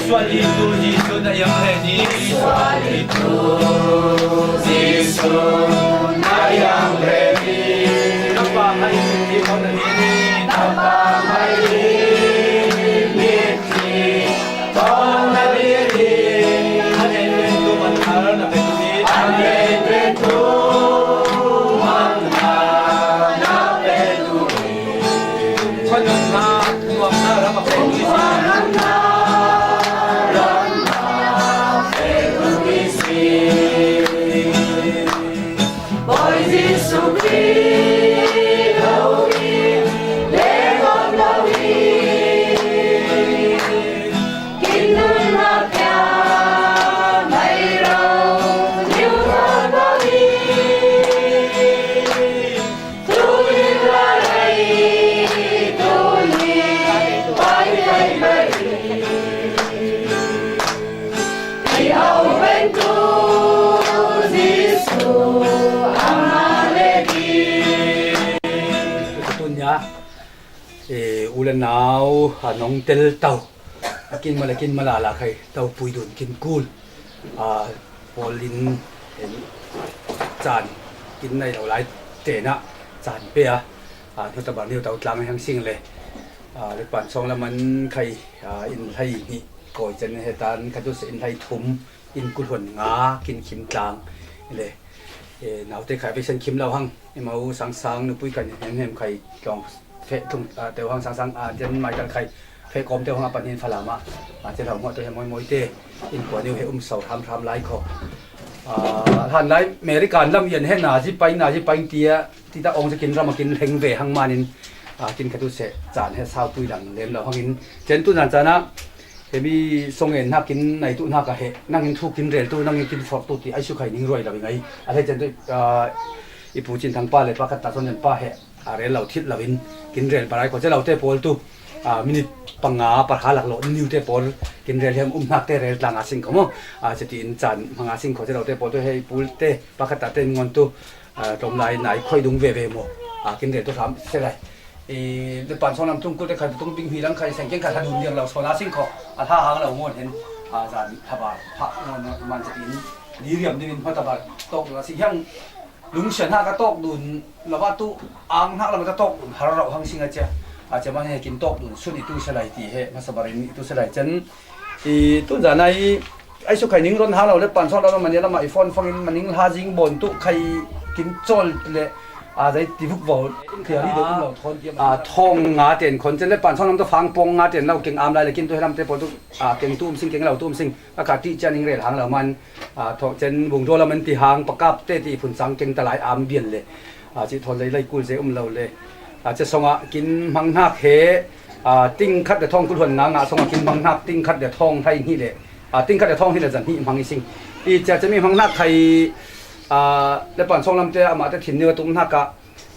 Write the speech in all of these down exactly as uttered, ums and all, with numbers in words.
Sual i tu Jesu na yang he ni. Sual i tu Jesu na yang he ni. Ka pa hai ti ko na ni. Ka pa hai ni ti ko na ni. Amen. Tu man har na pe tu ni. Amen. Tu man har na pe tu ni. Tunia, eh, u le nau, a nong tel tau. A kin mala, kin mala la khai tau pui dun kin kul. A, pawl in, en, caan kin nai lo lai tena caan pe a, a, hnu tabar niu tau tlang hang sing le, a, le pan song la man khai, a, in hlai ni koi chen he tan kha tu se in hlai thum in kul huan nga kin khim tlang le, e, naute khai pe sen khim lo hang, e, mau sang sang nu pui kan hem hem khai tong fe tung, a, teu hang sang sang, a, jen mai kan khai fe kom teu hang a pan hin phalam a, a, chen hau mo tu he moi moi te in kua niu he um sau ham ham lai kho. A, han lai American lam yan he na ji pai, na ji pai tia, ti ta ong se kin ram a kin leng ve hang manin, a, kin kha tu se caan he sau pui lang lem lo hangin, chen tu nan caan a, hemi song en hnak in nai tu hnak a he, nang in thu kin rel tu, nang in kin forh tu ti ai su khai ning ruai lo i ngai. A le chen tu, a, i pu Cin Thang pa le pa khat ta son en pa he, a rel lo thit lo in kin rel barai ko che lo te pawl tu, a, minit panga par ha lak lo niu te pawl kin rel hem um hnak te rel tlang a sing ko mo. A, che ti in caan hmang a sing ko che lo te pawl tu he i pu te pa khat ta ten ngon tu, a, tlawm lai nai khoi dung ve ve maw? A, kin rel tu hram se lai. I, le pan song lam tung kul te khai tung bing hi lang khai seng keng kha hla dun diang lo sawn a sing kho. A hla hang lo ngon hen. A, zan hla ba pha ngon man sa in. Ni riam ding in hma ta ba tawk dun a sing hiang. Lungsian ha ka tawk dun lo ba tu ang hnak lam ta tawk dun har rau hang sing a cia. A cia man he kin tawk dun sun i tu se lai ti he hmasa bar in i tu se lai chen. I tun zan ai, ai su khai ning ron ha lo le pan sawt lo mani lama i phone phone in maning ha zing bon tu khai kin chawl le, a, zai ti vuk vo. Thia ni do lo thon tiam. A, thong nga ten khon chen le pan sawt lam to fang pong nga ten lo keng am lai le kin tu helam te pol tu, a, keng tu um sing keng lo tu um sing. A ka ti chan ning rel hang lo man. A, thong chen bung do lam an ti hang pakap te ti phun sang keng ta lai am bian le. A, ci thon lai lai kul ze um lo le. A, che song a kin hmang hnak he, a, ting khat le thong kul huan nga nga song a kin hmang hnak ting khat le thong hlai hnih le, a, ting khat le thong hnih le zan hnih hmang i sing. I cia cemi hmang hnak khai, a, le pan song lam te amah te thin niu a tum hnak a,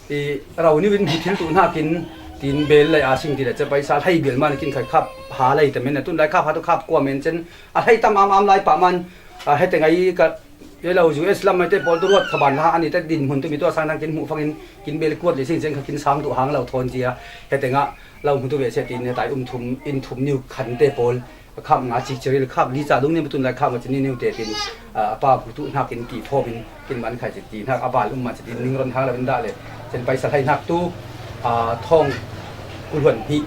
i, rau niu in hi thil tu hnak in tin bel lai a sing ti le, ce paisa hlai bel man kin khai khap ha lai te men a tun lai khap ha tu khap kua men chen a hlai tam am am lai pa man, a, he te ngai ka Ye lo U S lam mai te pawl tu ruat kha ban la ani te din hmun tu mi tu a sang dang kin hmuh fangin kin bel kuat le sing seng kha kin sang tu hang lo thawn cia. He tenga lo hmu tu ve se tin he tai um thum in thum niu khan te pawl kham nga chik chiril kham li cha dung ni tun lai kham nga chini niu te tin, a, a pa bu tu hnak in ki phawm in kin man khai chiti hnak a bal um man chiti ning ron hang lo in dah le chen paisa hlai hnak tu, a, thawng kul huan hnih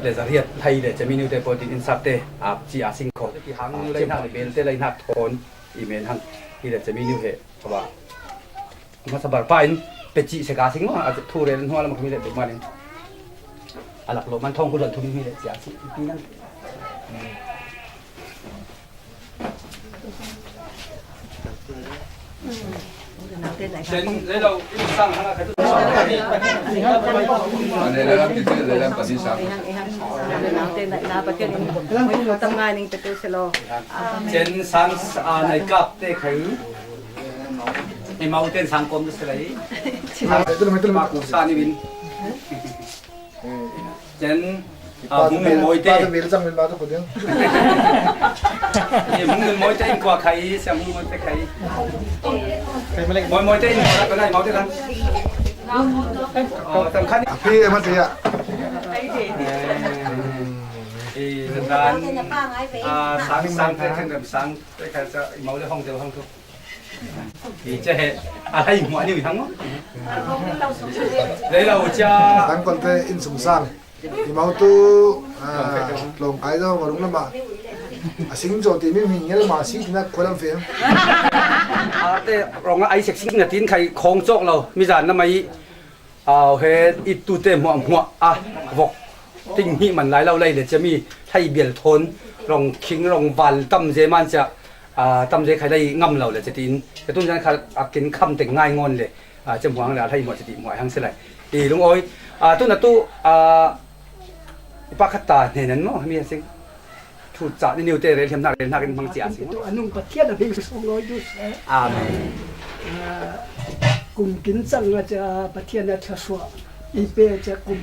le zariat hlai le chemi niu te pawl tin in sak te a chi a sing kho. Ki hang niu lai hnak le bel te lai hnak thawn. I men hang, hi le chemi niu he, a ba. Masa bar pa in, pe chi se ka sing ma, a thu rel hnual lam khami le duk manin. A lak lo man thong ku lon thum mi le chia si, pi nang. Chen le lo, in sang hang a ka tu. Ane la ti ti le la pa si sa. Ihang, ihang. Ane la te na, na pa ti ni. Tam ngai ning pe tu se lo. Chen sang, a, nai kap te khai. E mau ten sang kom se lai. Ito naman, ito naman. Maku sa ni win. Chen, a, mung in moi te. Ito mil sang mil ma to ko din. E mung in moi te in kua khai, sia mung moi te khai. Moi moi te in kua khai, mau te kan. Oh, tam khan. Api, e ma te ya. E, Kan, ah, sang, sang te, khen rem sang te, khen sa, i mau le hong deu hong tu. I che he, a lai mua ni hang mo. Lei lo cha. Tang kon te in sum sang. I mau tu, ah, long kai do, warung lama. A sing jo ti mi mi ngel ma si na ko lam fe. A te rong ai sek sing na tin khai khong chok lo, mi jan na mai. Au he, i tu te hmuah hmuah a vok ting hi man lai lo lai le chami hlai bial thon rong khing rong val tam je man cha, a, tam je khai lai ngam lo le che tin. Ke tun jan kha a kin kham te ngai ngon le, a, che hmuang le a hlai hmuah che ti hmuah hang se lai. I lung oi, a, tu na tu, a, pa khat ta hne nan mo, mi sing. Thu cha ni niu te rel hiam nak rel nak in hmang chia sing. Tu anung Pathian a hming sung loi du se. Amen. Ah, kum kin chang a cha Pathian a thasua i pe cha kum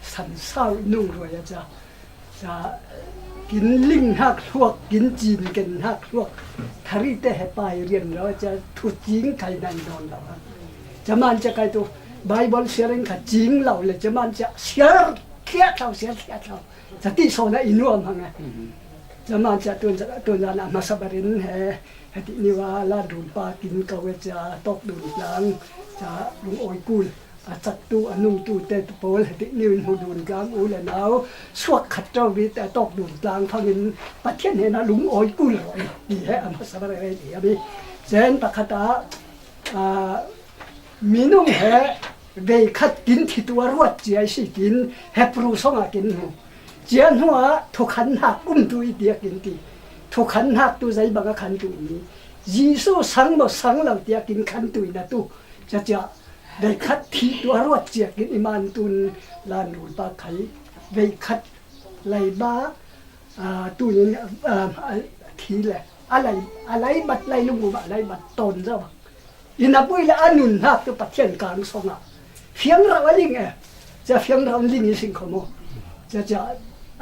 san sau i nung ruai a cha. Cha kin ling hak hluak, kin chin ken hak hluak. Thari te he pai rian lo cha thu ching kai nan don lo. Cha man cha kai tu Bible sharing kha ching lo le cha man cha share khia thau, share khia thau. Chati sona i nuam hang e. Mhm. Chama cha tun cha tun cha na masa barin he, heti niwa la dun pa kin ka we cha tok dun tlang cha lung oi kul. A chak tu a nung tu te tu pol heti niwin hu dun tlang u le nau suak khat tau bi te tok dun tlang phangin Pathian he na lung oi kul ro i he a masa bare i abi. Chen ta khata, a, minung he vei khat kin thi tu a ruat chia i si kin Hebru song a kin hu. Chia hnu a thukhan hak um tu i tia kin ti. Thukhan hak tu zai bang a khan tu ni. Jesu sang mo sang lo tia kin khan tu i na tu. Chia chia vei khat thi tu a ruat chia kin i man tun lan rul pa khai. Vei khat lai ba, a, tu ni, a, a, thi le. A lai, a lai bat lai lung ba lai bat ton za ba. Ina pui le a nun hak tu Pathian kang song a. Fiang rau a ling e. Cha fiang rau ling i sing khomo. Cha cha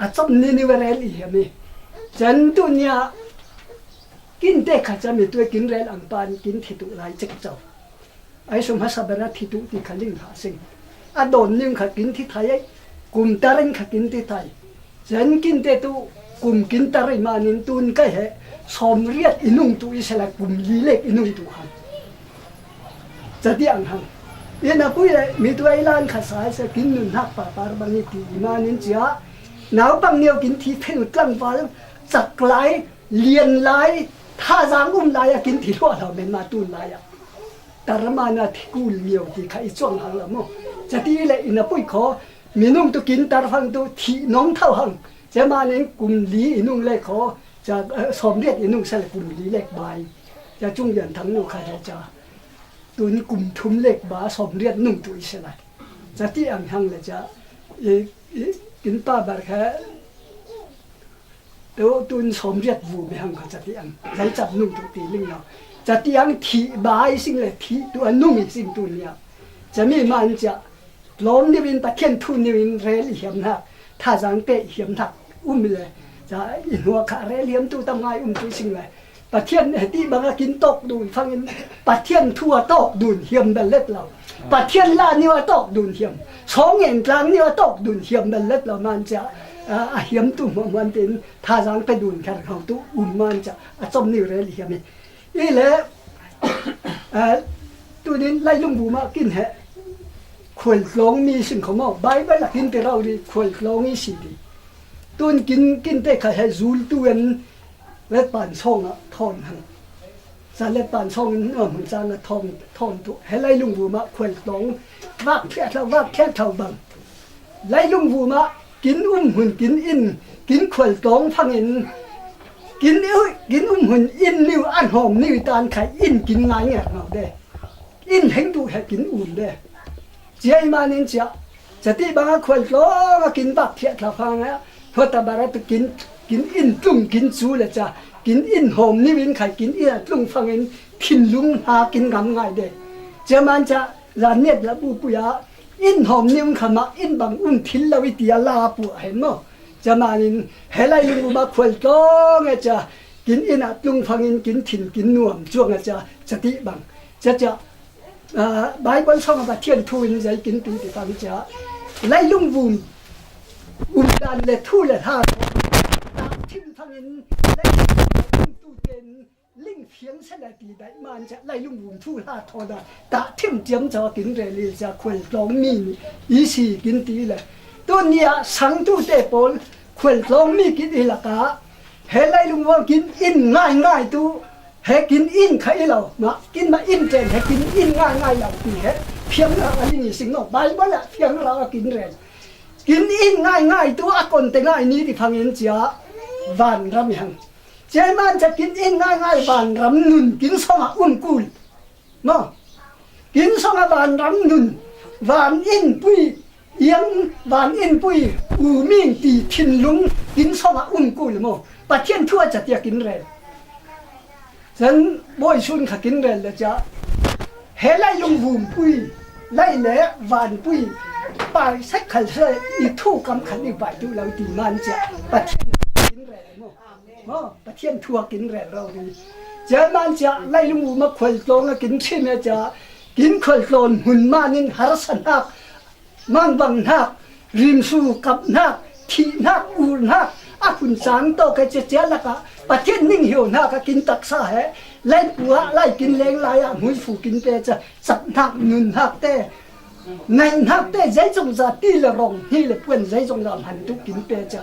a chom ni ni wa rel i hiam i. Chan tu nia kin te kha cha mi tu kin rel ang pan kin thi tu lai chek chau. Ai sum ha sa bera thi tu ti kha ling ha sing. A don ning kha kin thi thai ai. Kum ta ring kha kin thi thai. Chen kin te tu kum kin ta rei manin tun kai he som riat i nung tu i sela kum li lek i nung tu hang. Chati ang hang. Ina pui le mi tu ai lan kha sai se kin nun hak pa par bang i ti i manin chia. Nau pang neo kin thi phen u tlang val chak lai, lian lai, tha zang um lai a kin thi lua lo men ma tun lai a. Tarmana thikul miau ti kha i chuang hang la mo. Chati le ina pui kho, minung tu kin tar hang tu thi nong thau hang. Che manin kum li i nung le kho, cha, eh, som riat i nung sa le kum li lek bai. Cha chung yan thang nu kha le cha. Tun kum thum lek ba som riat nung tu i se lai. Chati ang hang le cha. I, i, kin pa bar kha. Teu tun som riat vu mi hang kha chati ang. Zai chap nung tu ti ling lo. Chati ang thi ba i sing le thi tu a nung i sing tu nia. Cha mi man cha. Lom niwin Pathian thu niwin rel i hiam hak. Tha zang te i hiam hak. Um le. Cha i hnuak kha rel hiam tu tam ngai um tu i sing le. Pathian heti banga kin tok dun fangin Pathian thu a tok dun hiam bel let lo. Pathian la niu a tok dun hiam. Song en tlang niu a tok dun hiam bel let lo man cha, a, a hiam tu hmuan hmuan tin tha zang pe dun khar khau tu um man cha a chom niu rel hiam i. I le, a, tunin lai lung bu ma kin he khual tlong mi sin khomo Bible a kin te rau ri khual tlong i si di. Tun kin, kin te kha he zul tu en Let pan song a thon hang. Sa let pan song in nuam hang chang a thon, thon tu. He lai lung bu ma khual tlong. Vak thiat thau, vak thiat thau bang. Lai lung bu ma kin um hun kin in, kin khual tlong phang in. Kin u, kin um hun in niu an hom niu tan khai in kin ngai ngai ngau de. In heng tu he kin um de. Chia i manin chia. Chati banga khual tlong a kin bak thiat thla phang a. Hota bara tu kin, kin in tlung kin chu le cha. Kin in hom niwin khai kin in a tlung phangin thinlung ha kin ngam ngai de. Chia man cha zan niat la bu puya. In hom niwin khama in bang um thil lo i tia la pu a hen mo. Chia manin he lai lung uma khual tlong e cha. Kin in a tlung phangin kin thin kin nuam chuang a cha. Chati bang. Chia chia. Ah, Bible song a Pathian thu in zai kin ti ti pang cha. Lai lung vum um dan le thu le ha. Hangin leilung tu ten ling fiang sa la ti dai man ca leilung vum thu hla thaw da ta thim tiam caw kin rel i ca khual tlawng mi i si kin ti le. Tu nia sang tu te pawl khual tlawng mi kin i laka he leilung vua kin in ngai ngai tu he kin in kha i lo ma kin ma in ten he kin in ngai ngai lo ti he fiang ra a ling i sing no Bible a fiang ra a kin rel. Kin in ngai ngai tu a kon te ngai ni ti phangin cia van ram i hang. Cia man cia kin in ngai ngai van ram nun kin song a um kul. Mo. Kin song a van ram nun. Van in pui. Iang van in pui. U ming ti thin lung kin song a um kul mo. Pathian thu a cia tia kin rel. Chan bawi sun kha kin rel le cia he lai lung vum pui lai le van pui pai sak khal se i thu kam khan i bai tu lo ti man cia Pathian kin rel mo. Mo Pathian thu a kin rel ro ni. Cia man cia lai lung vum a khual tlawng a kin thim e cia kin khual tlawn hun man in harsa hnak mangbang hnak, rimsu kap hnak, thih hnak, ur hnak, a hun sang tawk he cia cia lakah Pathian ning hiau hnak a kin taksa he, lai puah, lai kin leng lai ah hmuifu kin pe cia, cap hnak, nun hnak te, naih hnak te, zeizong za ti le rong, hni le puan zeizong za hman tu kin pe cia,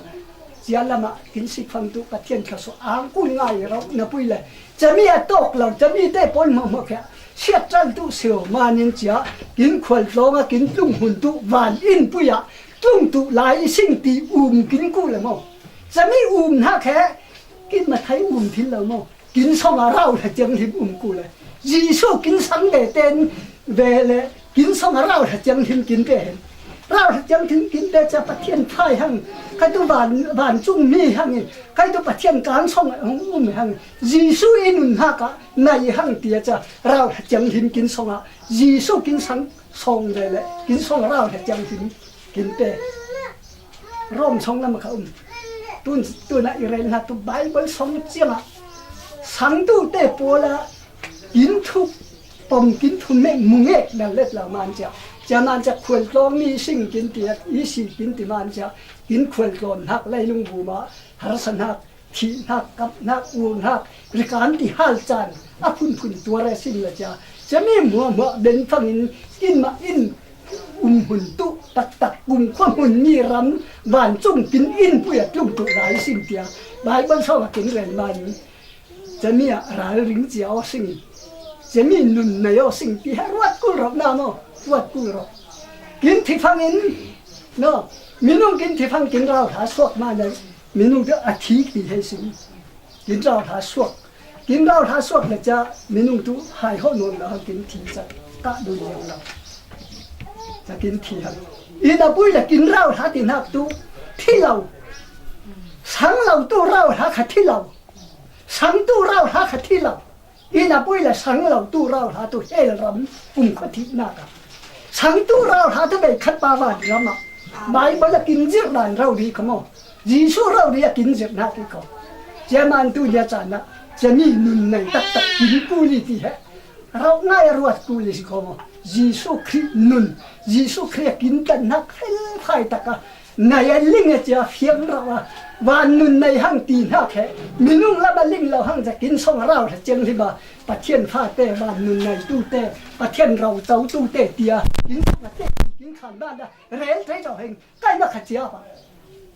cia lamah kin sik fang tu Pathian thluasuah ang kun ngai rauh na pui le, cami a tawk lo, cami te pawl hmuahhmuah khia, siatral tu sio manin cia, kin khual tlawng a kin tlung hun tu van in pui ah tlung tu lai i sing ti um kin ku le maw? Cami um hnak he kin mathai um thil lo maw? Kin song a rau hla ciang hlim um ku le. Jesu kin sang ve ten ve le kin song a rau hla ciang hlim kin pe hen. Rau hla ciang hlim kin pe cia Pathian phai hang. Khai tu van, van cung mi hang in. Khai tu Pathian kan song a hong um hang. Jesu i nun hnak ah nai hang tia ca rau hla ciang hlim kin song ah Jesu kin sang song ve le kin song rau hla ciang hlim kin pe. Rom song lam kha um. Tun, tun ah i rel hna tu Bible song ciang ah sang tu te pawl ah kin thu pom kin thu me mu ngek dal let lo man cia. Cia man cia khual tlawng mi sing kin ti i si kin ti man cia kin khual tlawn hnak lai lung bu ma harsa hnak thih hnak, kap hnak, ur hnak, rikan ti hal caan a phunphun tuar a sin la cia. Cami hmuahhmuah ben fangin in mah in um hun tuh taktak kumkhua hmun mi ram vancung pin in pui a tlung tuh lai sin tia Bible sawng a kin rel man. Cami ah ralring cia aw sing in cami nun nei aw sing ti he ruat kul rawh na maw? Ruat kul rawh. Kin thi fangin no, minung kin thi fang kin rau hla suak ma nei. Minung tu a thi ti hei sin. Kin rau hla suak. Kin rau hla suak le ca minung tu hai ho nuam lo hang kin thi ca. Ka dun lo lo. Ca kin thi hang. Ina pui le kin rau hla ti nak tu thi lo. Sang lo tu rau hla kha thi lo. Sang tu rau hla kha thi lo. Ina pui le sang lo tu rau hla tu hel ram kum kha thi nak a. Sang tu rau hla tu bei khat pa van ram a. Bible a kin zir dan rau ri kha maw. Jesu rau ri a kin zir nak i ko. Cia man tu nia caan ah cia mi nun nei taktak kin ku li ti he. Rau ngai a ruat ku li si ko maw. Jesu Khrih nun, Jesu Khrih a kin tan hnak fel fai tak a. Nai a ling a cia fiang rau a. Van nun nei hang ti hnak he. Minung lam a ling lo hang cia kin song rau he ciang hlim a. Pathian fate van nun nei tu te. Pathian rau cau tu te tia. Kin song a te kin khan ban a. Rel tei rau heng. Kai na kha cia pa.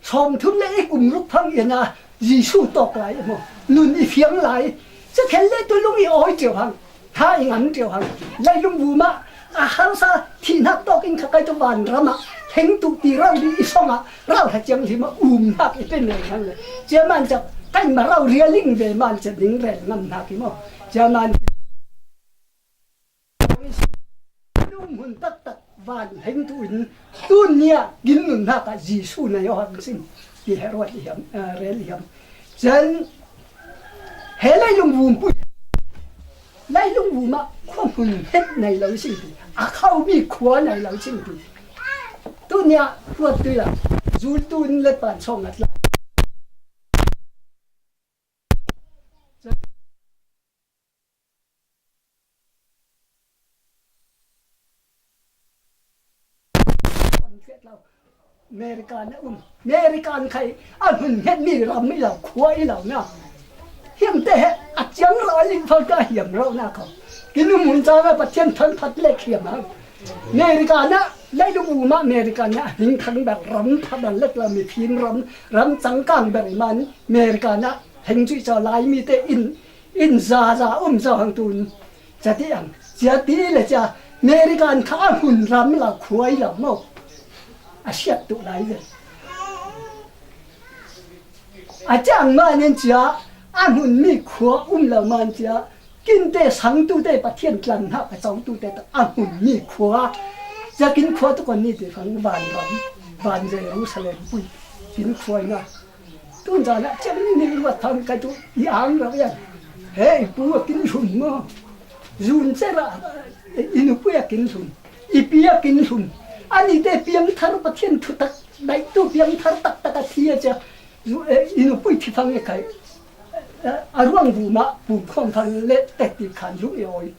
Sawm thum le ik um ruk phang iana Jesu tawk lai maw? Nun i fiang lai. Ca khen le tu lung i awi ṭiau hang. Tha i ngam ṭiau hang. Lai lung bu mah a harsa thihnak tawk in kha kai tu van ram ah heng tu ti rau ri i song ah rau hla ciang hlim ah um hnak i pen rel hang le. Cia man ca kai ma rau ria ling ve man ca ding rel ngam hnak i maw? Cia man Minung hmun taktak van heng tu in tun nia kin nun hnak ah Jesu na yoh hang sing ti he ruat i hiam, eh, rel i hiam. Cun he leilung vum pui, leilung vum ah khua hmun het nei lo sing ti, a khau mi khua nei lo sing ti. Tun nia ruat tui ah zul tun le pan sawng at la. America na um. America khai a hun het mi ram i lo, khua i lo na. Hiam te he a chiang lo a ling phal ka hiam lo na kho. Kin um hun cha na Pathian thang phat lek hiam ha. America na, lai lu ma America na hing thang ber ram phat lek la mi phim ram, ram chang kang ber man America na heng chui cha lai mi te in in za za um za hang tun. Cha ti ang, cha ti le cha American kha a hun ram la khuai la mo. A siat tu lai le. A chang ma nen cha a hun mi khua um la man cha kin te sang tu te Pathian tlan ha ka chau tu te a hun mi khua. Cha kin khua tu kon ni te phang van ram, van Jerusalem pui. Kin khua na. Tun zan ah chiang ni ni ruat thang kai tu i ang rau yan. He i pu a kin lhun maw. Zun che ra i nu pui a kin lhun. I pi a kin lhun. Ani te piang thar Pathian thu tak dai tu piang thar tak tak a thi a cha. Zu- eh, i nu pui thi phang e kai. Eh, a ruang bu ma bu khom phang le tek ti khan lu e oi.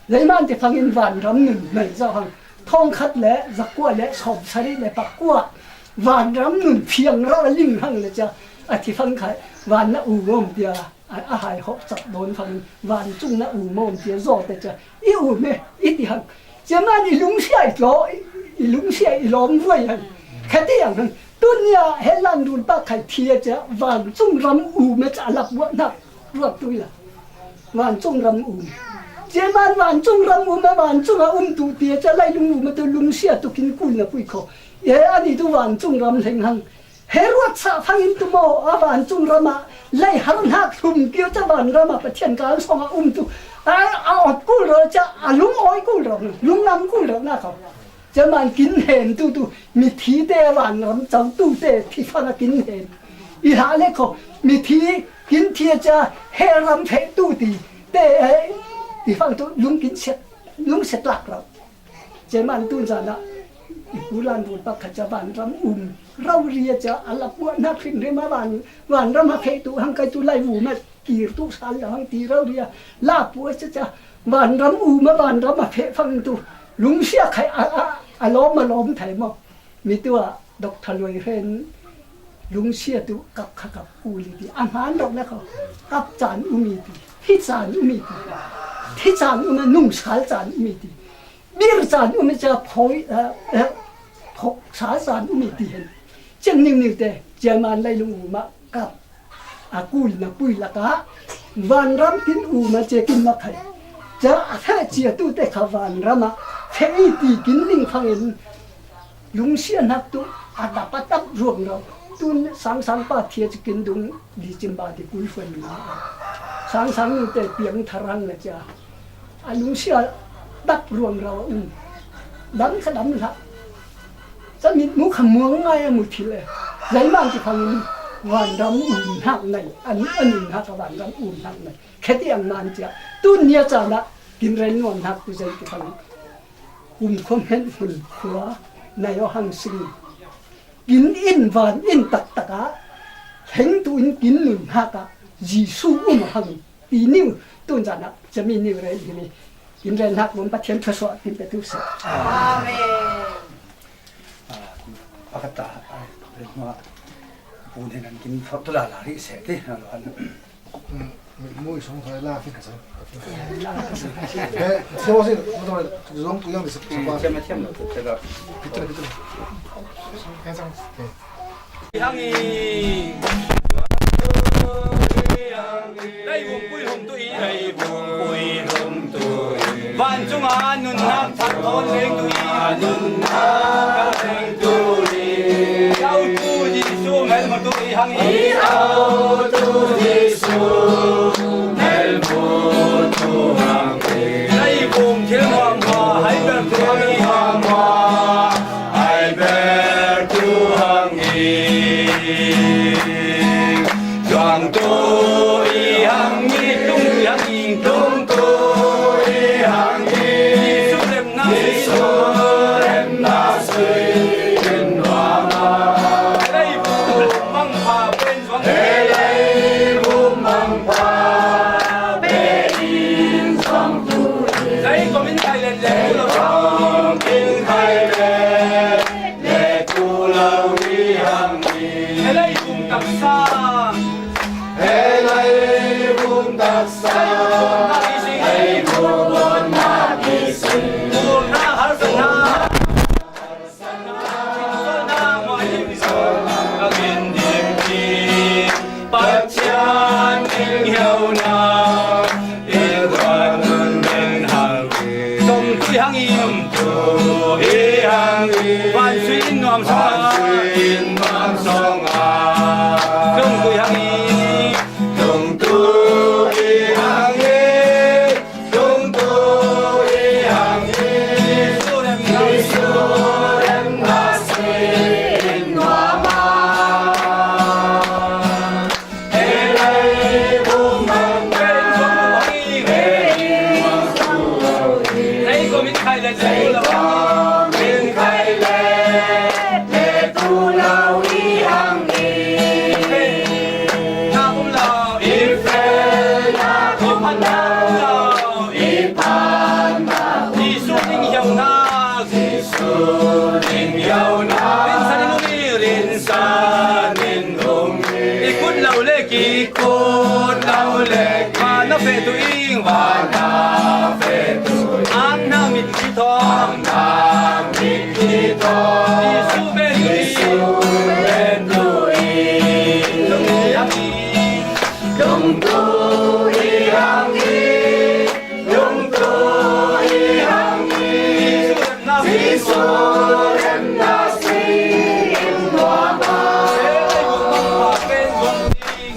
Leiman te phangin vanram nun mai zo hang. Thong khat le zakua le som sari le pakua. Vanram nun phiang ra ling hang le cha. A thi phang khai van na u mom tia. A, a hai hok chak don phangin van chung na u mom tia zo te cha. I u me, i ti hang. Cha man i lungsia i tlo, i, i lungsia i lom vuai hang. Khati ang hang. Tunia he lan dun pa khai thia cha. Van chung ram u me cha lak buat nak. Ruat tui la. Vancung ram um. Cia man vancung ram um a, vancung a um tu tia cia lai lung um a tu lungsia tu kin kul na pui kho. E ani tu vancung ram leng hang. Herod sa phangin tu mo a vancung ram a lai har hnak hlum kio cia van ram a Pathian kal song a um tu. A, a ot kul ro cia a lung oi kul ro, lung nam kul ro na kho. Cia man kin hen tu tu, mithi te vanram cau tu te thi fang a kin hen. I hlah le kho, mithi kin thi a cia he ram feh tu ti te, eh, ti fang tu lung kin siat, lung siat lak rau. Cia man tu zan ah, i pu lan vun pak kha cia vanram um. Rau ri a cia a lap buat nak hrim hrim a van, vanram a feh tu hang kai tu lai vu met. Kir tu sal lo hang ti rau ria. La pu a cia cia. Vanram um a vanram a feh fang tu. Lungsia khai a, a, a lawm a lawm thai maw. Mi tu a Doctor Luai Hren lungsia tu kap kha kap u li ti. A hman dok na kho. Kap can um i ti. Thi can um i ti. Thi can um a nung sal can um i ti. Bir can um i cia phoi, eh, eh, phok sal can um i ti hen. Cia ning ning te, cia man lai lung um a kap. A kul na pui lak ah vanram kin um a cia kin mak hai. Cia a feh cia tu te kha vanram ah feh i ti kin ling fangin lungsia nak tu a tap a tap ruang rau. Tun sang sang pa thia ci kin dung di cim ba di kul fuan na. Sang sang nu te piang thar hang na cia. A lungsia dap ruang rau a um. Dam kha dam hlah. Ca mit mu kha muang ngai a mu thil e. Zeimang ti phang vanram um hnak nai. An, an um hnak a vanram um hnak nai. Kheti ang man cia. Tun nia ca na kin ren nuam hnak tu zei ti phang. Kum khom hen hun khua nai o hang sing. Kin in van in tak tak a. Heng tu in kin nun hnak a. Jisu um hang. Ti niu, tun zan ah, cami niu rel hi mi. Kin rel hnak mun Pathian thluasuah kin pe tu seh. Amen. Ah, pakhat ta, ah, rel hnuah, pu nen an kin phawk tu la la rih seh ti, ah, lo an. Hmm, mu i song thai la, kin ka song. Eh, siapa sih? Mau tahu, zong tu yang di sebelah. Siapa, siapa lo, siapa? Kita, kita. Eh, zong. Eh. Hang i. Lai vum pui hum tu i. Lai vum pui hum tu i. Van chunga nun hak that thon leng tu i. Nun hak leng tu i. Au tu Jisu mel mu tu i hang i. Au tu Jisu mel mu tu hang i. Lai vum thil hua hua hai ber tu hang i. Hua hua. Ai ber tu hang i, tuang tu i hang i, tung i hang i, tung tu i hang i. Jisu remna, Jisu remna sui ken wa ma. Ei bu mang pa pen zuang. Ei bu mang pa pen zuang tu. Ei komin kai len len tu lo. Komin kai len. Le tu lo Pathian in hiau na, i guan men hang. Tong tui hang i. Tong tui hang i. Van sui in nuam song a. Van sui in nuam song a. Tong tui hang i. Tong tui hang i. Tong tui hang i. Jesu remna si in nuam a. Rinsan in um i, rinsan in um i. I kut lo le ki, kut lo le ki. Van a feh tu ing, van a feh tu ing. Ang na mit ki thawng, ang na mit ki thawng. Jesu ben tu i, Jesu ben tu i. Lung tu i, lung tu i ang i. Lungtu i hang i, Jesu remna si in nuam a.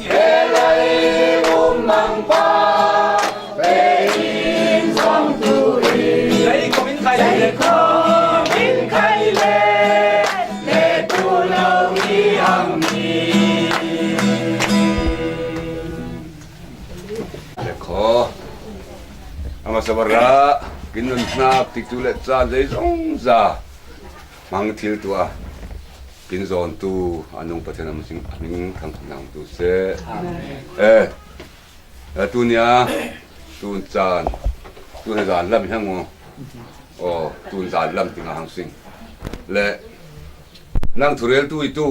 He lai um mang pa, pe in zong tu i. Lai kom in khai le, lai kom in khai le, le tu lo i hang i. Le khaw. A masa bar ah kin nunhnak tikcu le caan zeizong za hmang thil tuah kin zawntu a nung Pathian a hming thangṭhat hna tu seh. Amen. Eh, eh, tunia tun caan, tun he zan lam hi hang maw? Aw, tun zan lam tinga hang sing. Le nang thureltu i tu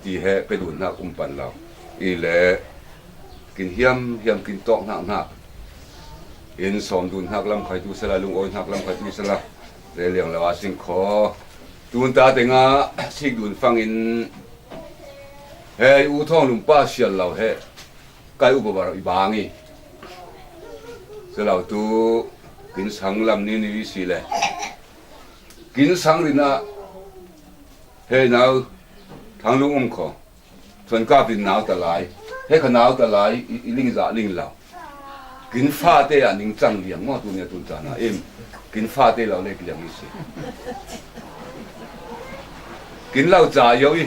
ti he pe duhnak um pan lo. I le kin hiam hiam kin tawk hnak hnak. In sawm duhnak lam khai tu sala, lungawi hnak lam khai tu sala. Rel liang lo a sing khaw. Tun ta tengah sik dun fangin he i u thawng lum pa sial lo he kai upa bar i bang i. Salo tu kin sang lam ni ni si le. Kin sang rin ah he nau thang lung um kho. Thuan kap in nau ta lai. He kha nau ta lai i, i ling zah ling lo. Kin fate ah ning cang liang maw tunia tun caan ah im. Kin fate lo le ki liang i si. Kin lo ca yo i.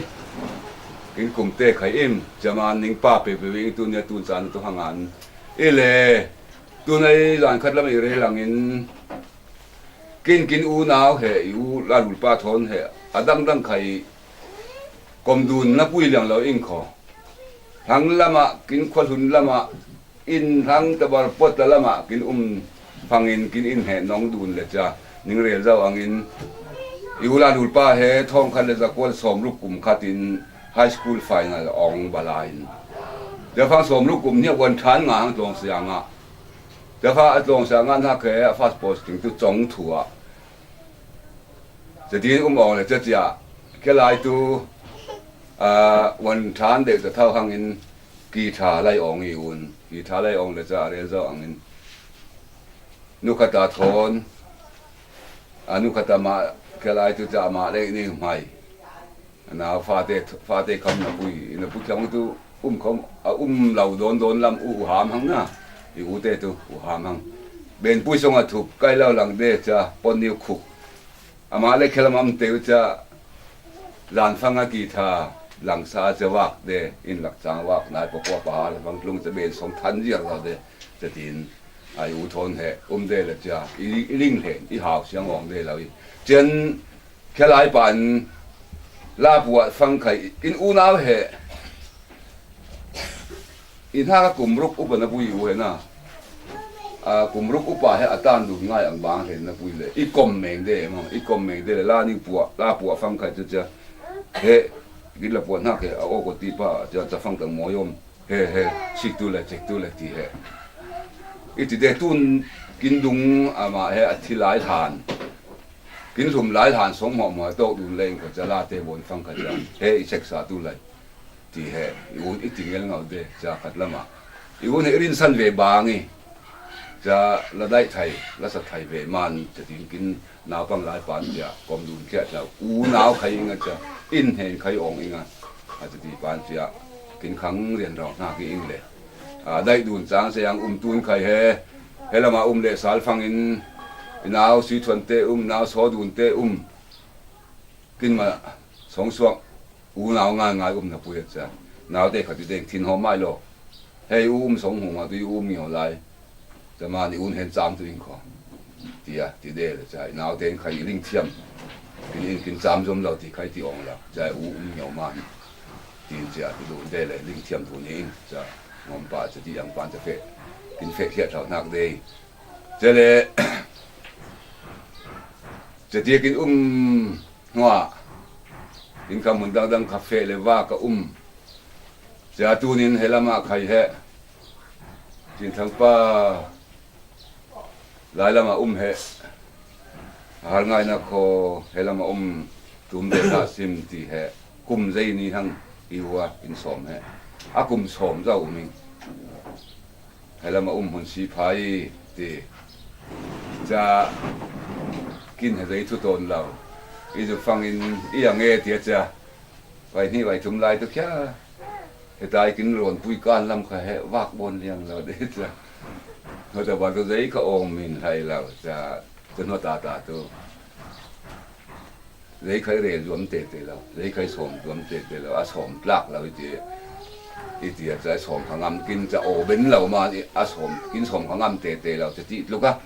Kin kumte khai im. Caman ning pa pe pe i tunia tun caan tu hang an. I le tun ai zan khat lam i rel hang in. Kin, kin unau he, i u lalulpa thawn he, a dangdang khai kom dun na pui liang lo in kho. Thlang lamah, kin khualhun lamah, in thlang tabar puat ta lamah, kin um fangin, kin in he nong dun le cia, ning rel zo angin, i u lalulpa he, thawngkhat le zakua le sawmruk kum khat in high school final awng bala in. Cia fang sawmruk kum hniah vuan ṭhan nga hang tlawng siangah. Cia fa a tlawng siangah hna khe a first posting tu cawng thu ah. Cia tin um awng le cia cia. Khe lai tu, ah, vuan ṭhan deuh ta tho hangin guitar lai awng i un. Guitar lai awng le cia a rel zo angin. Nukhata thawn. A nukhata mah khe lai tu cia amah le ning hmai. A nau fate, fate kham na pui, na pui kham tu um kham, a um lo dawn dawn lam u, u ham hang na, i u te tu u ham hang. Ben pui song a thup, kai lo lang de ca, pon niu khuk. Amah le khelam am teu ca, zan fang a guitar, langsa a ca vak de, in lak cang vak, nai pakua pa ha, le vang tlung ca ben song than ziar lo de, ca tin. Ai u thawn he, um de le cia, i, i ling len, i hau siang awng de lo i. Cian, Khe lai pan lapuah fang khai in unau he i hna ka kumruk upa na pui u he na. A kumruk upa he a tan dun ngai ang bang he na pui le i kom meng de maw, i kom meng de le la ni puah, lapuah fang khai cia cia he git lapuah hnak he a awk ti pa cia cia fang tang mawi om. He, he, sik tu le, cek tu le ti he. I ti de tun kin dung amah he a thi lai hlan. Kin hlum lai hlan song hmawh hmawh tawk dun le in ka ca la te bawn fang ka ca. He i cek sa tu le ti he. I un i ti ngel ngau de ca khat lamah. I un he i rinsan ve bang i. Ca la daih thai, la sa thai ve man, ca tin kin naupang lai pan cia, kom dun kia ca, u nau khai inga ca, in hen khai ong inga, a ca ti pan cia, kin khang rian rau hna ki ing le. A, daih dun cang se ang um tun khai he, he lama um le sal fangin, i nau sui thuan te um, nau saw dun te um, kin ma song suak, u nau ngai ngai um na pui a ca, nau te khat ti deng thin hawm mai lo. Hei u um song hmu ma tu i u um ngiau lai. Ca ma ni un hen cam tu in kho. Tia, ti de le ca, i nau te in khai i ling thiam. Kin in kin cam zom lo ti khai ti ong lo. Ca u um ngiau ma ni. Tin cia ti dun de le ling thiam tu ni in. Ca ngom pa ca ti ang pan ca fe. Kin fe khiat thau nak de. Ca le, ca ti kin um hnuah. Kin kha mun dang dang kha fe le va ka um. Cia tunin he lamah khai he. Cin thang pa. Lai lama um he. Har ngaina kho he lama um tum de ta sim ti he. Kum zei ni hang i hua in sawm he. A kum sawm zau um in. He lama um hun si phai ti. Ca kin he zei thu ton lo. I zu fangin i a nge tia ca. Vai hnih vai thum lai tu khia. He tai kin rawn pui kan lam kha he vak bawn liang lo de ca. Hota ba tu zei kha awng min hlai lo ca. Tun hota ta tu. Zei khai rel zuam tete lo, zei khai sawm zuam tete lo, a sawm tlak lo i ti, i ti a ca sawm kha ngam kin ca aw ben lo ma i a sawm, kin sawm kha ngam tete lo ca ti tluk a.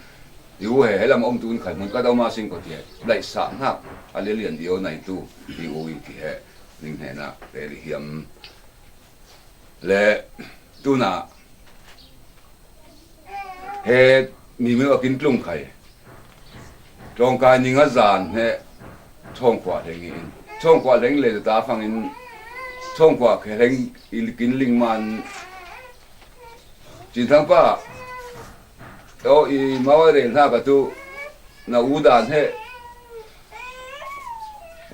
I u he, he lam a um tun khai mun ka dau ma sing ko ti he, laih sa hnak, a le lian i aw nai tu, i u i ti he, ning hena, rel i hiam. Le, tuna, he mi mi a kin tlung khai. Tlawngkai ning a zan he Thawngkhuah hleng in. Thawngkhuah hleng le ta fangin Thawngkhuah khe hleng i kin ling man. Cin thang pa. Aw i mau a rel hna ka tu na u dan he.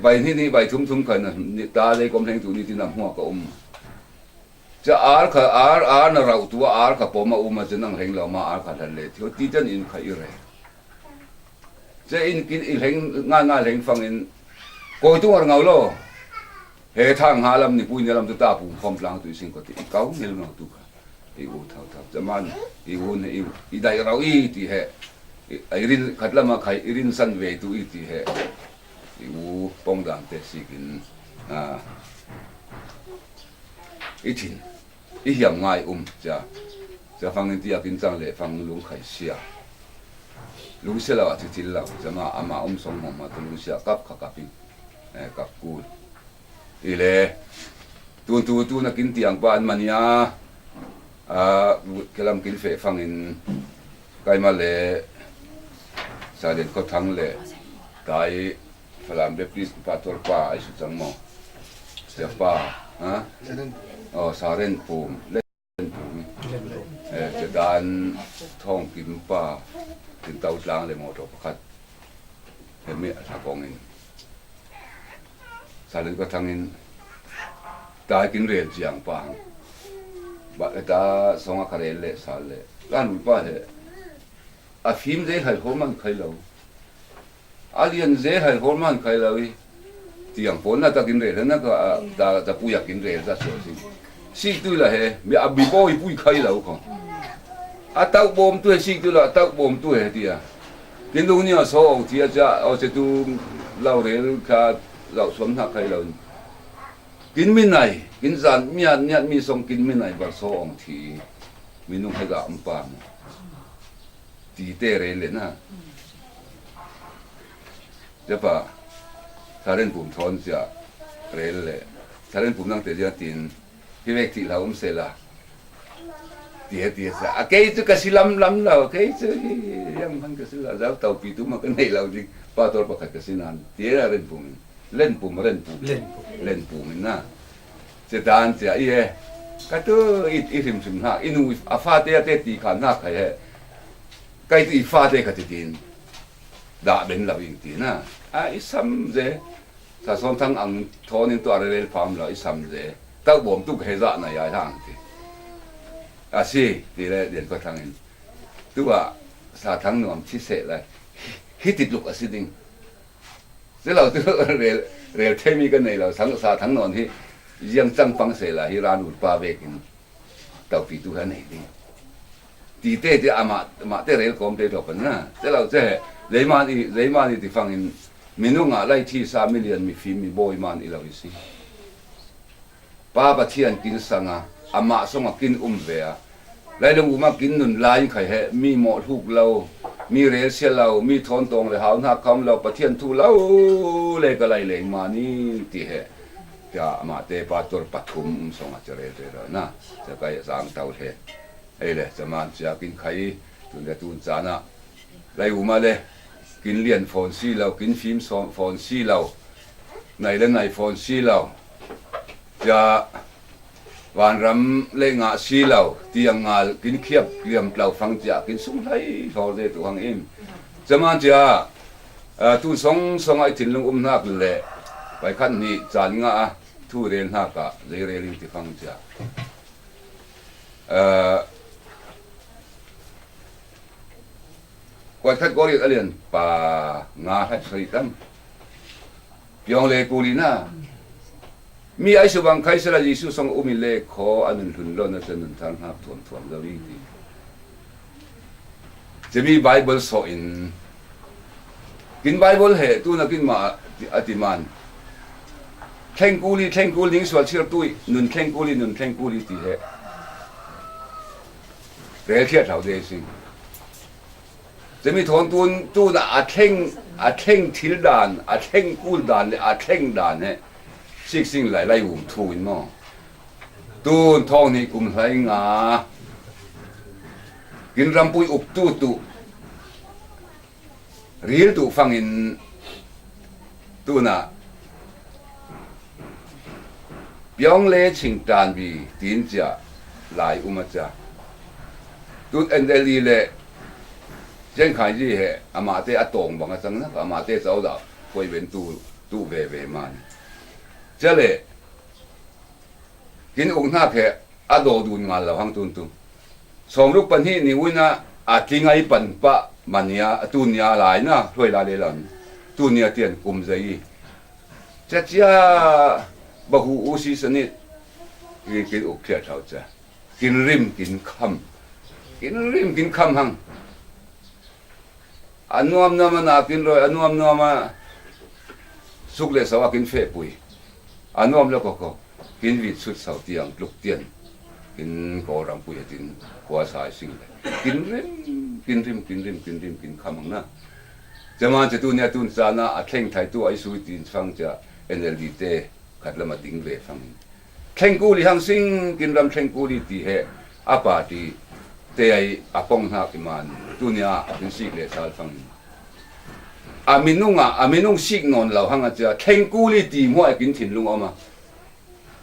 Vai hnih hnih vai thum thum kha na ta zei kom hleng tu ni ti na hmuak ka um. Ca ar kha, ar, ar na rauh tu a ar kha pawm a um a, ca nang hleng lo ma ar kha hlan le thio ti can in kha i re. Ca in kin i hleng, nga, nga hleng fangin, kawi tu ngar ngau lo. He thang ha lam ni pui ni lam tu ta pum khawm tlang tu i sing ko ti, i kau ngel ngau tu kha. I u thau thau, ca man, i u ne, i, i dai rau i ti he. I, i rin, khat lama khai, i rin san ve tu i ti he. I u pawng dan te sikin, a, i thin. I hiam ngai um cia. Cia fangin ti a kin cang le fang lungkhai sia. Lungsia lo a thil thil lo. Cia ma ama um song mawng ma tu lungsia kap kha kap in. Eh, kap kul. I le. Tun tu tu na kin tiang pa an mania. A, kelam kin fe fangin. Kaima le. Sa den ko thang le. Tai. Falam Baptist Pastor pa ai su cang maw? Sia pa, ha? Oh, Saren Pum. Len Pum. Eh, cia dan thawng kim pa, kin tau tlang le mawtaw pakhat. He mi a thakongin. Salen ka thangin, tai kin rel ciang pa hang. Ba, ta song a ka rel le sal le. Lan pa he. A fim ze hai ho man khai lo. A lian ze hai hol man khai lo i. Tiang pawn na ta kin rel na ka, a, ta, ta pui a kin rel ta so si. Si tu la he, mi a bi bo i pui khai lo ko. A tau bom tu he si tu la, a tau bom tu he tia. Kin dung ni a so ong tia cia, o se tu lau rel ka lau suam na khai lo. Kin mi nai, kin zan mi a niat mi song kin mi nai bar so ong thi. Mi nung hai ga um pa mo. Ti te rel le na. Cia pa, Saren Pum thawn cia rel le. Saren Pum nang te cia tin, hi vek ti la um se la. Ti he ti he sa. A kei cu ka si lam lam lo, kei cu hi yang man ka si lo, zau tau pi tu ma ka nei lo ding. Pa tor pakhat ka si nan. Ti he Ren Pum in. Len Pum, Ren Pum. Len Pum. Len Pum in na. Cia dan cia i he. Ka tu i, i hrimhrim hna, i nu a fate a te ti kha hna khai he. Kai tu i fate kha ti tin. Dah ben lo in ti na. A i sam ze. Sa Sawn Thang ang thawn in tu a rel fam lo i sam ze. Tau bawm tu ka he zah na ya hang ti. A si, ti le Lian Khuathang in. Tu a Sa Thang nuam thi seh lai. Hi ti tluk a si ding. Silo tu rel, rel thei mi ka nei lo, sang Sa Thang Nawn hi ziang cang pang seh la hi ran ul pa vekin taupi tu ha nei ding. Ti te te amah, amah te rel kawm te tawh pan na. Silo che, zeiman i, zeiman i ti fangin minung ah lai thi sa milian mi fim mi bawi man i lo i si. Pa Pathian kin sang a, amah song a kin um ve a. Lailung um a kin nun lai khai he, mi mawh hluk lo, mi rel sia lo, mi thawn tawng le hau hna kham lo, Pathian thu lo le ka lai leng mah ni ti he. Tia amah te pastor pathum um song a cia rel rel na. Cia kai sang tau he. Ei le, caman cia kin khai, tun le tun caan ah. Lai um a le, kin lian fawn si lo, kin fim sawn fawn si lo, nai le nai fawn si lo. Cia vanram le ngah si lo, tiang ngal kin khiap liam tlau fang cia, kin sung hlai hlaw ze tu hang in. Caman cia, a, tu song song a i thinlung um hnak le, pai khat hnih caan ngah a, thu rel hnak ah, zei rel in ti fang cia. A, Kuat khat Korin a lian pa nga hlat sari tam. Piawng le kuli na. Mi ai subang khai sala Jesu song umi le kho a nun hlun lo na sa nun thang hnak thuam thuam lo i ti. Cemi Bible so in. Kin Bible he tu na kin ma a ti man. Thleng kuli, thleng kuli ning sual chir tu i nun thleng kuli, nun thleng kuli ti he. Rel khiat hlau de sing. Cemi thawn tun, tun a thleng, a thleng thil dan, a thleng kul dan le a thleng dan he. Sik sing lai lai um thu in maw. Tun thawng hnih kum hlai nga. Kin rampui uk tu tu. Ril tu fangin tun a. Piawng le ching tan bi tin cia lai um a cia. Tun N L D le Chen Khai Ji he amah te a tawng bang a cang nak amah te cau dah khuai ben tu, tu ve ve man. Cia le kin uk hnak he a daw dun ngal lo hang tun tu. Sawmruk pahnih ni uina a tlingai pan pah mania a tunia lai na hluai lai le lam. Tunia tian kum zei. Cia cia bahu u si sanit. Kin, kin uk khiat hlau cia. Kin rim, kin kham. Kin rim, kin kham hang. A nuam nuam a nakin rawi, a nuam nuam a suk le sau a kin fehpui. A nuam le kawkaw, kin vit sut sau tiang tluk tian. Kin kaw rampui a tin, kua sai sing le. Kin rim, kin rim, kin rim, kin rim, kin kham ang na. Cema ce tu nia tun cana, a thleng thai tu a i sui tin fang cia, N L D te, khat lama ding ve fangin. Thleng kuli hang sing, kin ram thleng kuli ti he a party te ai a pong hnak i man, tunia a kin sik le sal fangin. A minung a, a minung sik nawn lo hang a cia, thleng kuli ti hmuah a kin thinlung a om a.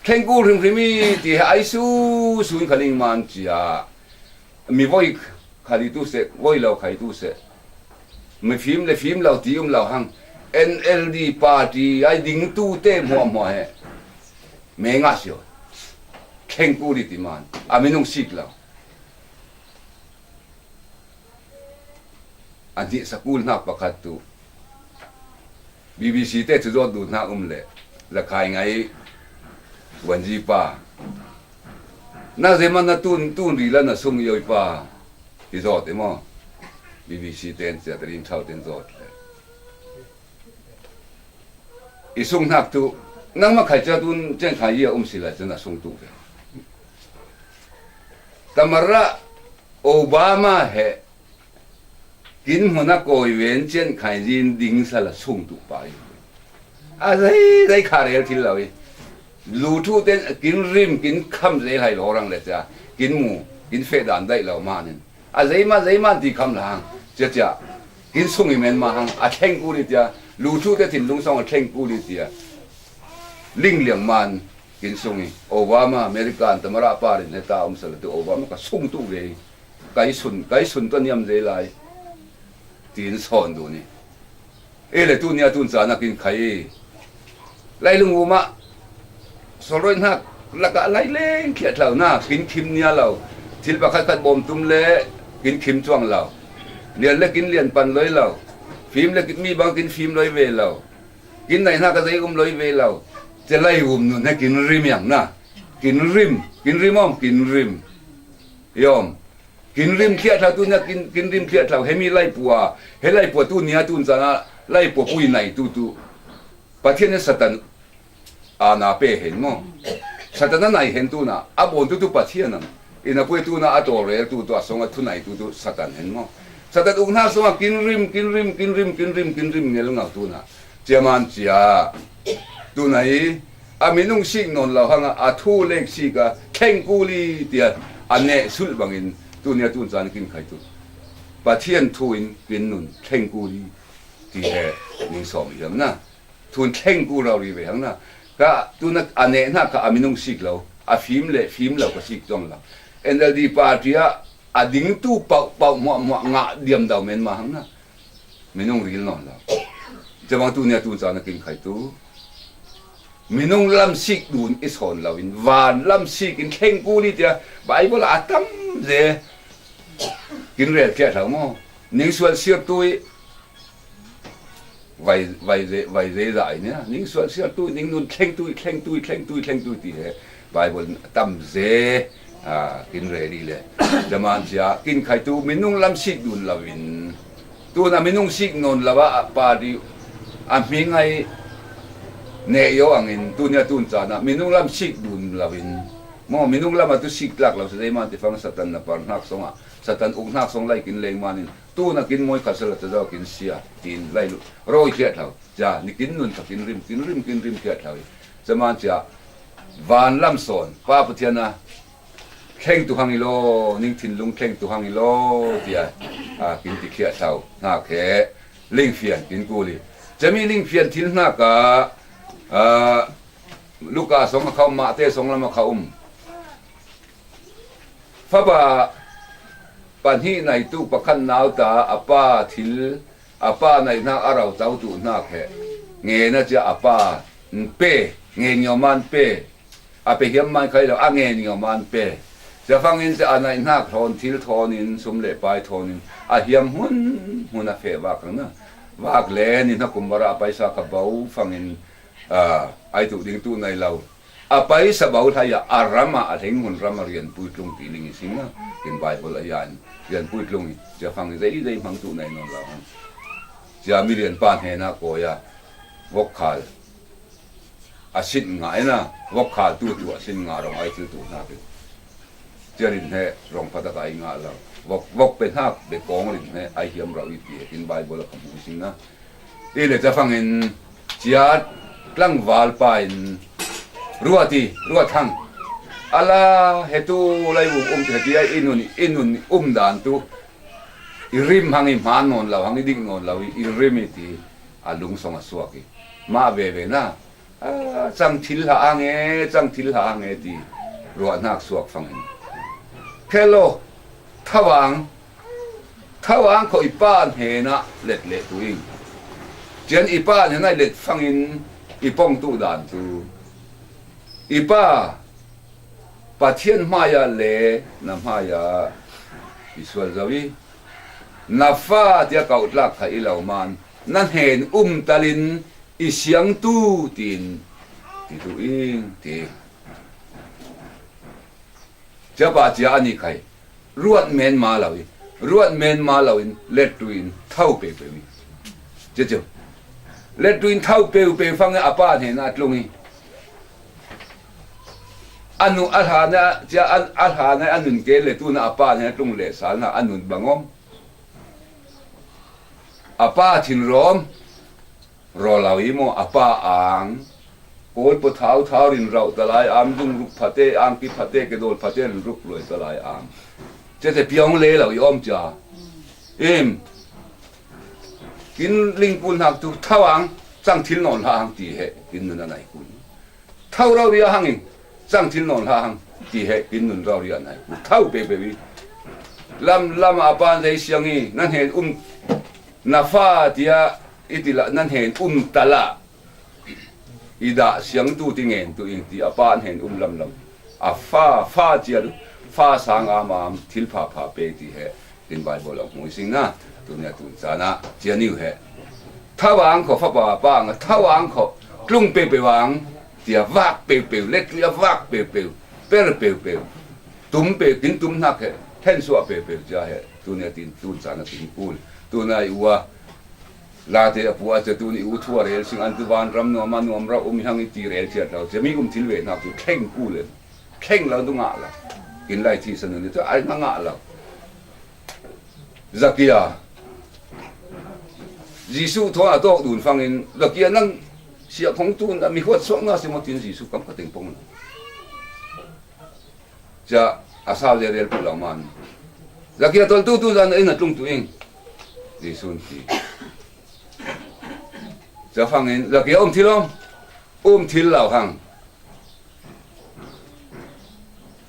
Thleng kul hrimhrim i ti he ai su, su in khaling man cia. Mi voi khai tu seh, voi lo khai tu seh. Mi fim le fim lo ti um lo hang. N L D party ai ding tu te hmuahhmuah he. Me ngah sio. Thleng kuli ti man. A minung sik lo. A nih sakul hnak pakhat tu. B B C te cu zawt duh hna um le, Zakhai ngai Wanzi pa. Na zeman na tun, tun ri la na sung i oi pa. I zawt i maw? B B C ten cia, Tedim Thau ten zawt le. I sung hnak tu, nangmah khai cia tun, Ceng Khai i a um si lai cu na sung tu ve. Tamara Obama he, kin hmun a kawi ven cian khai zin ding sal a sung tu pa i. A zei, zei kha rel thil lo i. Lu thu ten kin rim, kin kham zei lai lo rang le cia. Kin mu, kin feh dan daih lo manin. A zei ma, zei man ti kham lang. Cia cia. Kin sung i men ma hang. A thleng kuli tia. Lu thu te thinlung song a thleng kuli tia. Ling liang man. Kin sung hi, Obama, American tamara parin heta om sala tu Obama ka sung tu ve. Kai sun, kai sun to niam ze lai. Tin son du ni. E le tu nia tun sa na kin khai. Lai lung uma. Soroi nak laka lai leng kia thlau na kin khim nia lau. Thil pakhat khat bom tum le kin khim chuang lau. Lian le kin lian pan loi lau. Fim le kin mi bang kin fim loi ve lau. Kin nai na ka zei um loi ve lau. Te lai um nun he kin rim yang na. Kin rim, kin rim om, kin rim. Yom. Kin rim thliah thlau tu nia kin, kin rim thliah thlau. He mi lai pua, he lai pua tu nia tun sa na, lai pua pui nai tu tu. Pathian he Satan a na pe hen mo. Satan a nai hen tu na, a bon tu tu Pathian ang. Ina pui tu na a to rel tu tu a song a tu nai tu tu Satan hen mo. Satan uk na song a kin rim, kin rim, kin rim, kin rim, kin rim ngel ngau tu na. Cia man cia. Tu na i, a minung sik non lau hang a, a thu lek sik a, thleng kuli tia, a ne sul bangin, tu nia tun sa na kin khai tu. Pathian thu in kin nun, thleng kuli, ti he, ning som i lam na. Thun thleng ku rau ri ve hang na. Ka tuna a nehna ka a minung sik lo, a fim le fim lo ka sik tuang lo. N L D party a a ding tu pau pau muah muah ngah diam dau men ma hang na. Minung ril non lo. Chabang tu nia tun sa na kin khai tu. Minung lam sik dun i son lo in van lam sik in thleng ku li tia Bible a tam ze. Kin rel kia thau mo. Ning sual sir tu i vai, vai ze, vai ze za ai nia. Ning sual sial tu, ning nun thleng tu, thleng tu, thleng tu, thleng tu ti he. Bible tam ze, a, kin re ri le. Zaman sia, kin khai tu, minung lam sik dun lavin. Tu na minung sik non lava, a pa di, a mi ngai ne yo angin, tu nia tun sa na, minung lam sik dun lavin. Mo, minung lam a tu sik lak lau, sa dei man ti fang Satan na par hnak song a. Satan uk hnak song lai kin leng manin. Tu na kin moi khat sala ta zau kin sia, tin lai lu. Roi thiat hlau. Ja, ni kin nun ta kin rim, kin rim, kin rim thiat hlau. Zaman cia, van lam son, pa Pathian a, thleng tu hang i lo, ning thin lung thleng tu hang i lo, tia, a, kin ti thiat hlau. Hnak he, ling fian, kin kuli. Cami ling fian thil hnak a, a, Luka song a kha um, Mate song lam a kha um. Fapa pahnih nai tu pakhat nau ta a pa thil, a pa nai hnak a rau cau tu hnak he. Nge na cia a pa, n pe, nge nio man pe. A pe hiam man khai lo, a nge nio man pe. Cia fangin cia a nai hnak thawn thil thawn in, sum le pai thawn in, a hiam hun, hun a fe vak na. Vak le, ni hna kum bara a paisa kha bau fangin, a, ai tu ding tu nai lo. A paisa bau hlai a, a ram a, a hleng hun ram a rian pui tlung ti ling i sing a. Kin Bible a yan, rian pui tlung i, cia fang zei zei hmang tu nai non lo hang. Cia mi rian pa hne na ko ya, vok khal. A sin nga ena, vok khal tu tu a sin nga rong ai tu tu na pi. Cia rin he, rong pata ka ai nga lo. Vok, vok pe hnak, be kong rin he, ai hiam rau i ti, kin Bible a ka bu sing na. I le ca fangin cia tlangval pa in ruat i, ruat hang. Ala he tu lai um um ti i nun, i nun um dan tu i rim hang i hman non lo, hang i dik non lo, i rim i ti a lungsong a suak i. Ma ve ve na, a, cang thil ha ang e, cang thil ha ang e ti ruat hnak suak fangin. Khelo, thawang, Thawang kho i pa hnena let leh tu in. Cian i pa hnena i let fangin i pong tu dan tu. I pa, Pathian hmaya le na hmaya i sual zo i. Na fa tia kau tlak kha i lo man. Na hnen um talin i siang tu tin. Ti tu in, ti. Cia pa cia a ni khai. Ruat men ma lo i. Ruat men ma lo in let tu in thau pe pe i. Cia cia. Let tu in thau pe pe fang a pa hnen a tlung i. A nu a hla na cia a, a hla na a nun ke le tu na a pa hnen a tlung le sal na a nun bang om. A pa thin rom. Raw lo i maw a pa ang. Kawl pua thau thau rin rauh ta lai am, zung ruk phate, ang ki phate, ke dawl phate rin ruk luai ta lai am. Cete piawng le lo i awm cia. Im. Kin lingkul hnak tu thau ang, cang thil nawn hlah hang ti he, kin nun a nai kun. Thau rau ria hangin, sang thil nawn hlah hang, ti he kin nun rau rian ai. Thau peuhpeuh i. Lam lam a pan zei siang i, nan hen um, na fa tia, i ti la, nan hen um ta la. I dah siang tu ti ngen tu in ti a pan hen um lam lam. A fa, fa cia lu, fa sang am am, thil pha pha pe ti he. Tin Bible a hmui sing na, tunia tun cana, cia niu he. Thawang kho fa pa pa nga, thawang kho, tlung peuhpeuh ang, tia vak peuhpeuh, let ria vak peuhpeuh, per peuhpeuh, tum peuh, kin tum hnak he, then suah peuhpeuh cia he, tunia tin, tun cana tin kul, tuna i ua, late a pu a cia tuni u thua rel sing an tu van ram nuam a nuam rau um hang i ti rel cia tau, cia mi um thil ve hnak tu, thleng kul e, thleng lo tu ngah lo, kin lai thi sa nun i tu, ai ngah ngah lo. Zakia. Jesuh thawn a tawk dun fangin, Zakia nang siah khong tun a mi huat suak na si maw tin Jesuh kam ka teng pong. Cia a sau zia rel tu lo man. Zakia tol tu tu zan in a tlung tu in. Jesuh ti. Cia fangin, Zakia um thil om. Um thil lo hang.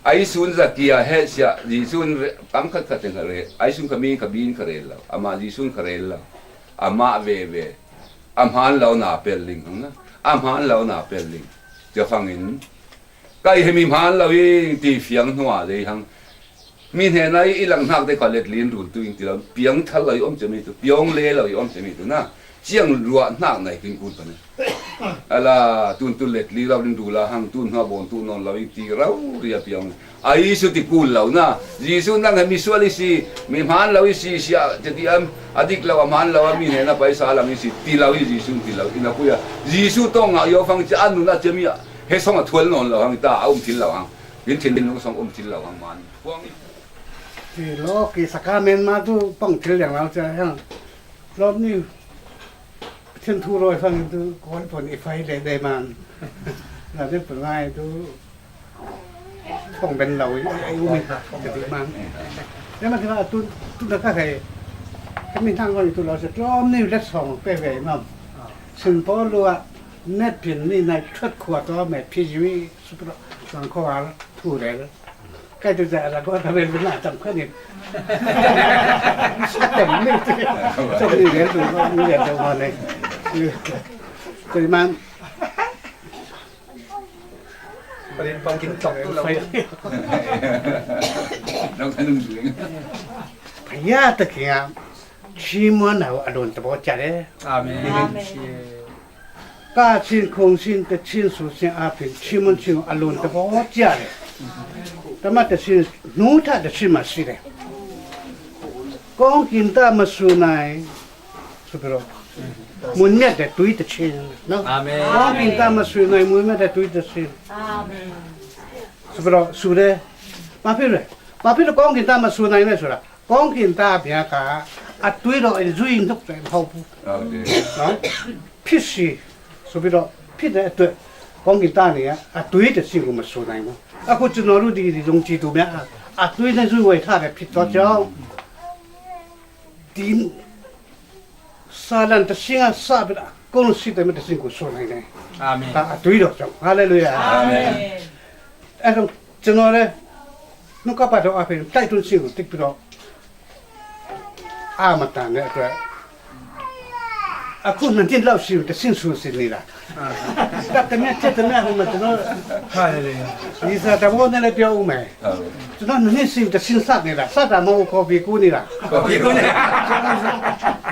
Ai sun Zakia he sia, Jesuh in re-, kam khat khat in kha re, ai sun kha mi kha bin kha rel lo, amah Jesuh in kha rel lo, amah ve ve, a hman lo na pel ling hang na, a hman lo na pel ling. Cia fangin, kai he mi hman lo i ti fiang hnua zei hang, mi hnena i, i lang hnak te kha let lin rul tu in ti lo, piang thal lo i om cemi tu, piang le lo i om cemi tu na, ciang ruah hnak nai kin kun pa ne. Ala, tun tu let li lo rin rula hang, tun hna bon tu non lo i ti rau ria piang. A Jesuh ti kul lo na, Jesuh nang he mi sual i si, mi hman lo i si, sia, ti ti am, a dik lo a hman lo a mi hnena paisa lang i si, ti lo i Jesuh ti lo, ina puya. Jesuh tawng ngah yo fang cia an nun a cia mi a, he song a thual non lo hang ta, a um thil lo hang. Kin thin lung song um thil lo hang man. Puang i. Ti lo ki sakamen ma tu pang thil liang lo cia hang. Lawm ni Thian thu rawi fang tu kawl pon i fai le le man. Na te pun ngai tu pong ben lo i, i umi ka ti man. Te ma ti ma tu, tu na ka kai. Ka mi thang ko i tu lo se tlom ni let song pe ve mam. Sin po lua net pin ni nai thuat khua to me phi jui su pro sang ko al thu le. Kai tu za la ko ta ben ben na tam kha ni. Sa tem ni. Sa ni le tu ko ni le tu ko ni. Tu man. Parin pang kin tok tu lo. Nang kan nung suing. Paya ta kia. Chi mo na alon ta bo cha le. Amen. Amen. Ka chin khong chin te chin su chin a pin chi mon chin alon ta bo cha le. Ta ma te chin nu ta te chin ma si le. Kong kin ta ma su nai. Su pero. Mun ne te tui te chin. No? Amen. Kong kin ta ma su nai mun ne te tui te chin. Amen. Su pero su le. Ma pi le. Ma pi le kong kin ta ma su nai ne su la. Kong kin ta bia ka a tui lo en zui nuk te hau pu. Amen. No? Phisi, su pi lo, phi te a tui, kong kin ta ni a, a tui te sing ku ma su nai mo. A ku chu no lu di di zong chi tu mia a, a tui te zui wai tha te phi to chong. Din, sa lan te sing a sa pi la, kong si te me te sing ku su nai ne. Amen. Ta a tui lo chong. Hallelujah. Amen. A zong, chu no le, nu ka pa do a phi, tai tun sing ku tik pi lo. A matan ne a tua. A kun nan tin lau sin te sin sun sin ni la. Ta te mia te te mia hong ma te no. Hallelujah. Ni sa ta mo ne le pia u me. Te no ni sin te sin sa ni la. Sa ta mo ko bi ku ni la. Ko bi ku ni.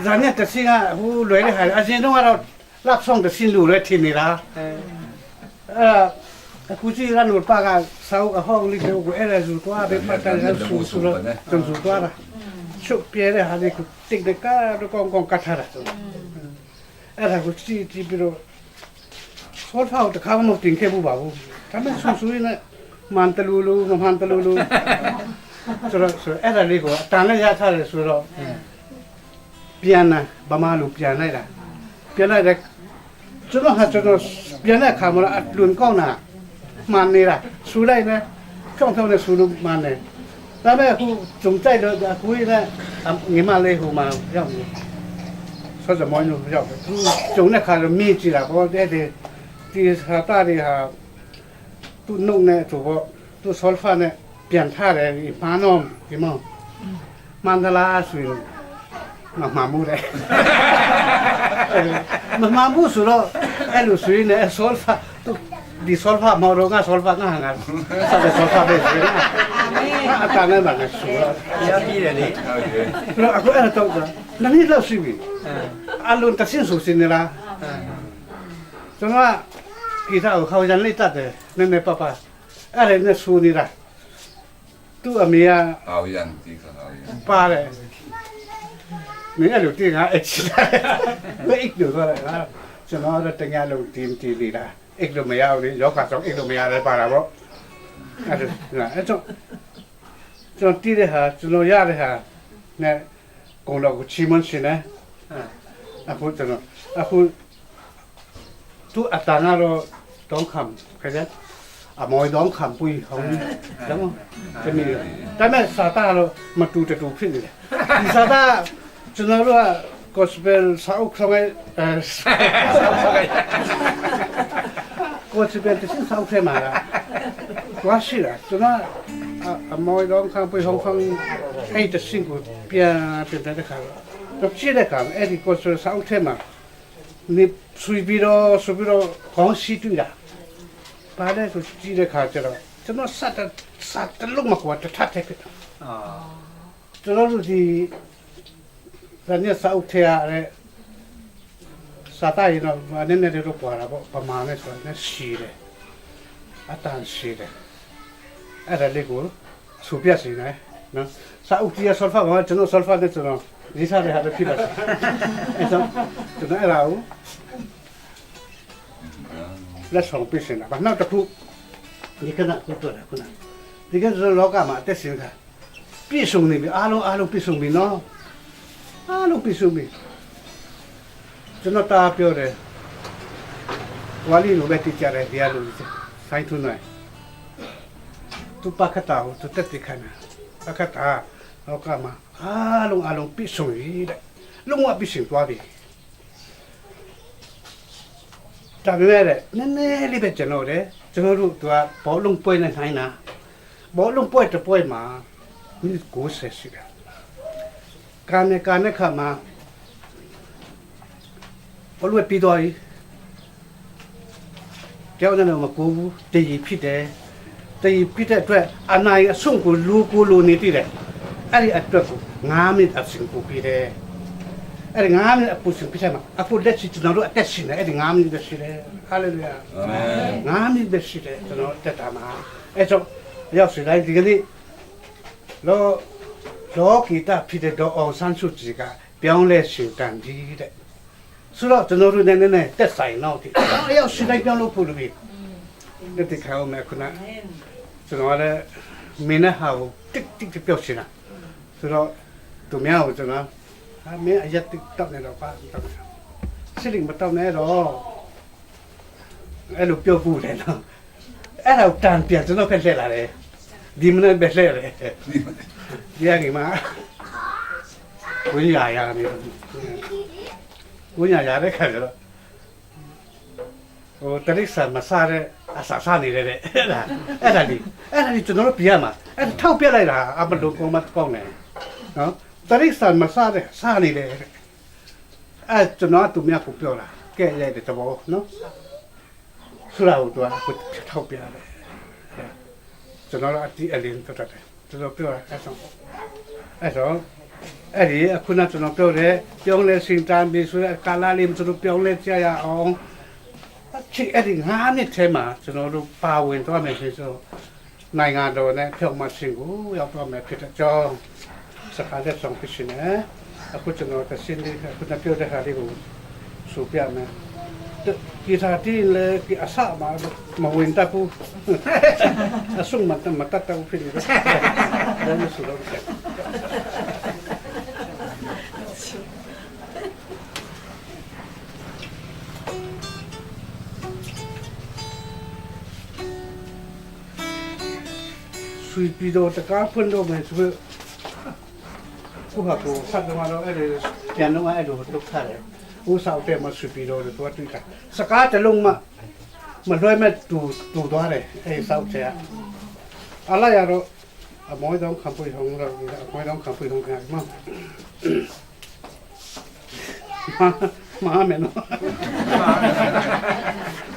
Za ne te sin a hu lue le ha. A sin no a ro. Lap song te sin lu le thin ni la. A, a ku chi ran ul pa ka sau ka hong lik te u ku e la zu tua be pa ta la su su lo. Tong zu tua la. Su pie le ha le ku tik de ka do kong kong ka tha la. A la ku chi chi pi lo. Sol fau te ka mo ting ke bu ba bu. Ta me su su i na. Man ta lu lu, man ta lu lu. Su lo su e la le ku ta na ya tha le su lo. Piana, ba ma lu piana la. Piana de. Chuno ha chuno piana kha mo la at lun ko na. Man ni la. Su lai ne. Chong chong ne su lu man ne. Ta me ku chung chai lo da ku i ne. Am ngi ma le hu ma yam ni. So za mo nu yam. Chung ne kha lo mi chi la ko de de. Ti sa ta de ha. သူ့နှုတ်နဲ့ဆိုတော့ သူ့ solfa နဲ့ပြန်ထားတယ် ဒီမှာနော် ဒီမှာ မန္တလာဆိုရင် မမှားဘူးတဲ့ မမှားဘူးဆိုတော့ အဲ့လိုဆိုရင်လည်း solfa သူဒီ solfa မဟုတ်တော့ ငါ solfa ငါငါ စတဲ့ solfa ပဲဆိုရင် အတန်နဲ့ပါနဲ့ဆိုတော့ ရပြီးတယ်လေ ဟုတ်တယ် ဆိုတော့ အခုအဲ့ဒါတော့ နှစ်နှစ်လောက်ရှိပြီ အလုံးတစ်ဆင့်ဆိုစင်နေလား ကျွန်တော်က ဂီတကို ဟောက်ရန်လေးတတ်တယ် နည်းနည်းပါးပါး အဲ့ဒါနဲ့ဆိုနေတာ သူ့အမေက ဟောက်ရန်တီးခါ ဟောက်ရန် ပါတယ် မင်းအဲ့လိုတီး ငါအဲ့ချစ်တယ် မင်းအိပ်ပျော်သွားတယ် ကျွန်တော်တော့ တစ်ညလုံးတီး တီးနေတာ အိပ်လို့မရဘူးလေ ရောဂါကြောင့် အိပ်လို့မရလဲ ပါတာပေါ့ အဲ့ဒါ အဲ့တော့ ကျွန်တော်တီးတဲ့ဟာ ကျွန်တော်ရတဲ့ဟာနဲ့ ကိုယ်တော်ကို ချီးမွမ်းချင်တယ် အခုကျွန်တော် အခု သူ့အတန်ကတော့ တောင်းခံ ခင်ဗျာ အမောင်တောင်းခံပွေဟောင်းကြီး ဒါမှ တမီး ဒါပေမဲ့ စာသားတော့ မတူတတူဖြစ်နေတယ် ဒီစာသား ကျွန်တော်တို့က gospel စာအုပ်ဆောင်ရဲ့ အဲ gospel တစ်ဆင့် စာအုပ်ထဲမှာလား သွားရှိတာ ကျွန်တော် အ- အမောင်တောင်းခံပွေဟောင်းဟောင်း အဲ့တစ်ဆင့်ကို ပြန် ပြန်တဲ့ခါတော့ တော့ကြည့်တဲ့ခါ အဲ့ဒီ gospel စာအုပ်ထဲမှာ နေဆွေပြီးတော့ ဆိုပြီးတော့ ခေါင်းစည်းတွေ့တာ ဘာလဲဆို ကြည့်တဲ့ခါကျတော့ ကျွန်တော် စက်တ- စက်တစ်လုံးမကွာ တစ်ထပ်တည်းဖြစ်တာ ကျွန်တော်တို့ ဒီ ဒါနဲ့ စာအုပ်ထဲရတဲ့ စာသားရင်တော့ နည်းနည်းလေးတော့ ကွာတာပေါ့ ဗမာနဲ့ဆိုတာနဲ့ ရှည်တယ် အတန်ရှည်တယ် အဲ့ဒါလေးကို ဆိုပြစီမယ်နော် စာအုပ်ကြီးက solfa ပါ ကျွန်တော် solfa နဲ့ ကျွန်တော် ရေးထားတဲ့ဟာပဲ ဖြစ်ပါစေ အဲ့တော့ ကျွန်တော် အဲ့ဒါကို လက်ဆောင်ပေးချင်တာပါ နောက်တစ်ခု ဒီကနေ့ အခုပြောတာ ခုန ဒီကနေ့ လောကမှာ အသက်ရှင်တာ ပြည့်စုံနေပြီ အားလုံး အားလုံး ပြည့်စုံပြီနော် အားလုံး ပြည့်စုံပြီ ကျွန်တော် တအားပြောတယ် ဝါလီလိုပဲ သိကြတယ် ဒီကလို ဆိုင်းထွန်းနိုင် သူ ပကတကို သူ သက်သေခံတာ ပကတ လောကမှာ အားလုံး အားလုံး ပြည့်စုံပြီတဲ့ လုံးဝ ပြည့်စုံသွားပြီ ဒါပေမဲ့တဲ့ နည်းနည်းလေးပဲ ကျွန်တော်တဲ့ ကျွန်တော်တို့ သူက ဘောလုံးပွဲနဲ့ နှိုင်းတာ ဘောလုံးပွဲတစ်ပွဲမှာ မိနစ်ကိုးဆယ်ရှိတယ် ကန်နဲ့ ကန်တဲ့ခါမှာ ဘောလုံးပွဲပြီးသွားပြီ တယောက်နဲ့တော့ မကူဘူး တရီဖြစ်တယ် တရီဖြစ်တဲ့အတွက် အနိုင်အရှုံးကို လိုကိုလိုနေသေးတယ် အဲ့ဒီအတွက်ကို ငါးမိနစ် အချိန်ပိုပေးတယ် အဲ့ဒီ ငါးမိနစ် အပိုချိန်ပေးထဲမှာ အခုလက်ရှိ ကျွန်တော်တို့ အသက်ရှင်နေ အဲ့ဒီ ငါးမိနစ်ပဲရှိတယ် ဟာလေလုယာ အာမင် ငါးမိနစ်ပဲရှိတယ် ကျွန်တော် အသက်တာမှာ အဲ့တော့ ရောက်စီတိုင်း ဒီကနေ့ လော- လောကီတဖြစ်တဲ့ ဒေါ်အောင်ဆန်းစုကြည်က ပြောင်းလဲရှင်တန်ပြီတဲ့ ဆိုတော့ ကျွန်တော်တို့နဲ့ နည်းနည်း သက်ဆိုင်တော့ ဒီ ရောက်စီတိုင်း ပြောင်းလို့ဖို့လိုပြီ လက်တခါအောင်မယ် ခုန ကျွန်တော်ကလည်း မင်းနဲ့ဟာကို တိတ်တိတ် ပြောချင်တာ ဆိုတော့ သူများကို ကျွန်တော် ဟာ မင်း အရက်တိတ်တောက်နေတော့ ပါတောက်နေ စလိမတောက်နဲ့တော့ အဲ့လို ပြောပူတယ်နော် အဲ့ဒါကို တန်ပြန် ကျွန်တော်ဖက်လှည့်လာတယ် ဒီမနက်ပဲ လှည့်တယ် ဒီကနေမှ ဝင်ရရနေ ဝင်ရရတဲ့ခါကျတော့ ဟို တိရစ္ဆာန်မစားတဲ့ အစာစားနေတယ်တဲ့ အဲ့ဒါ အဲ့ဒါလေး အဲ့ဒါလေး ကျွန်တော်တို့ ပြင်ရမှာ အဲ့ဒါ ထောက်ပြလိုက်တာ အမလို့ ကောင်းမကောင်းလဲ နော် တိရစ္ဆာန်မစားတဲ့ စားနေတယ် အဲ့ ကျွန်တော်က သူများကို ပြောတာ ကဲ ရိုက်တဲ့သဘောနော် ဆိုတာကို သူက အခု ထောက်ပြတယ် ကျွန်တော်တို့ အတိအလင်း ပြောတတ်တယ် ကျွန်တော် ပြောတာ အဲ့ဆို အဲ့ဆို အဲ့ဒီ အခုန ကျွန်တော် ပြောတယ် ပြောင်းလဲရှင်တန်ပြီဆိုတဲ့ ကာလလေးမှာ ကျွန်တော် ပြောင်းလဲကြရအောင် အဲ့ဒီ ငါးနှစ်ထဲမှာ ကျွန်တော်တို့ ပါဝင်သွားမယ်ဆိုတော့ နိုင်ငံတော်နဲ့ ဖြောင့်မတ်ခြင်းကို ရောက်သွားမယ်ဖြစ်တဲ့အကြောင်း စကားလက်ဆောင် ဖြစ်ရှင်တယ်။ အခု ကျွန်တော် တစ်ဆင့်လေး အခုန ပြောတဲ့ဟာလေးကို ဆိုပြမယ်။ ဂီတတီးရင်လည်း အစမှာ မဝင်တတ်ဘူး။ အဆုံးမှာ မတတ်တတ်ဘူး ဖြစ်နေတော့ ဒါမျိုး ဆိုတော့ ရွှေပြည်တော် တံခါးဖွင့်တော့မယ်ဆိုတော့ ကိုယ့်ဟာကိုယ် ဆက်သမားတော့ အဲ့လို ပြန်တော့ အဲ့လို ဒုက္ခတယ်။ ဥစ္စာအုပ်ထဲမှာ ရွှေပြည်တော်လို့ သွားတွေ့တာ။ စကားတစ်လုံးမှ Malhuai met tu, tu dua le, ei sau che a. A lai a ro, a moi dong khampui hong ro, a moi dong khampui hong kha ma. Ma, ma men no.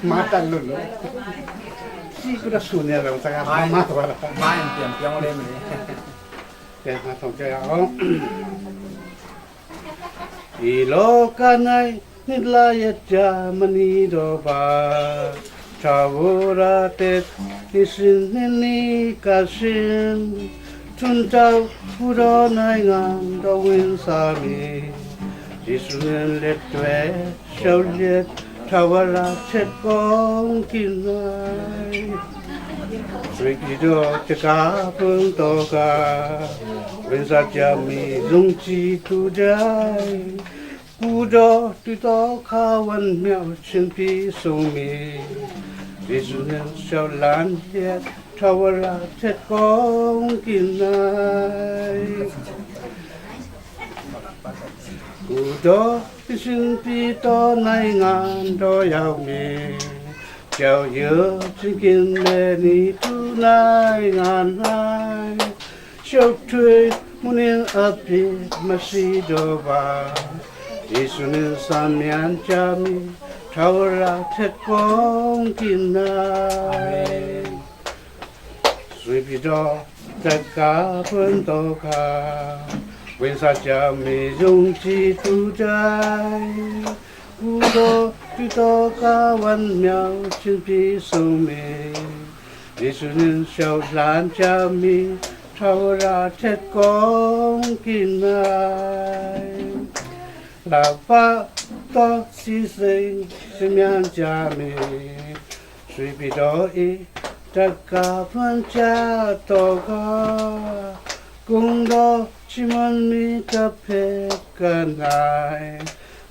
Ma tan lun lo. Si ku da su ne ro ta ma ma to la. Ma en piang piang le me. Ke ma tong ke a ro. I lo ka nai, nit lai a cha mani do ba. Tawura te ni sin ni ni ka sin. Tun tau pu do nai ngan do win sa mi. Jisu nen let tue, shau let, tawura chet kong kin nai. Sui ki do te ka pun to ka. Win sa cha mi zung chi tu jai. Pu do tu to ka wan miao chin pi sung mi. Jisu nen shau lan hiet tawura chet kong kin nai. Pu do pi sin pi to nai ngan do yau mi. Chau yu chin kin le ni tu nai ngan nai. Shau tui munin a pi ma si do ba. Jisu nen sa mian cha mi. Tawura chet kong kin nai. Amen. Sui pi do, ta ka pun to ka. Win sa cha mi zung chi tu jai. Pu do tu to ka wan miao chin pi sung mi. Jisu nen shau lan cha mi. Tawura chet kong kin nai. La pa to si sing si mian cha mi. Sui pi do i, ta ka pun cha to ka. Kung do chi mon mi ka phe ka nai.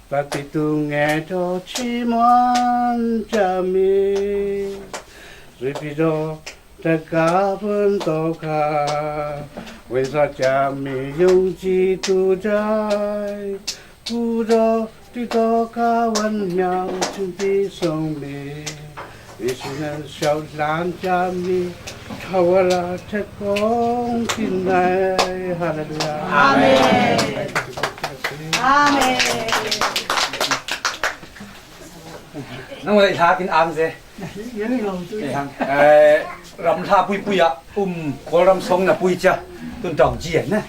Pa pi tu nge do chi mon cha mi. Sui pi do, ta ka pun to ka. Win sa cha mi yung chi tu jai. Pu do, ti do ka wan miao chin pi sung mi. Jisu nen shau lan cha mi. Tawura chet kong kin nai. Hallelujah. Amen. Amen. Nang lai tha kin am ze. Eh, ram tha pui pui a, um, kol ram song na pui cha. Tun tong ji na.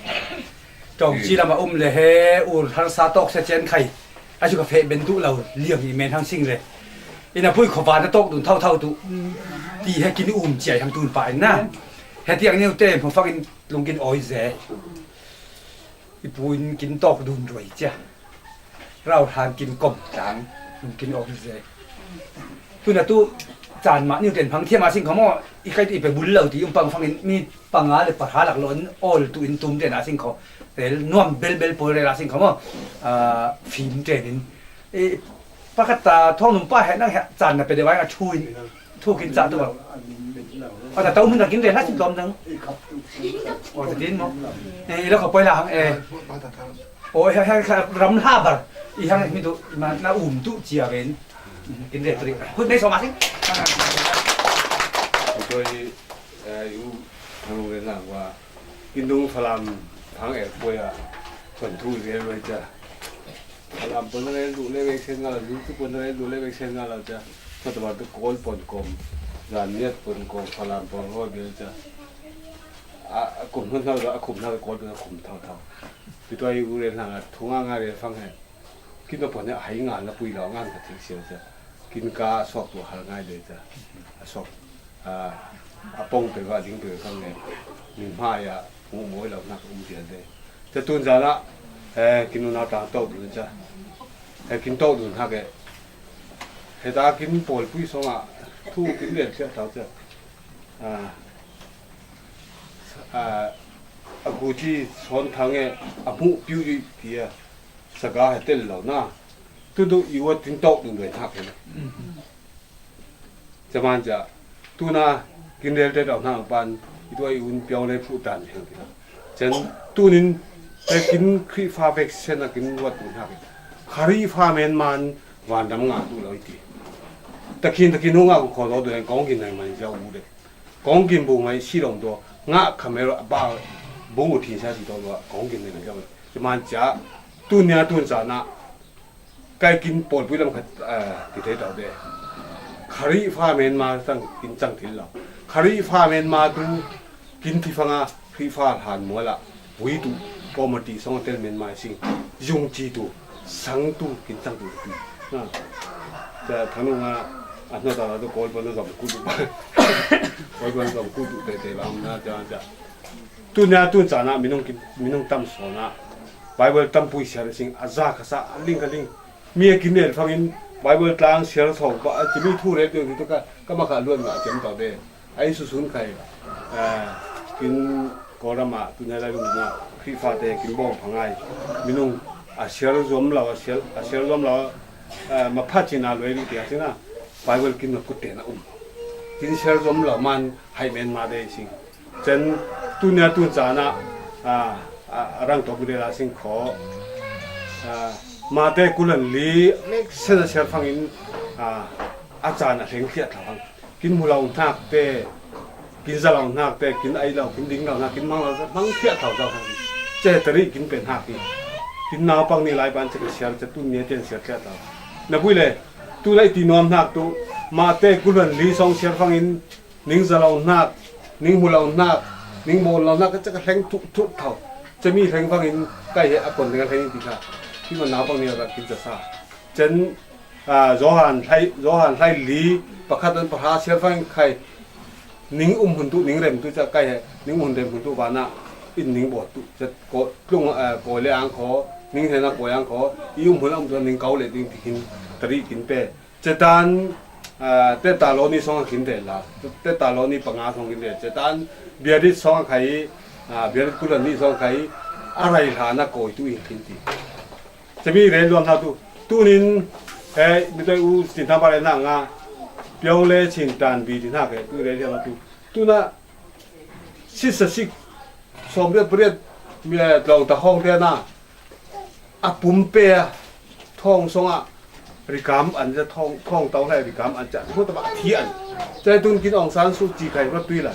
Tong ji lam a um le he, ur har sa tok sa chen khai. A chu ka fe ben tu lo, liang i men hang sing le. Ina pui kho va na tok dun thau thau tu. Ti he kin um chiai hang tun pa in na. He tiang niu te, mo fak in lung kin oi ze. I pu in kin tok dun ruai chia. Rau hlan kin kom tang, lung kin oi ze. Tu na tu, chan ma niu ten phang thiam a sing kho mo, i kai tu i pe bul lo ti um pang phang in mi panga le pa ha lak lo in ol tu in tum ten a sing kho. Rel nuam bel bel pol rel a sing kho mo. Ah, fim ten in. E, pa khat ta thong num pa he nang he chan na pe de wai a thu in. Thu kin cha tu ba. Ata tau mun ta kin rel ha sim tom dang. O ta din mo. E, lo kho poi la hang e. O he he ram ha bar. I hang mi tu ma na um tu chia ven. Kin rel tri. Khut nei so ma sing. Tôi, eh, u thang le lang wa. Kin dung Falam thang el poi a. Kon thu le lo cha. Falam pon rel du le ve sen nga la, YouTube pon rel du le ve sen nga la cha. Thot ba tu kol pon kom. Zan miat pon kom, Falam pon ho bel cha. A, a kum hon thau, a kum na kol pon kum thau thau. Pi toi u rel hang a, thung a nga rel phang he. Kin to pon he, hai nga na pui lo ngan ka thik sia cha. Kin ka sok tu hal ngai le cha. A sok. A, a pong pe va ding pe phang he. Min hma ya, mu moi lo na ka um tia de. Cha tun zan a, eh, kin nu na ta to dun cha. He kin to dun ha ke. He ta kin pol pui song a. Thu kin le cha ta cha. A, a, a gu chi son thang e, a mu piu i tia. Saka he tel lo na. Tu du i wa tin to dun le ha ke. Chaman cha, tuna kin rel te tau hna pan, i tuai un piau le phu tan heng ti. Chan tunin, te kin Khrihfa vek sen a kin wat tu hna ke. Khrihfa men man van dam nga tu lo i ti. Takhin takhin hong a kong khaw daw duh en kong kin nai man zia u de. Kong kin bu ngai si long daw. Nga khamero a ba bung u thin sa si daw daw kong kin nai man zia u. Ci man cia. Tun nia tun ca na. Kai kin pawl pui lam khat ti te daw de. Khari fa men ma tang kin chang thil lo. Khari fa men ma tu kin thi fanga Khrihfa hlan muala, vui tu, pawmati song tel men mai sing, zung ci tu, sang tu, kin chang tu, tu. Ha. Ca thanu nga, a hna ta tu, kol pon zom ku tu. Kol pon zom ku tu, te te lam na, ca, ca. Tu nia, tu ca na, minung kin, minung tam so na. Bible tam pui siar sing, a za ka sa, a ling ka ling. Mi a kin rel fangin Bible tlang siar thawng pah a timi thu rel piang ti tu ka, ka makha luan ngah ciam tawh ve. A in susun khai, kin Kawlram ah tuni lai lungna Khrihfate kin bawm phangai. Minung a siar zuam lo, a siar, a siar zuam lo, maphat cina luai lu tia sina Bible kin na kutte na um. Kin siar zuam lo man hai men ma de sing. Cen tunia tun cana a rang tawk dela sing khaw. Mate kulan li mek sena siar fangin a cana hleng thliah thlau hang. Kin hmu lo hnak te, kin za lo hnak te, kin ai lo, kin ding lo hnak, kin mang lo, mang thliah thlau zau hang. Ce tari kin pen hak hi. Kin naupang ni lai ban ce ka siar, ce tun nia tian siar thliah thlau. Na pui le, tu lai ti nuam hnak tu, mate kulan li song siar fangin, ning za lo hnak, ning hmu lo hnak, ning bawl lo hnak, ka cak a hleng thuh thuh tho. Cami hleng fangin kai he a kon ding a hleng ti kha. Khi man naupang nih a rak kin za sa. Cen, a, Johan hlai, Johan hlai li, pakhat an pahra siar fangin khai. Ning um hun tu, ning rem tu ca kai he, ning um hun rem hun tu vana in ning bawl tu. Ca ko, tlung, a, kawi le ang kho, ning hena kawi ang kho, i um hun a um tu ning kau le ding ti hin, tari kin pe. Cetan, a, Tetaloni song a kin rel la. Tetaloni panga song kin rel. Cetan, Biarit song a khai, a, Biarit kulan ni song a khai, a rai hla na kawi tu in kin ti. Cami rel luan hna tu. Tunin, he, mi toi u, sin thang pare na nga, piau le chin tan bi ti hna ke, tu rel hna tu. Tuna, sisa sik, sawm riat pariat, mi, tlawng ta hawng te na, a pumpe a, thawng song a, rikam an ca thawng, thawng tau hlai rikam an ca, hmu tama thi an. Cai tun kin Aung San Suu Kyi khai ruat tui lai.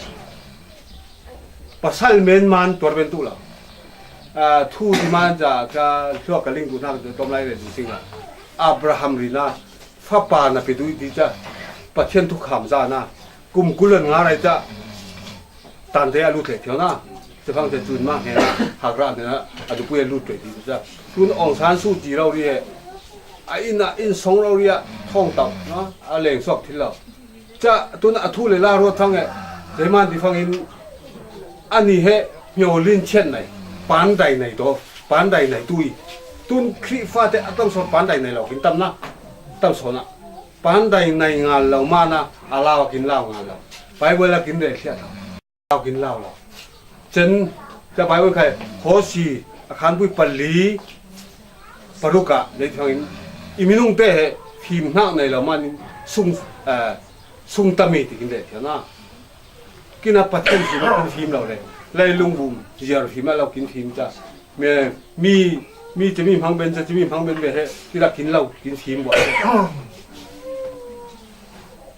Pasal men man tuar ben tu lo. A, thu ti man ca ka hluak ka ling tu hna ka tom lai ren sing a. Abraham rin a, fapa na pe tu ti ca, Pathian thu kham za na, kum kulan nga rai ca, tante a lut hlei thiau na. Cefang te cun mah hnen a, hak rah hnen a, a dupui a lut hlei ti ca. Tun Aung San Suu Kyi rori he, a inn ah inn song rori ah thawng tauh na, a leng suak thil lo. Ca tun a thu le la ruat fang he, zeiman ti fangin, ani he hmio lin chian nai, pandai nai to, pandai nai tui. Tun Khrihfa te a tam sawn pandai nai lo, kin tam na, tam sawn ah. Pandai nai ngal lo mana, a lau a kin lau ngal lo. Bible a kin rel thliah lo. Lau kin lau lo. Cen, ca Bible khai, Hosi, a khanpui pali, paruk ah, lei thangin, i minung te he, fim hnak nei lo manin, sung, eh, sung tami ti kin lei thiam na. Kin a Pathian fim a kin fim lo le. Leilung bum, ziar fim a lo kin fim ca. Mi, mi, mi cimi hmang ben ca, cimi hmang ben ve he, kila kin lo, kin fim buat.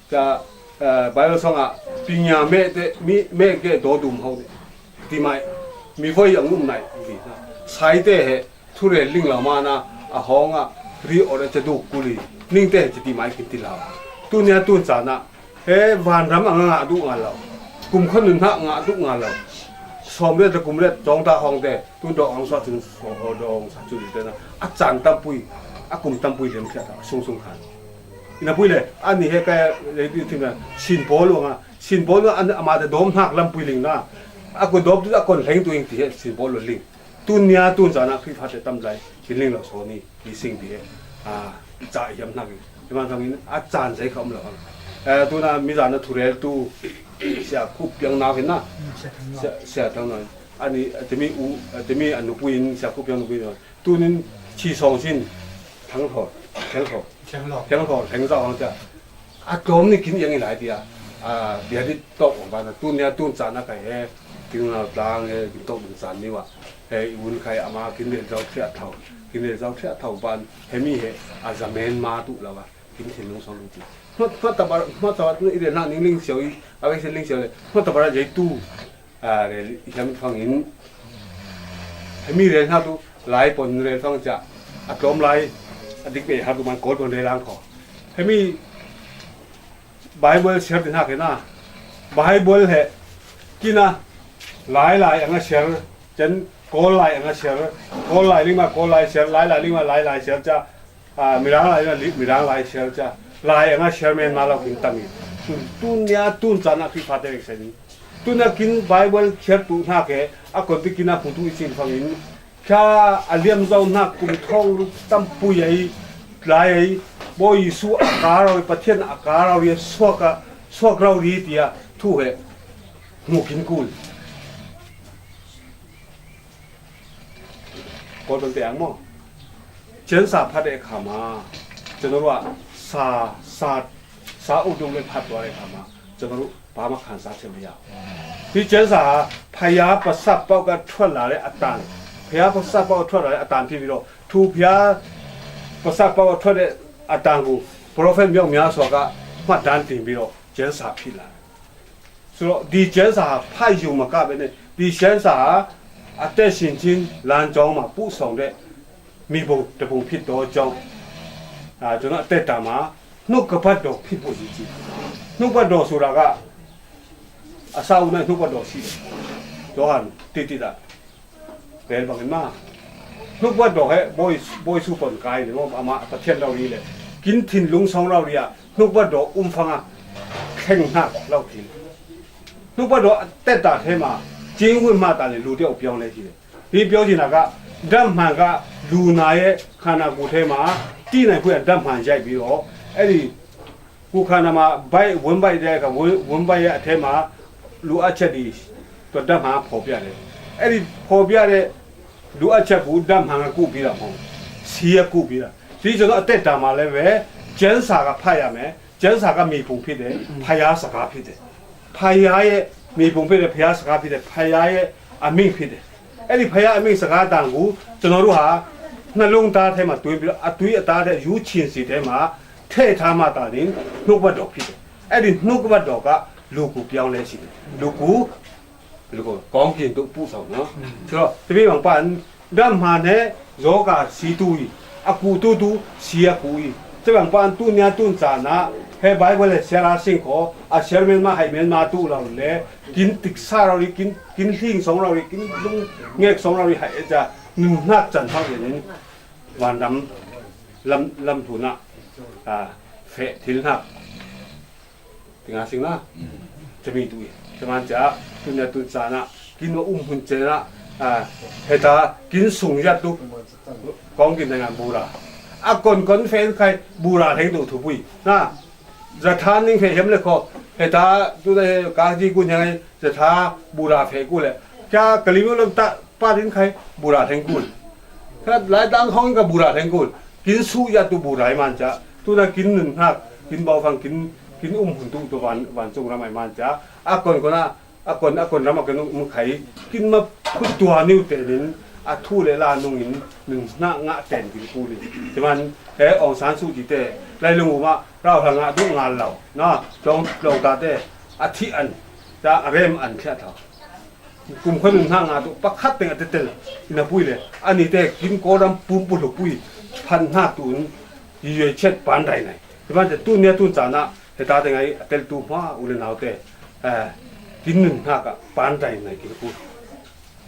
Ca, eh, Bible song ah, pinya meh te, mi, meh ke do dum ho te. Ti mai, mi voi ang um nai, vi. Sai te he, thurel ling lo mana, a hong ah, ri or a ca duk kuli, ning te he, ci ti mai kin ti lau. Tunia tun cana, he vanram ang ngah duh ngal lo. Kum khon nun hak ngah duh ngal lo. Sawm riat le kum riat cawng ta hawng te, tun dawh ang suah cun, dawh ang suah cun te na. A caan tampui, a kum tampui liam khia ta, sung sung khan. Ina pui le, ani he ka le ti thim na, sin pawl luang a, sin pawl luang a, amah te dawm hnak lampui ling na. A kun dawm tu, a kon hleng tu ing ti he, sin pawl luang ling. Tun nia, tun caan ah Khrihfa te tam lai, kin ling lo sawn i, i sing ti he, a, ca hiam hnak i. Iman thang in, a caan zei kha um lo hang. Eh, tun a, mi zan a thurel tu, sia khup piang nau hin na. Sia thang nau. Sia, sia thang nau. Ani, timi u, timi a nupui in, sia khup piang nupui in. Tunin, chi song sin, thang hor, thang hor. Thang hor. Thang hor, thang zau hang ca. A tlawm ni kin iang i lai tia, a, bia dit tawk awng bana, tun nia tun caan a kai he, kin nau tlang he, kin tawk ding caan ni wah, he, i un khai ama, kin le zau thiah thau, kin le zau thiah thau ban, he mi he, a za men ma tu lo a, Kin thinlung song ning ti. Hmat, hmat tabar, hmat tabar tu i rel hna ning ling siau i, a vei sen ling siau le. Hmat tabar a jei tu, a, rel i hiam fang in. Hemi rel hna tu, lai pon rel fang cia. A tlawm lai, a dik ve ha tu man kol pon rel ang kho. Hemi Bible share ti hna ke na. Bible he, kina, lai lai anga share, chen kol lai anga share, kol lai lingma kol lai share, lai lai lingma lai lai share cia. A, Mirang lai na li, Mirang lai share cia. Lai anga share men ma lo kin tami. Tun, tun nia tun chan a Khrihfa te vek sen. Tun a kin Bible share tu hna ke, a kon ti kin a hmu tu i sin fangin. Kha a liam zo hna kum thong tam pui ai, lai ai, Bawi Jesu a ka rau, Pathian a ka rau, suak a, suak rau ri tia, thu he, hmu kin kul. Kol pante ang maw? Censa phat e kha ma. Cenarua sa, sa, sa u dung le phat tua le kha ma. Cenarua pa ma khan sa chen ya. Hi censa ha, phaya pasa pau ka thuat la le atan. Phaya pasa pau thuat la le atan phi biro. Thu phaya pasa pau thuat le atan ku. Prophet miau mia so ka ma dan tin biro. Censa phi la. Suro, di censa ha, phai yu ma ka bene, di censa ha, a te sin chin, lan jong ma pu song de, mi bung, te bung phit do jong. A, jona te ta ma, nuk ka pat do phit bu si chi. Nuk pat do sura ka, a sa u na nuk pat do si. Johan, ti ti da. Rel bangin ma. Hnukbat dawh he bawi, bawi su pon kai le maw, amah Pathian lo ri le. Kin thinlung sawng lo ri ah hnukbat dawh um fanga thleng hnak lo thil. Hnukbat dawh a tet ta the ma, cing hun hma ta le lu tiau piau le hi le. Hi piau hi nak ah, dam hman ka lu nai e, khana ku the ma, ti nai pui an dam hman jai bi aw. Eri, ku kha nama bai, wun bai de ka wun, wun bai a the ma, lu a chat di, to dam ha pho bia de. Eri pho bia de, lu a chat bu dam ha ku bi la mo. Si a ku bi la. Si jo a te ta ma le ve, chen sa ka pha ya me, chen sa ka mi pung phi de, pha ya sa ka phi de. Pha ya ye, mi pung phi de, pha ya sa ka phi de, pha ya ye, a ming phi de. Eri pha ya a ming sa ka dang bu, cho no ru ha, na lung ta the ma tui bi, a tui a ta the, yu chin si the ma, the tha ma ta nin, hnuk ba dok phi de. Eri hnuk ba dok a, lu ku piang le si de. Lu ku, lu ku, kong kin tu pu sau no. Cho, te bi bang pan, dam hman he, zaw ka si tu i, a ku tu tu, si a ku i. Cebang pa an tu nia tun caan ah, he Bible he siar a sing kho, a siar men ma hai men ma tu lo le, kin tiksa lo ri, kin, kin hling song lo ri, kin lung ngek song lo ri hai e ca, nun hnak can hau in, van lam, lam, lam hlun ah, a, feh thil hnak. Tinga sing na. Cami tu i. Caman ca, tun ya tun caan ah, kin wa um hun cen ah, a, heta, kin sung ya tu, kong kin dengan bura. A kon kon fen khai, bura heng tu thupui. Na, zathan ning fe hem le kho, heta, tu da he, ka ji kun heng, zatha, bura fe ku le. Kya, kalim lam ta, pa din khai, bura heng ku le. Ka lai dang hong ka bura heng ku le. Kin su ya tu bura man ca. Tu na kin nun hnak, kin bau fang, kin, kin um hun tu tu van, van cung ram ai man ca. A kon kon a, a kon, a kon ram a kan um khai. Kin ma phut tua niu te nin, a thu le la nung in, nun hnak ngah ten kin ku ni. Cuman, he Aung San Suu Kyi te, lai lung um ah, rau hla ngah duh ngal lo. Na, long, long ta te, a thi an, ta a rem an thliah thau. Kum khuan nun hnak nga tu pakhat teng a tetel in a pui le, ani te kin Kawlram pumpu hlupui phan hnak tu in yuai chet pan rai nai. Hi ban te tu nia tun caan ah heta te ngai a tel tu hma u le nau te, eh, kin nun hnak ah pan rai nai kin pu.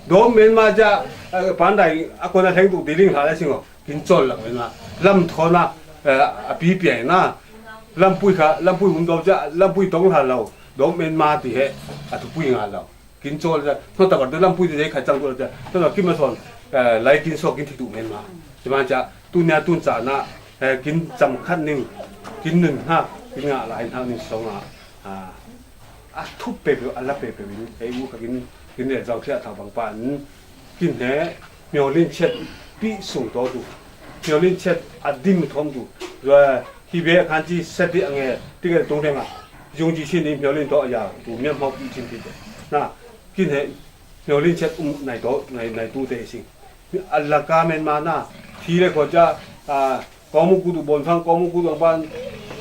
Dawm men ma ca, eh, pan rai a kon a thleng tu ti ling hla le sing aw, kin cawl lang men ma. Lam thawn ah, eh, a pi piai na. Lampui kha, lampui um dawm ca, lampui tong hla lo. Dawm men ma ti he, a thupui nga lo. Kin cawl le, hno ta bar tu lampui te khat cang tu le, hno ta kim a sawn, eh, lai kin suak kin thi tu men ma. Cuman ca, tu nia tun caan ah, eh, kin cam khat ning, kin nun hna, kin ngah lai hna ning sawng ah, ah, a thup pe pe, a la pe pe in, ei u kha kin, kin rel zau thliah thau bang pa in, kin he, Myohlin chet pi sung to tu. Myohlin chet a dim thom tu. Zua hi be khan chi set di ange, ti ke tung deng a. Yung ji sin ni myohlin to ya, tu miam hmau pi chin ti te. Na, kin he, myohlin chet um nai to, nai, nai tu te sing. A la ka men ma na, thi le ko cha, a, kong mu ku tu bon fang, kong mu ku tu ban,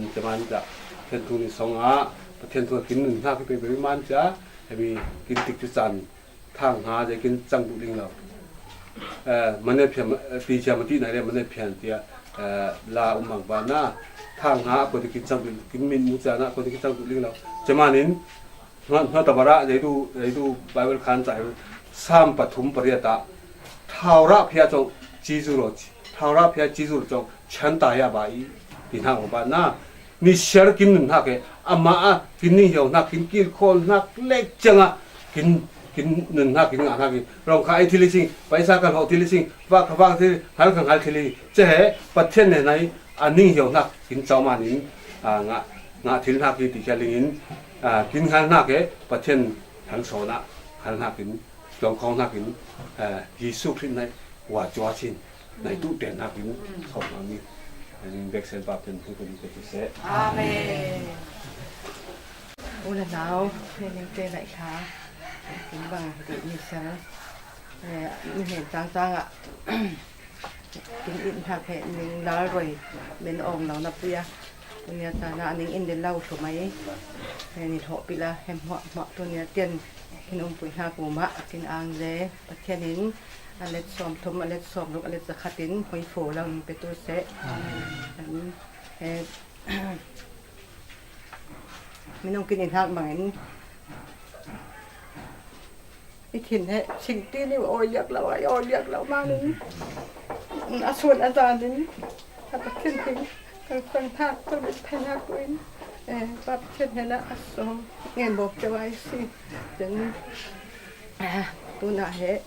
an, cia man cia, Pathian thu ni song ah, Pathian thu kin nun hnak hi pei pei man cia, hemi kin tik cu caan, thang nga zei kin cang duh ling lo. Eh, mane phian, eh, ti cia mati nai le mane phian tia, eh, la um mang ba na, thang nga ko ti kin cang duh, kin min mu cia na ko ti kin cang duh ling lo. Cia man in, hna, hna ta bara, zei du, zei du Bible khan cai, Sam pathum pariat ah, thau rah phia cong, ci zu ro, thau rah phia ci zu ro cong, chan ta ya ba i, ti hna ko ba na, ni siar kin nun hna ke, ama a, kin ning hiau hna, kin kil khol hna, lek ciang a, kin, kin nun hna, kin ngah hna, kin rong kha ai thil i sing, paisa kan hau thil i sing, va kha va thil, hal kha hal thil i, ce he, Pathian ne nai, a ning hiau hna, kin cau man in, a, ngah, ngah thil hna ki ti khia ling in, a, kin hal hna ke, Pathian hal sawn ah, hal hna kin, tuang khawng hna kin, a, Jesu Khrih nai, wa cua chin. Nai tu ten hna kin, khawng hna mi. Ning bek sen pa ten tu ko ni ko tu se. Amen. U le nau, hei ning te nai kha. Kin bang, hei ni sel. Eh, mi hei tang tang ah. Kin in hak he ning lal roi men ong lo na puya. Tunia ta na ning in de lo thu mai. He ni ho pila hem ho ho tunia tian hin um pui hak u ma kin ang le Pathian in a let som thum, a let som ruk, a let zakhat in hoi fo lo ning pe tu se. Em, he minung kin in hak bang in I thin he, sing ti ni awi liak lo, ai awi liak lo, ma ning. A sun a zan in, a Pathian thing, kan kan thak, tu ni thai nak tu in. Eh, pa Pathian he na a so, ngen bok te wai si. Ten, eh, tu na he,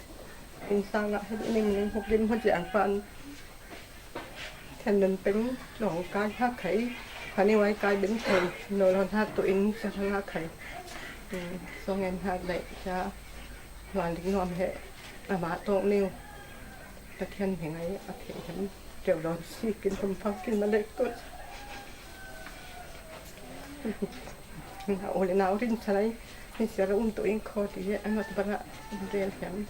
in sang a he, ning ning huk lim huk jiang pan. Thian nun peng lawng kai hngak khai, khani wai kai ben khai, no lo hngak tu in sa hngak khai. Song en hngak leh sa hluan dik nuam he, amah tawng niu. Pathian he ngai a thei hem, teu lawn si kin tum phak kin ma lek tut. A u le nau rin sa lai, ni sia ra um tu in khaw ti he, a ngat bana rel hem.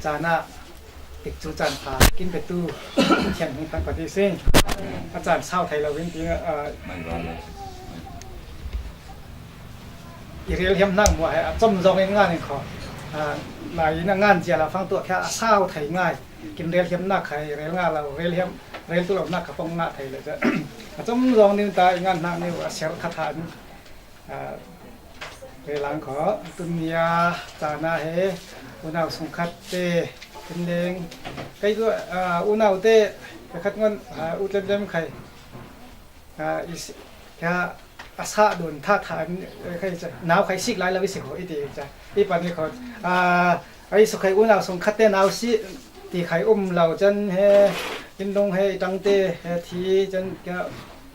Caan ah tikcu caan pha kin petu thianghlim kan pati si. A caan sau thei lo in ti, ah, i rel hiam hna muah he a com zong in ngan in kho. Ah, lai in a ngan zia la fang tuah kha a sau thei ngai. Kin rel hiam nak khai rel nga lo, rel hiam, rel tu lo nak kha pong ngah thei lo. A com zong ning ta i ngan hnak ning a ser kha tha in. Ah, ve lang kho, tunia caan ah he unau sungkhat te, thinleng, kei tu, ah, unau te, pakhat ngon, ah, u tlemtlem khai, ah, i si-, kha, a sa dun tha tha, eh, khai ca, nau khai sik lai lo i si kho, i ti ca, i pan i kho, ah, Ai, sukhai unau sungkhat te nau si ti khai um lo can he, inn lung he, i tang te he thi can ka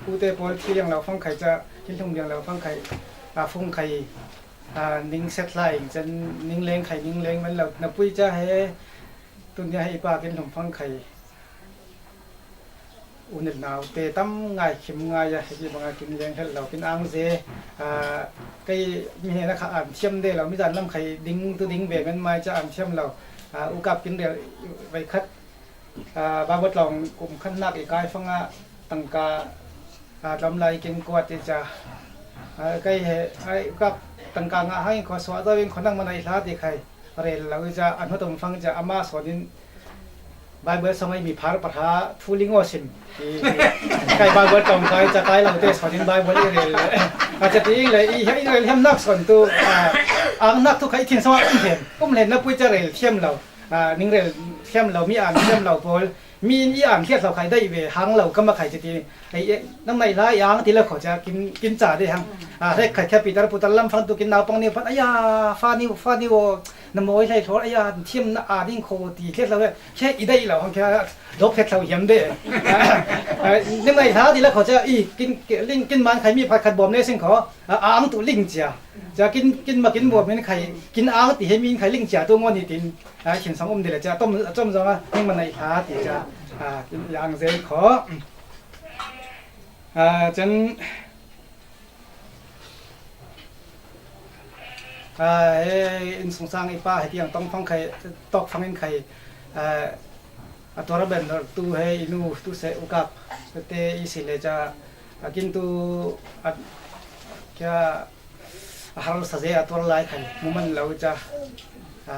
u te pawl thi liang lo fang khai ca, kin hlum liang lo fang khai, a fung khai, a ning set lai can ning leng khai, ning leng man lo na pui ca he, tunia he i pa kin hlum fang khai. U nunau te tam ngai khim ngai a, hiti banga kin leng hlelh lo, kin ang ze, aa, kei mi hnen a kha an thiam de lo, mi zan lam khai ding tu ding ve men mai ca an thiam lo, aa, u kap kin rel vai khat, aa, Baibal tlawng kum khat nak i kai fanga tangka, aa, tlam lai kin kuat ti ca, aa, kei he, ai, u kap tangka ngah hang in kho suah zo in kho nang man ai hla ti khai rel lo i ca, an hua tum fang ca, ama sawn in, Bible song ai mi phar pahra thu ling aw sim. I, i, kai Bible tong kai ca kai lo te sonin Bible i rel. A ca ti ing le i, i rel hiam nak son tu, a, ang nak tu kai thin song a um hiam. Um le na pui ca rel thiam lo. A, ning rel thiam lo, mi ang thiam lo pawl. Mi in i ang hiat lo khai dai ve hang lo ka ma khai ca ti. Ai, e, nang nai lai ang ti la kho ca kin, kin ca de hang. A, rek khai khia Peter putar lam fang tu kin nau pang niu pan. Aya, fa niu, fa niu. Na mawi hlei thlawr, aya, thiam na a ding kho ti hliat lo he. Khia i dai lo, khia dawk hliat lo hiam de. Ning nai hla ti la kho cia, i, kin, ling, kin man khai mi pakhat bawm le sing kho. A, a ang tu ling cia. Cia kin, kin ma kin bawm min khai, kin ang ti he min khai ling cia tu ngawn hi tin. A, khin sang um di le cia, tom, tom zong a, ning ma nai hla ti cia. A, kin yang zel kho. A, cen, a, he, in sungsang i pa, he tiang tong fang khai, tok fang in khai, a, a tuar ben tu he inu, tu se ukap, te i si le ca, a kin tu, a, kia, a har sa ze a tuar lai khai, mu man lo ca, a,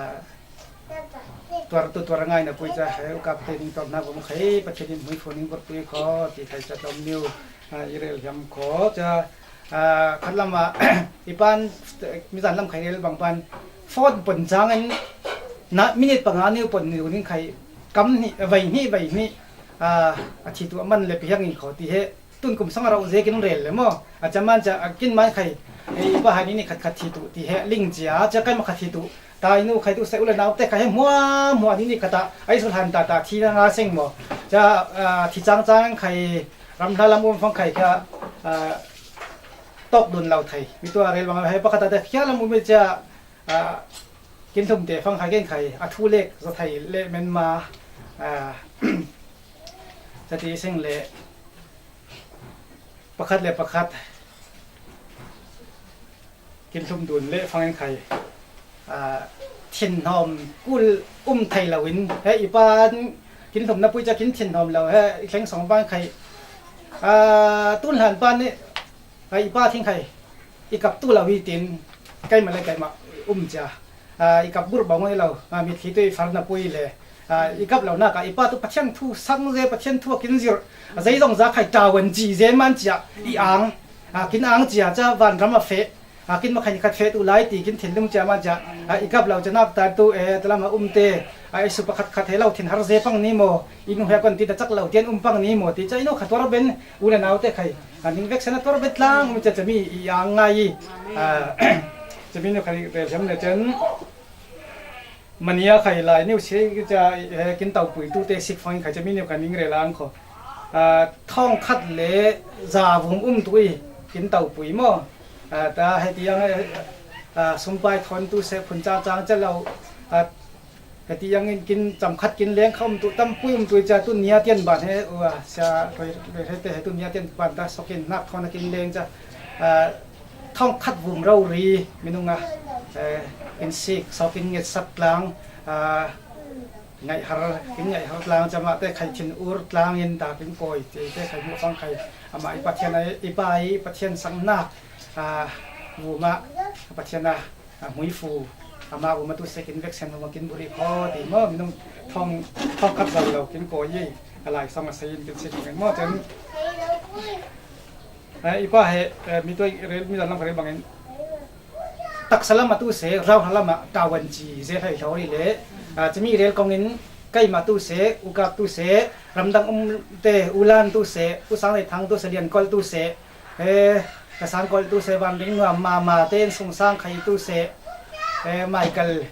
tuar tu tuar ngai na pui ca, he ukap te ning tom na gom khai, Pathian in hmui fu ning bur pui kho, ti khai ca tom niu, a, i rel hiam kho, ca, a, khat lam a, i pan, mi zan lam khai rel bang pan, phone pon cang in, na, minute panga niu pon niu ning khai, kam ni, vai ni, vai ni, a, a thi tu a man le pi hiang in kho, ti he, tun kum sang a rau ze kin rel le maw. A ca man ca, a kin man khai, e, i pa hai ni ni khat khat thi tu ti he ling cia, ca kai ma khat thi tu. Ta i nu khai tu se u le nau te khai he hmua, hmua ni ni khat a, ai sul han ta ta thi na nga seng maw. Ca, a, thi cang cang khai, ram hla lam um fang khai kha, a, tok dun lau thai. Mi tua rel bang he pakhat a te khia lam um mi cia, a, kin thum te fang khai ken khai, a thu lek za thai le men ma, a, ca ti seng le, pakhat le pakhat kin hlum dun le fangin khai, a, thinhawm kul um thei loin he i pan kin hlum na pui ca kin thinhawm lo he i thleng sawng pan khai, a, tun hlan pan nih, a, i pa thing khai i kap tu lo hi tin keimah le keimah um cia. A, i kap burh bang i lo, a, mitthli tu i far na pui le, a, i kap lo nak a i pa tu Pathian thu sang ze, Pathian thu a kin zirh, a, zei zong za khai tawan ci ze man cia i ang, a, kin ang cia ca vanram a feh, a, kin ma khai ni khat feh tu lai ti kin thinlung cia man cia, a, i kap lo ca nak ta tu e, talam a um te, a, i su pakhat khat he lo thin har ze pang ni maw, i nu he kon ti ta cak lo tian um pang ni maw ti ca i nu khat tuar ben u le nau te khai, a, ning vek sen a tuar bet tlang um cia ca mi i ang ngai i, a, ca mi nu khai rel hiam le cen. Mania khai lai niu si ca, he, kin taupui tu te sik fang khai ca mi niu khai ning rel ang kho. A, thawng khat le za vum um tu i kin taupui maw. A, ta he tiang, a, sumpai thawn tu se phun cang cang ca lo. A, he tiang in kin cam khat kin leng kha um tu tam pui um tu i ca tu nia tian ban he, ua, sia, roi, roi he te he tu nia tian ban ta sok in nak thawn a kin leng ca. A, thawng khat vum rori minung a, eh, kin sik, sawk kin nget sak tlang, ah, ngaih har, kin ngaih har tlang, cama te khai thin ur tlang in ta kin kawi, te, te khai mu fang khai, ama i Pathian a, i pa i Pathian sang na, ah, vuma, Pathian a, ah, mui fu, ama vuma tu se kin vek sen vuma kin buri kho, ti mo, minung thawng, thawng khat lo lo kin kawi, a lai song a sei in kin sik kin mo, cen. Eh, i pa he, eh, mi tuai rel, mi dan lam kha rel bangin. Taksa lam a tu se, rau hla lam a tawan ci, ze hlai hlawri le. Ah, cimi rel kongin, keima tu se, ukap tu se, ramdang um te, ulan tu se, usang le thang tu se, lian kol tu se, eh, ka sang kol tu se, van ring nuam mama te, sung sang khai tu se, eh, Michael,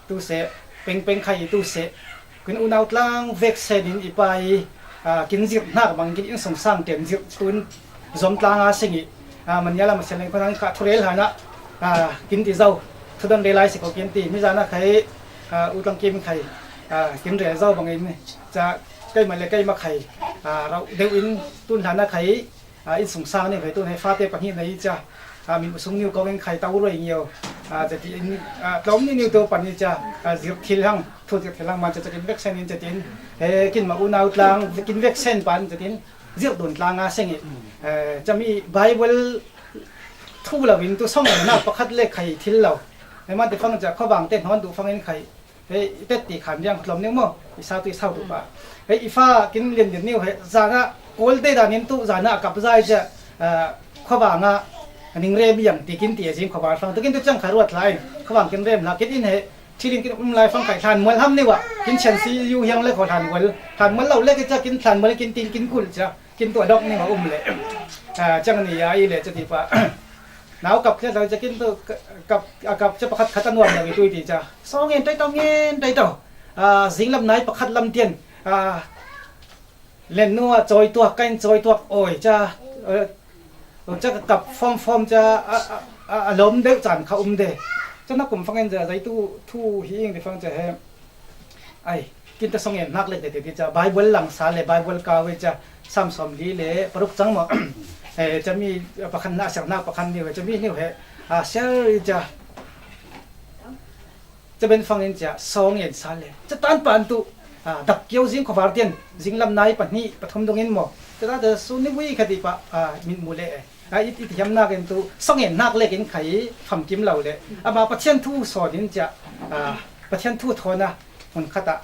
tu se, pengpeng khai tu se. Kin unau tlang vek sen in i pa i, ah, kin zirh hnak bang kin in sung sang ten zirh tun zom tlang a sing i, ah, mania lam a sen leng khonang kha thurel hana, ah, kin ti zau. Thudon rel ai si ko kin ti. Mi zana khai, ah, u tlang kim khai, ah, kin rel zau bangin ca keima le keima khai, ah, rau deuh in tun hana khai, a, in sung sang ni khai tu hei fate pahnih na i cia. A, min usung niu kong in khai tau ruai ngiau. A, cati in, a, tlawm ni niu tu pan i cia. A, zirh thil hang, thu zirh thil hang man cia, cia kin vek sen in cia tin. He, kin ma unau tlang, kin vek sen pan cia tin. Zirh dun tlang a seng i. E, cia mi Bible thu lo in tu song na pakhat le khai thil lo. He, man te fang cia khovang te hnon tu fang in khai. Hei, i tet ti khan riang tlom ning maw, i sau tu, i sau tu pa. Hei, i fa kin lian lian niu hei, zana, kol te dan in tu, zana a kap zai cia, ah, khuavanga, ning rem yang ti kin ti a zing khuavang fang, tu kin tu ciang kha ruat lai, khuavang kin rem la, kin in hei, thilin kin um lai fang kai hlan mual ham niu a, kin chen si yu hiang le kho hlan mual, hlan mual lo le ke cia kin hlan mual kin tin kin kul cia, kin tu a dok niu a um le. Ah, ciang ni a i le cia ti pa. Nau kap thliat lo cia kin tu, kap, a kap cia pakhat khat a nuam lo i tu i ti cia. Saw ngen tai tau, ngen tai tau. Ah, zing lam nai pakhat lam tian. Ah, len nu a cawi tuak, kain cawi tuak, oi cia. Eh, cia ka kap fawm fawm cia, a, a, a, a lawm deuh caan kha um de. Cia na kum fangin cia, zai tu thu hi ing ti fang cia he. Ai, kin ta song en hnak lek tete ti ca, Bible lang sa le Bible kau i ca, Sam sawm li le paruk cang maw. Eh, ca mi pakhan na siang hnak pakhan niu, ca mi niu he, ah, siar i ca. Ca ben fangin ca, song en sa le. Ca tan pan tu, ah, dap kio zing khuavar tian, zing lam nai pahnih, pathum dongin maw. Ca ta ta su ni vui kha ti pa, ah, min mu le eh. A, it, it hiamnak in tu, song en hnak lek in khai famkim lo le. Ama Pathian thu sawn in cia, a, Pathian thu thawn a, hmun khat ah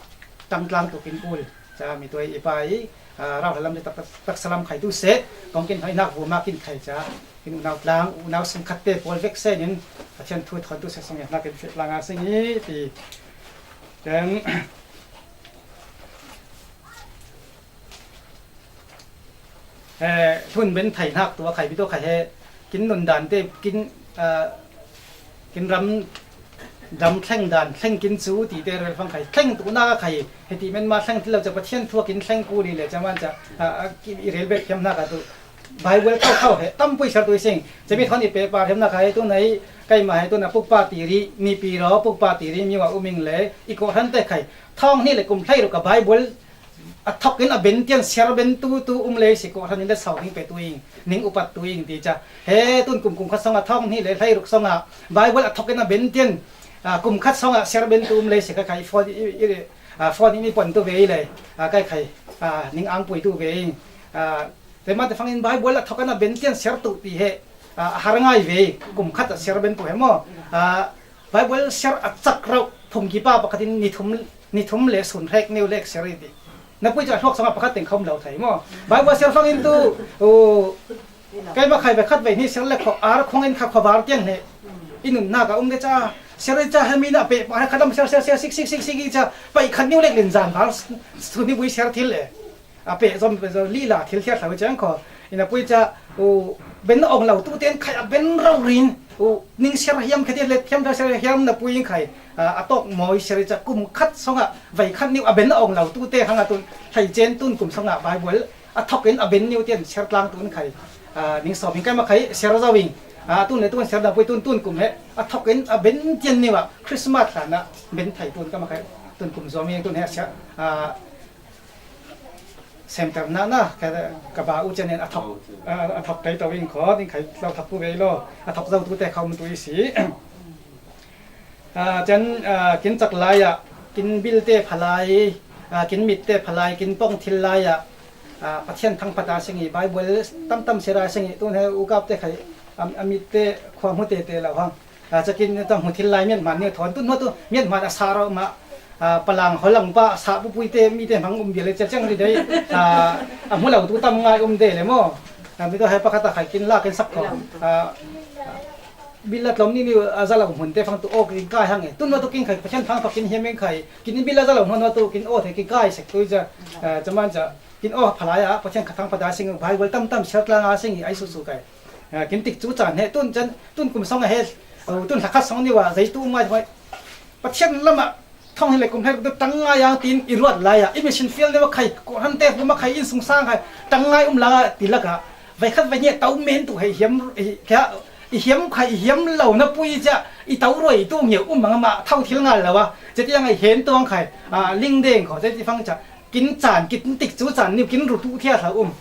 tangtlang tuk in kul. Cia mi tuai i pa i, a, rau halam le tak, tak salam khai tu se, kong kin hoi nak bu ma kin khai cia, in unau tlang, unau sung khat te pawl vek se in, Pathian thu thawn tu se song en hnak in fek lang a sing i, ti. Then, Eh, hlun ben thai hnak tu a khai, mi tu khai he, kin nun dan te, kin, ah, kin ram, ram thleng dan, thleng kin cu ti te rel fang khai, thleng tu nak a khai, he ti men ma thleng ti lo ca Pathian thu a kin thleng ku ni le ca man ca, ah, ah, ki i rel bet hiam hnak a tu. Bible khau khau he, tam pui ser tu i sing. Ca mi thawn i pe pa hiam hnak a he tu nei, kai ma he tu na puk pa ti ri, mi pi ro, puk pa ti ri, mi wa uming le, i ko hran te khai. Thawng hnih le kum hlei ruk a Bible, a thawk in a ben tian siar ben tu tu um lei si ko hran in le sau ning pe tu ing, ning upat tu ing ti ca. He tun kum kum khat song a thawng hnih le hlei ruk song a Bible a thawk in a ben tian, a, kum khat song a siar ben tu um lei si ka khai phone i, i, a, phone i mi pon tu ve i le, a, kai khai, a, ning ang pui tu ve ing. A, te ma te fang in Bible a thawk in a ben tian siar tu ti he, a, a har ngai ve, kum khat a siar ben tu he maw. A, Bible siar a cak rauh thong ki pa pakhat in ni thum, ni thum le sun hrek neu lek siar i ti. Na pui cu a hluak song a pakhat teng khom lo thei maw. Bible siar fang in tu, u, kai ma khai ve khat ve ni siar le kho ar khong in kha kho var tiang he. I nun nak a um de ca, siar i ca he mi na pe pa he khat lam siar, siar, siar, sik, sik, sik, sik i ca, pai khat neu lek len zan var, sun ni vui siar thil le. A peh zom peh zom lila thil thiat hlau i cang kho. I na pui ca, u, ben ong lo tu ten khai a ben rau rin. U, ning siar hiam khe ti le thiam thau siar hiam na pui in khai. A, a tawk mawi siar i ca kum khat song a vai khat niu a ben ong lo tu te hang a tun. Hlei cen tun kum song a Bible a thawk in a ben niu ten siar tlang tun khai. A, ning sawm in kai ma khai siar zau in. A, tun le tun siar na pui tun tun kum he. A thawk in a ben tian niu a Christmas hlan a ben thai tun kai ma khai. Tun kum zuam in tun he siar. A, semternak na ka, ka ba u cian in a thok, a, a thok tei to in kho, in khai lo thok tu ve lo, a thok zo tu te khom tu i si. A, cian, a, kin cak lai ah, kin bil te phalai, a, kin mit te phalai, kin pong thil lai ah, a, Pathian thang phat a sing i, Bible tam tam siar a sing i, tun he u kap te khai, a, a mit te khua hmu te te lo hang. A, cakin ta hmu thil lai mian hman ni thawn tun hnu tu mian hman a sa rau ma, a, palang holang pa sa pupui te mi te hmang um bial le cia ciang ri dei, a, a hmu lo tu tam ngai um de le maw. A, mi tu hai pakhat a khai kin la kin sak kho. A, bil la tlom ni ni a za lo hmun te fang tu aw kin kai hang e. Tun hnu tu kin khai Pathian thang pha kin hiam in khai. Kin bil la za lo hnu hnu tu kin aw the kin kai sek tu cia. A, caman cia kin aw phalai a Pathian kha thang pha da sing Bible tam tam siar tlang a sing i ai su su kai. A, kin tik cu caan he tun can, tun kum song a he, o, tun hlakhat song niu a, zei tu mai, mai. Pathian lam ah, thong hi le kum he tu tang ngai ang tin i ruat lai a, i mission field niu a khai, ko han te kum a khai, in sung sang khai, tang ngai um la ti lak a, vai khat vai ni a tau men tu he hiam, i, kia, i hiam khai, i hiam lo na pui cia, i tau ruai tu ngiau um mang ma, thau thil ngal lo a, cia ti ang a hen tu ang khai, a, ling deng kho, cia ti fang cia, kin caan, kin tik cu caan niu, kin ru tu thia hlau um.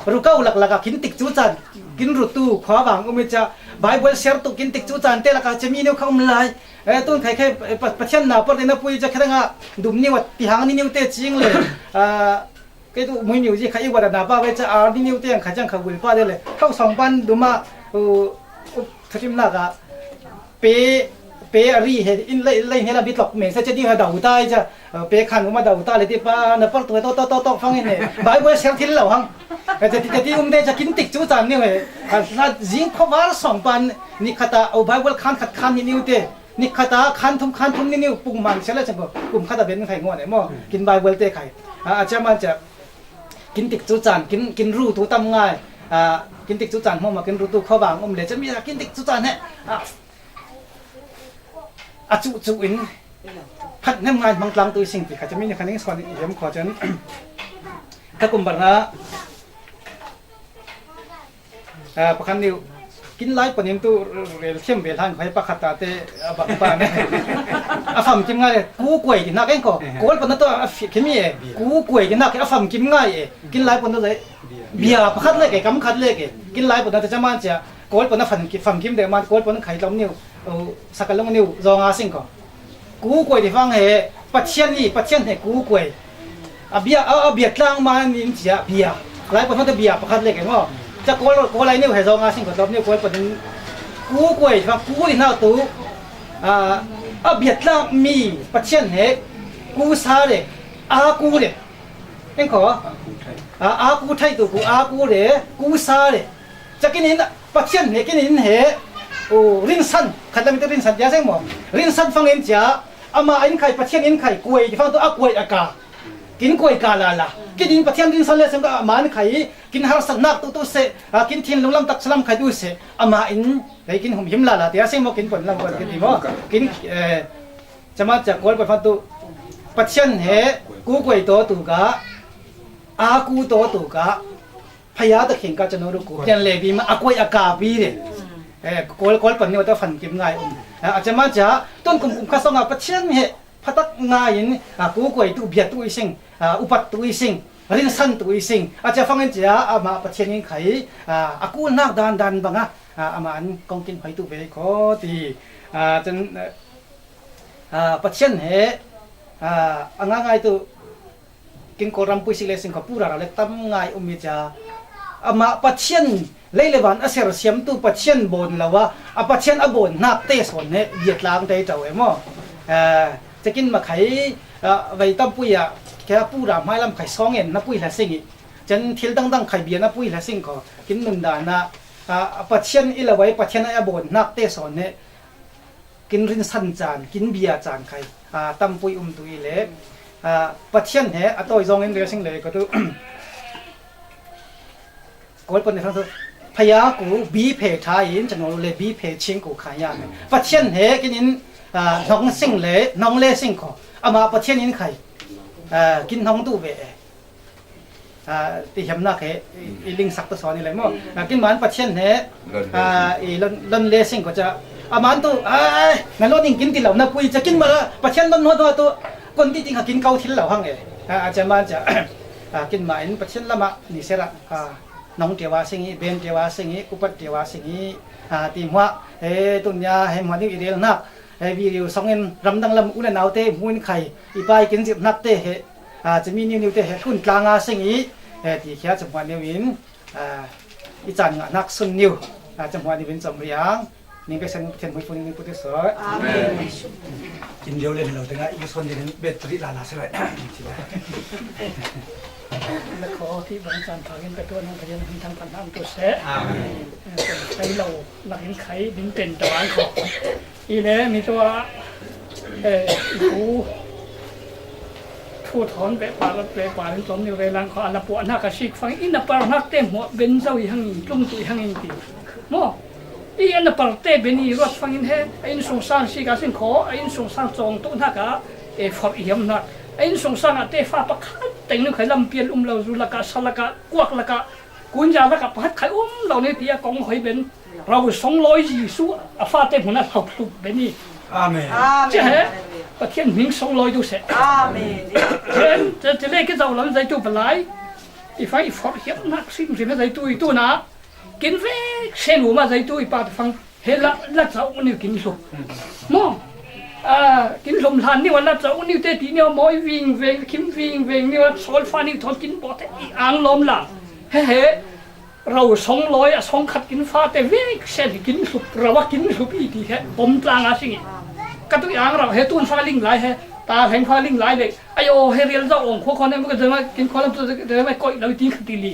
Ru kau lak lak a kin tik cu caan, kin ru tu khua vang um i cia. Bible siar tu kin tik cu caan te lak a cia mi niu kha um lai. Eh, tun khai khai, eh, Pa-, Pathian na por te na pui cia kha dang a dum niu a ti hang ni niu te cing le. Ah, kei tu mui niu zi kha i wat a na pa ve cia ar ni niu te ang kha ciang kha vul pa de le. Khau song pan dum a, u, u, thutim nak a. Pe, pe a ri he in lei lei hela bitlok me sa che di ha dau tai cha, pe khan uma dau ta le ti pa na par tu to to to to fang in he. Bible ser thil lo hang. Cha ti cha ti um de cha kin tik chu chan ni he. A na jing kho var song pan ni khata o Bible khan khat khan ni niu te. Ni khata khan thum khan thum ni niu pung man sel le chen ko. Kum khata ben khai ngo ne mo. Kin Bible te khai. A a cha man cha. Kin tik chu chan kin kin ru tu tam ngai. A kin tik chu chan mo ma kin ru tu kho vang um le cha mi kin tik chu chan he. A a chu chu in phat nem ngai mang tlang tu sing ti kha chami ni khaning son i hem kho chen. Ka kum bar na a pakhan niu kin lai panin tu rel thiam ve hlan khoi pakhat ta te a bang pa ne. A fam kim ngai le ku kuai ti na ken ko. Kol pan na to a fi kim e. Ku kuai ti na ke a fam kim ngai e. Kin lai pan na le bia pakhat le ke kam khat le ke. Kin lai pan na te chaman cha. Kol pan na fam kim fam kim de man kol pan khai lom niu. Sakalung niu zong a sing ko. Ku kuai ti fang he Pathian ni Pathian he ku kuai. A bia a bia tlang ma nin chia bia. Lai pa hon ta bia pakhat le ke ngo. Cha kol kol lai niu he zong a sing ko top niu kol pa ding. Ku kuai ti fang ku ni na tu. A a bia tlang mi Pathian he ku sa le a ku le. Eng ko. A a ku thai tu ku a ku le ku sa le. Cha kin in Pathian he kin in he. O rin san khat lam tu rin san dia seng mo. Rin san fang in chia. Ama in khai Pathian in khai kuai ti fang tu a kuai a ka. Kin kuai ka la la. Kin in Pathian rin san le sem ka man khai kin har san nak tu tu se. A kin thin lung lam tak salam khai tu se. Ama in kai kin hum him la la tia se mo kin pon lam pon kin ti mo. Kin eh chama cha kol pa fan tu Pathian he ku kuai to tu ka. A ku to tu ka. Phaya ta khing ka chanu ru ku. Pian le bi ma a kuai a ka pi le. Eh kol kol pan ni ta fan kim ngai um. A chama cha ton kum kum kha song a Pathian he. Phatak ngaiin a ku kuai tu bia tu i sing, a upat tu i sing, rinsan tu i sing. A cha fangin cha ama Pathian in khai a a ku nak dan dan banga a ama an kong kin hoi tu ve ko ti. A chan a Pathian he a anga ngai tu kin ko ram pui sik le sing ko pura ra le tam ngai um mi cha. Ama Pathian Lei le van a sersiamtu Pathian bawn lo a, a Pathian a bawn nak te sawn he bia tlang te to e maw. Eh, chekin ma khai, eh, vei tam pui a, khe a pu ra hmai lam khai sawng en na pui hla sing i. Chen thil dang dang khai bia na pui hla sing ko, kin nun dan a, ah, a Pathian i lo vai, Pathian a bawn nak te sawn he, kin rinsan chan, kin bia chan khai, ah, tam pui um tu i le, ah, Pathian he, a tawi zawng in rel sing le ko tu. Kawl pawh ni thang thu, phaya ku bi phe tha in chano le bi phe ching ku kha ya me. Pathian he kin in, ah, hnong sing le, hnong le sing ko. Ama Pathian in khai, ah, kin hnong tu ve e. Ah, ti hiam nak he, i, i ling sak ta sawn i le mo. Ah, kin man Pathian he, ah, i lon, lon le sing ko cha. Aman tu, ai, na lon in kin ti lo na pui cha kin ma Pathian lon no tu, kon ti ting ha kin kau thil lo hang e. Ah, ah, cha man cha. Ah, kin ma in Pathian lama ni sera. Ah, nong tia wa sing i, ben tia wa sing i, upat tia wa sing i, ah, ti hmua, he, tun nia, he hmua ding i rel nak, he, video song in, ramdang lam u le nau te, hmu in khai, i pai kin zip nak te, he, ah, chimi niu niu te, he, tun tlang a sing i, he, ti khia cha hmua niu in, ah, i chan ngah nak sun niu, ah, cha hmua niu in chom riang. Ning ka sen thian hmui pun ning pute soi. Amen. Kin leo len lo tenga i son den battery la la se lai. Na kho ti bang chan thang in ka tuan hong ka yen hong thang pan hang tu se. Amen. Kai lo na in khai din pen ta wan kho. I le mi tua, eh, i ku thu thon be pa la be pa in tom ni re lang kho ala po na ka sik fang in na par nak te mo ben zau i hang in tlung tu i hang in ti. Mo. I an a pal te ben i ruat fangin he, a innsungsang sik a sin khaw, a innsungsang cawng tuh hnak ah e forh i hiam hnak. A innsungsang ah te fa pakhat teng nu khai lampial um lo zu lakah, sa lakah, kuak lakah, kunza lakah pakhat khai um lo ni ti a kong hoi ben. Rau songlawi Jesuh a fate hmun a hlaup hlup ben i. Amen. Amen. Cia he, Pathian hming songlawi tu seh. Amen. Cia, cia, cia le ki zau lam zai tu palai. I fa i forh hiam hnak sim sim he zai tu i tu na. Kin vek sen u ma zai tu i pa fang he la, la chau ni kin hlu. Mo. A, kin hlum hlan ni wa la chau ni te ti ni mawi ving veng, kim ving veng ni wa sol fa ni thon kin bo te i ang lom la. He he. Rau song loi a song khat kin fa te vek sen hi kin hlup, rau a kin hlup i ti he. Bom tlang a sing i. Ka tu i ang rau he tun fa ling lai he, ta heng fa ling lai le. Ai o he rial zau ong kho kho ne ma ka zama kin kho lam tu zama koi lo ti kha ti li.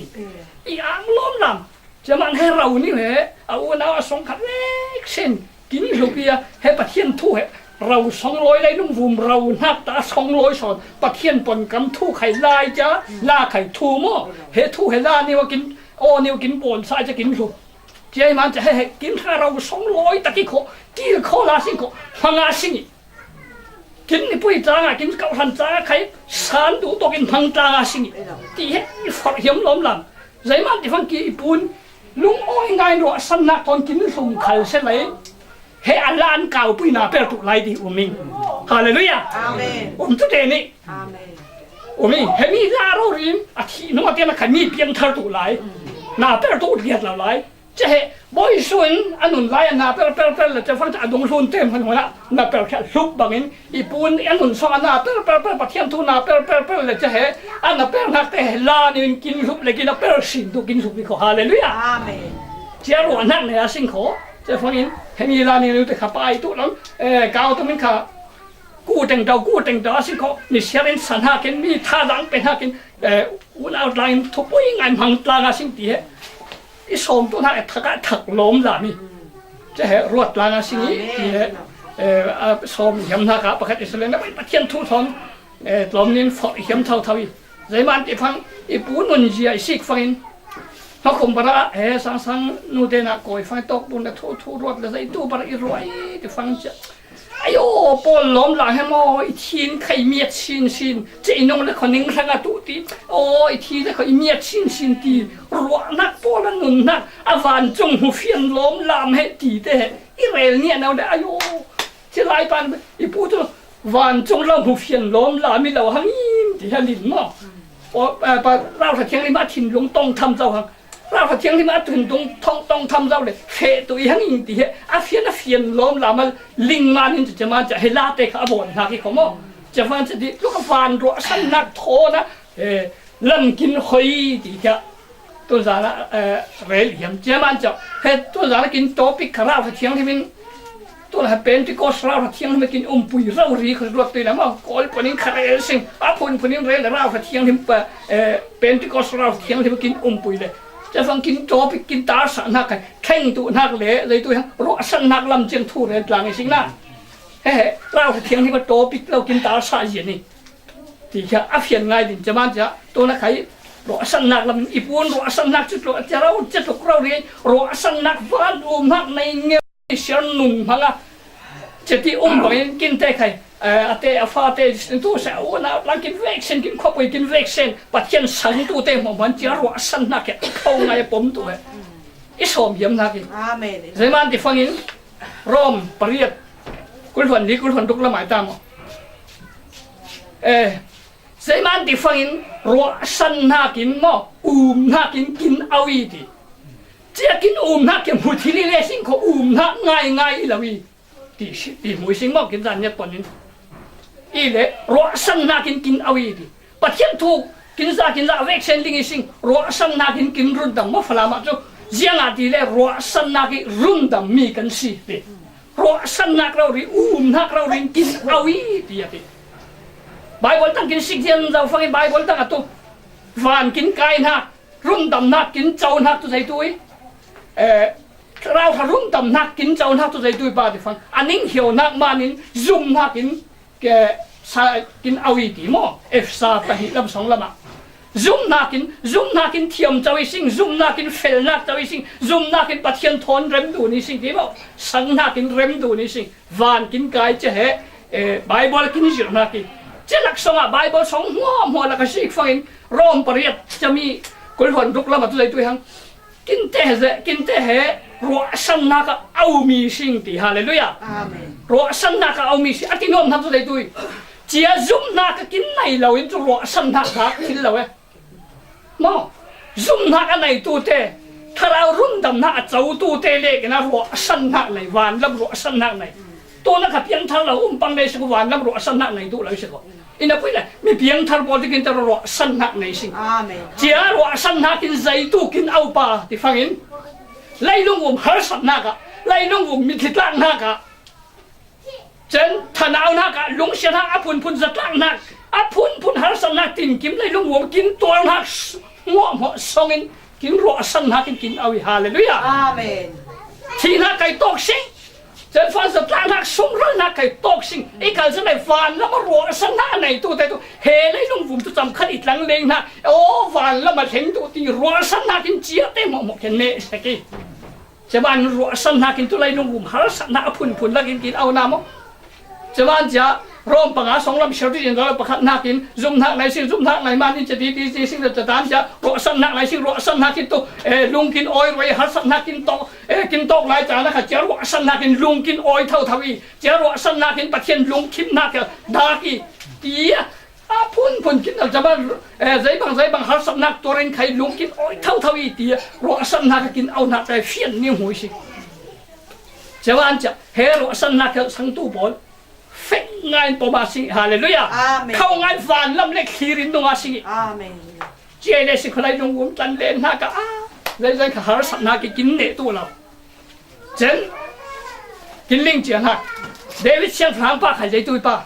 I ang lom lam. Chaman he rau ni he, a u nau a song khat lek sen. Kin hlup ia he Pathian thu he rau song loi lai nung vum rau hnak ta song loi son Pathian pon kam thu khai lai ca la khai thu mo he thu he la niwa kin o niwa kin bon sa ca kin hlup. Cia i man ca he he kin hra rau song loi ta ki kho kil kho la sing kho hmanga sing i. Kin ni pui canga kin kau hran canga khai san tu to kin hmang canga sing i. Ti he i for hiam lom lam. Zai man ti fang ki i pun lung oi ngai ruah san nak ton kin hlum khal se lai. He a lan kau pui na per tu lai ti uming. Hallelujah. Amen. Um tu te ni. Amen. Uming he mi la ro rin a thi no te na khai mi piang thar tu lai. Na per tu liat la lai. Che he boy sun anun lai na per per per le che fang a dong hlun tem han hona na per kha hlup bangin i pun i anun song a na per per per Pathian thu na per per per le che he a na per nak te he la nin kin hlup le kin a per sin tu kin hlup ni kho. Hallelujah. Amen. Cia ruah nak ne a sing kho che fangin he mi la nin te kha pai tu lam. Eh, kau tu min kha ku teng dau ku teng dau a sing kho ni siarin san ha kin mi tha dang pe ha kin, eh, un out line thu pui ngai mang tlang a sing ti he. I sawm tu hnak thak ah thak lawm la mi. Che he ruat tlang a sing i ti he, eh, a sawm hiam hnak ah pakhat Israel na Pathian thu thawn, eh, tlawm nin forh hiam thau thau i. Zeiman ti fang i pu nun zia i sik fangin. Hna khum bara he sang sang nu te na kawi fang tawk tu na thu thu ruat le zei tu bara i ruai ti fang cia. Ayo, pawl lawm la he maw, i thin khai miat sin sin. Che i nung le kho ning hrang a tu ti. Aw, i thi le kho i miat sin sin ti. Ruahnak pawl a nunnak a vancung hmu fian lawm lam he ti te he. I rel nia no le, ayo. Che lai pan i pu tu vancung lo hmu fian lawm lam i lo hang in ti he lin maw. Aw, eh, pa rau sa thiang i ma thin lung tong tham zau hang. Rauhra Thianghlim a tun tung thong tong tham zau le feh tu i hang in ti he a fian a fian lawm lam a ling man in ca man ca he la te kha a bawn hna ki kho maw. Ca man ca ti luk a van ruah san nak thawn a, eh, lam kin hoi ti kha. Tun zan a, eh, rel hiam ca man ca he tun zan a kin topic kha Rauhra Thianghlim in Tun he Pentecost Rauhra Thianghlim kin umpui rau ri kha ruat tui le maw, kawl panin kha rel sing a phun phunin rel le Rauhra Thianghlim pa, eh, Pentecost Rauhra Thianghlim kin umpui le. Ca fang kin topic kin tarsa hnak kha thleng tu hnak le zei tu hang ruahsan hnak lam ciang thu rel tlang i sing na. He he Rauhra Thianghlim a topic lo kin tarsa zia ni. Ti kha a fian ngai din ca man ca tun a khai ruahsan hnak lam i pun ruahsan hnak cu tluk a ca rau ca tluk rau ri ruahsan hnak van um hnak nei ngeu. Siar nun hmang a, ceti um bangin kin te khai, eh, a te, a fa te, tu se, u na, lang kin vek sen, kin khawpui kin vek sen, Pathian sang tu te hmuahmuah cia ruah san hna khe, kho ngai a pom tu he. I sawm hiam hna ki. Amen. Zeiman ti fangin, Rom pariat, kulhuan li, kulhuan duk lamai ta maw. Eh, zeiman ti fangin, ruah san hna kin maw, um hna kin, kin au i ti. Cia kin um hna kin hmu thil i le sing kho um hna ngai ngai i lo i. Ti si, ti hmui sing maw kin zan ngiat pon in. I le ruahsan hna kin kin au i ti. Pathian thu kin za kin za vek sen ding i sing ruahsan hna kin kin rundam maw Falam ah cu. Ziangah ti le ruahsan hna ki rundam mi kan si ti. Ruahsan hnak rori um hnak rori kin au i ti a ti. Baibal tang kin sik zian zau fangin Baibal tang a tu. Van kin kai hna. Rundamnak kin cohnak tu zei tu i, eh, rauhra rundamnak kin cohnak tu zei tu i pa ti fang a ning hio nak manin zumhnak in ke sa kin au i ti maw? Efsa pahnih lam song lamah zumhnak in, zumhnak in thiam co i sing, zumhnak in felnak co i sing, zumhnak in Pathian thawn rem dun i sing ti maw? Sanghnak in rem dun i sing. Van kin kai cia he, eh, Baibal kin zirhnak i cia laksawng ah Baibal song hmuahhmuah lak a sik fangin Rom pariat ciami kulhuan ruk lam a tu zei tu i hang kin te he ze, kin te he ruahsannak a aumi sing ti. Halleluiah. Amen. Ruahsannak a aumi sing a ti nuam hna tu zei tu i cia zumhnak a kin nei lo in cu ruahsannak dah thil lo e. Maw, zumhnak a neitu te, thlarau rundamhnak a cotu te lek in a ruahsannak nei, vanlam ruahsannak nei. Tu na kha piangthar lo um pang nei si ko, vanlam ruahsannak nei duh lo si ko. Ina pui le, mi piangthar pawl tikin te ruahsannak nei sing. Amen. Cia ruahsannak in zeitu kin aupa ti fangin, leilung um harsatnak ah, leilung um mitthli tlaknak ah, Cun Thanau hnak ah lungsiat hnak a phunphun, zatlak hnak a phunphun, harsatnak tinkim, leilung vum kin tuar hnak s-, hmuahhmuah songin kin ruahsan hnakin kin au hi. Halleluiah. Amen. Thih hnak kai tawk sing. Cun fan zatlak hnak, sungral hnak kai tawk sing. I kal cun ei vanlam a ruahsan hnak a neitu te tu, he leilung vum tu camkhat i tlang leng hna, aw, vanlam a thleng tu ti ruahsan hnakin cia te hmuahhmuah kin neh sek i. Cia van ruahsan hnakin tu leilung vum harsatnak a phunphun lakin kin au hna maw? Cia van cia Rom panga songlam siar ti in pakhat hnakin zumhnak nai sing, zumhnak nai man in cia ti ti ti sing, cia tan cia ruahsan hnak nai sing, ruahsan hnakin tu, eh, lungkin awi ruai, harsatnak kin tawk, eh, kin tawk lai caan a kha cia ruahsan hnakin lungkin awi thotho i, cia ruahsan hnakin Pathian lungkhim hnak dak i, ti a phunphun kin a zaman, eh, zeibang zeibang harsatnak tuar in khai lungkin awi thotho i ti a ruahsan hnak kin au hnak kai fian ni hmui si. Cia van cia he ruahsan hnak sangtu pawl fek ngai in pom a sing. Halleluiah. Amen. Kho ngai vanlam le thlir in nung a sing i. Amen. Cia le si kholai lungum tlan len hna ka a, zeizai kha harsatnak i kin neh tu lo. Cen kin ling cia hnak. David siangpahrang pa khai zeitu pa.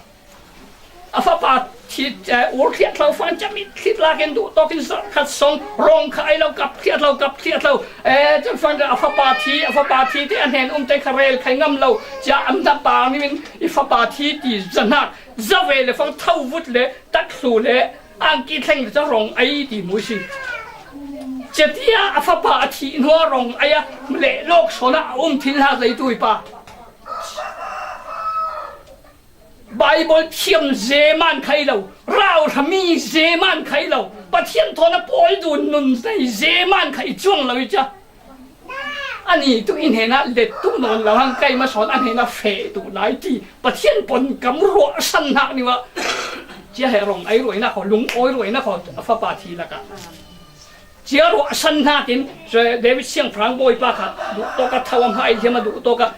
A fapa thi, eh, ur thliahthlo fan cia mit thlit lakin duh tawkin zarh khat song rong kha ai lo, kap thliahthlo, kap thliahthlo. Eh, cun fan a fapa thi, a fapa thi te a hnen um te kha rel khai ngam lo. Cia an hna pa ning in i fapa thi ti zahnak, zave le fang tho vut le takthlu le angki thleng le ca rong ai ti mu si. Cia tia a fapa a thih hnuah rong ai a le lawk sawn ah a um thil hna zeitu i pa. Baibal thiam zeman khai lo, rauhrami zeman khai lo, Pathian thawn a pawl dun nun zei zeman khai cuang lo i cia. Ani tu i hnenah let tu nawn lo hang, keimah sawn a hnenah feh tu lai ti Pathian pawnkam ruahsan hnak nih ah cia he rong ai ruainak kho, lung awi ruainak kho a fapa thi lakah cia ruahsan hnakin David siangpahrang bawipa kha duh tawk a tho a hmai hliam a duh tawk a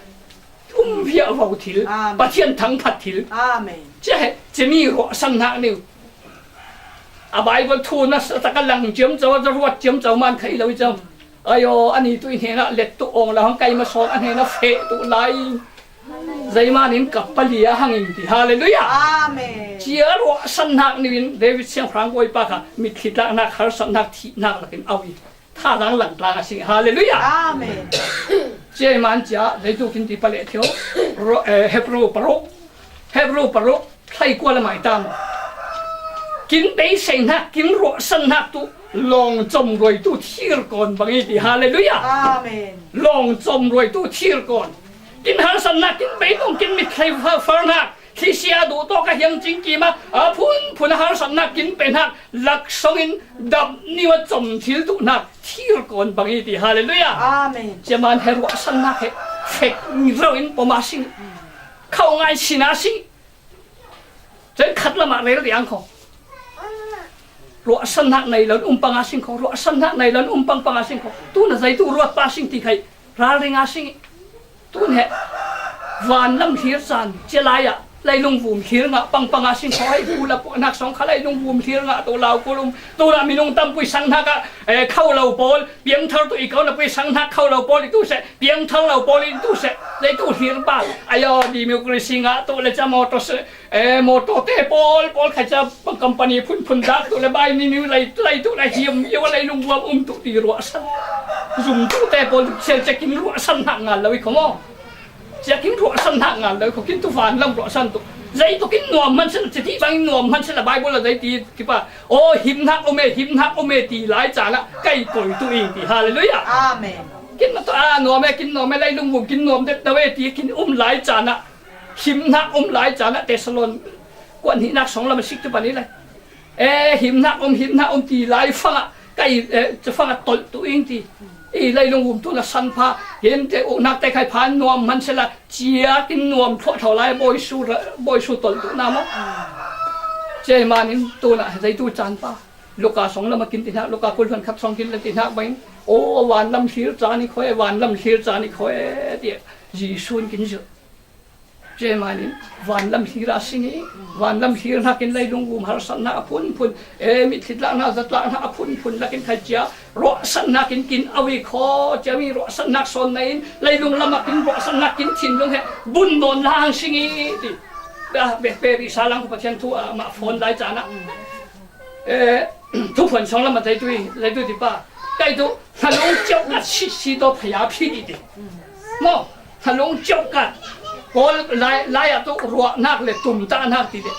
um viahvo thil, Amen. Pathian thangphat thil. Amen. Cia he, cimi ruahsan hnak nih. A Baibal thu nasa tak a lang ciamco, a ruat ciamco man kha i lo i cam. Ayo, ani tu i hnenah let tu awng lo hang, keimah sawn a hnenah feh tu lai. Zeiman in ka pali a hang in ti. Halleluiah. Amen. Cia ruahsan hnak nih in David siangpahrang bawipa kha mitthli tlak hnak, harsat hnak, thih hnak lakin au i. Thalang langtlang a si. Halleluiah. Amen. Cia i man cia, zeitu kin ti paleh thio. Ro-, eh, Hebru paruk. Hebru paruk. Thlai kua le mai tam. Kin beisei hnak, kin ruahsan hnak tu, lawng com ruai tu thir kawn bang i ti. Halleluiah. Amen. Lawng com ruai tu thir kawn. Kin harsat hnak, kin bei nung, kin mit thlei fa-, far hnak, thlisia duh tawk a hiang cingkim ah, a phunphun a harsat hnak, kin pe hnak, laksawng in dap niu a com thil duh hnak, thir kawn bang i ti. Halleluiah. Amen. Cia man he ruahsan hnak he fek rau in pom a si. Kho ngai sin a si. Cun khat lam ah rel riang kho. Ruahsan hnak nei lo in um pang a sing kho. Ruahsan hnak nei lo in um pang pang a sing kho. Tu na zeitu ruat pa sing ti khai ralring a sing i. Tun he vanlam thlir caan cia lai ah leilung vum thlir ngah pang pang a sing kho. Hei, pu la pu hnak song kha leilung vum thlir ngah tu lau kul um. Tu na minung tam pui sang hnak ah, eh, kho lo pawl, piangthar tu i ko na pui sang hnak kho lo pawl i tu seh, piangthar lo pawl i tu seh. Zeitu thlir pa. Ayo, democracy ngah tu le ca mawtaw seh. Eh, mawtaw te pawl, pawl kha ca company phunphun dak tu le bai ni ni lai, lai tu le hiam, hiam a leilung vuam um tu ti ruahsan. Zum tu te pawl, sel cekin ruahsan hnak ngal lo i kho maw? Cekin ruahsan hnak ngal lo i kho, kin tu vanlam ruahsan tu. Zei tu kin nuam hman sila, citi bang nuam hman sila, Bible la zei ti kipa. Oh, him hnak um e, him hnak um e ti lai caan ah kai koi tu ing ti. Halleluiah. Amen. Kin ma tu a nuam e, kin nuam e, leilung vuam kin nuam det lo e ti kin um lai caan ah. Him hnak um lai caan ah Thessalon kuan hnihnak song lam a sik tu pan i lai. Eh, him hnak um, him hnak um ti lai fang ah, kai, eh, cu fang ah tolh tu ing ti. I leilung um tu na san pha, him te uh hnak te khai phan nuam hman sila, cia kin nuam thluah tho lai, bawi su ra-, bawi su tolh tu na maw. Cia i man in tu na zei tu caan pa. Luka song lam a kin ti hnak, Luka kul hluan khat song kin le ti hnak bang. Oh, vanlam thlir caan i kho e, vanlam thlir caan i kho e, ti Jesuh in kin zirh. Cia i man in vanlam thlir a sing i, vanlam thlir hnakin leilung vum harsat hna a phunphun, eh, mitthli tlak hna, zatlak hna a phunphun lakin khai cia ruahsan hnakin kin au i kho, cia mi ruahsan hnak sawn nei in, leilung lam ah kin ruahsan hnak kin thinlung he bun nawn la hang sing i ti. A, be, be, risa lang ko Pathian thu, a, ma phone lai chana. Eh, thu phone song lama zaitu, zaitu tipa. Kaitu, halong chau ka si, si to phaya phi di di. Mo, halong chau ka. Kol lai, lai a tu ruah nak le tum ta nak ti de.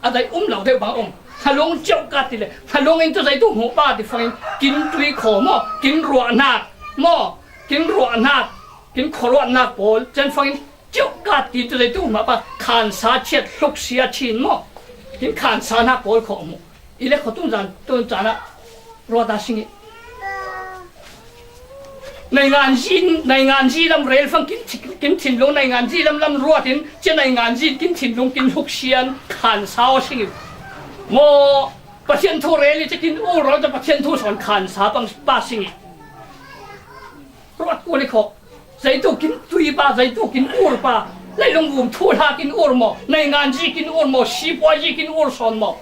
A dai um lau de bang um. Halong chau ka ti le. Halong in tu zaitu mo pa di fangin. Kin tui ko mo, kin ruah nak. Mo, kin ruah nak. Kin ko ruah nak pol. Chen fangin. Chuk ka ti tu le tu ma pa khansa chiat hluk sia chin mo. Kin khansa na kol kho mo. I le kho tun zan tun zan a ruah ta singi. Nai ngan zin, nai ngan zi lam rel fang kin thi-, kin thin lung nai ngan zi lam lam ruah tin, chia nai ngan zin kin thin lung kin hluk sian khansa o singi. Mo Pathian thu rel i chia kin u rel chia Pathian thu son khansa pang pa singi. Ruat kul i kho. Zaitu kin tui pa, zaitu kin ur pa. Leilung vum thu hla kin ur mo. Nai ngan zi kin ur mo. Sipua zi kin ur son mo.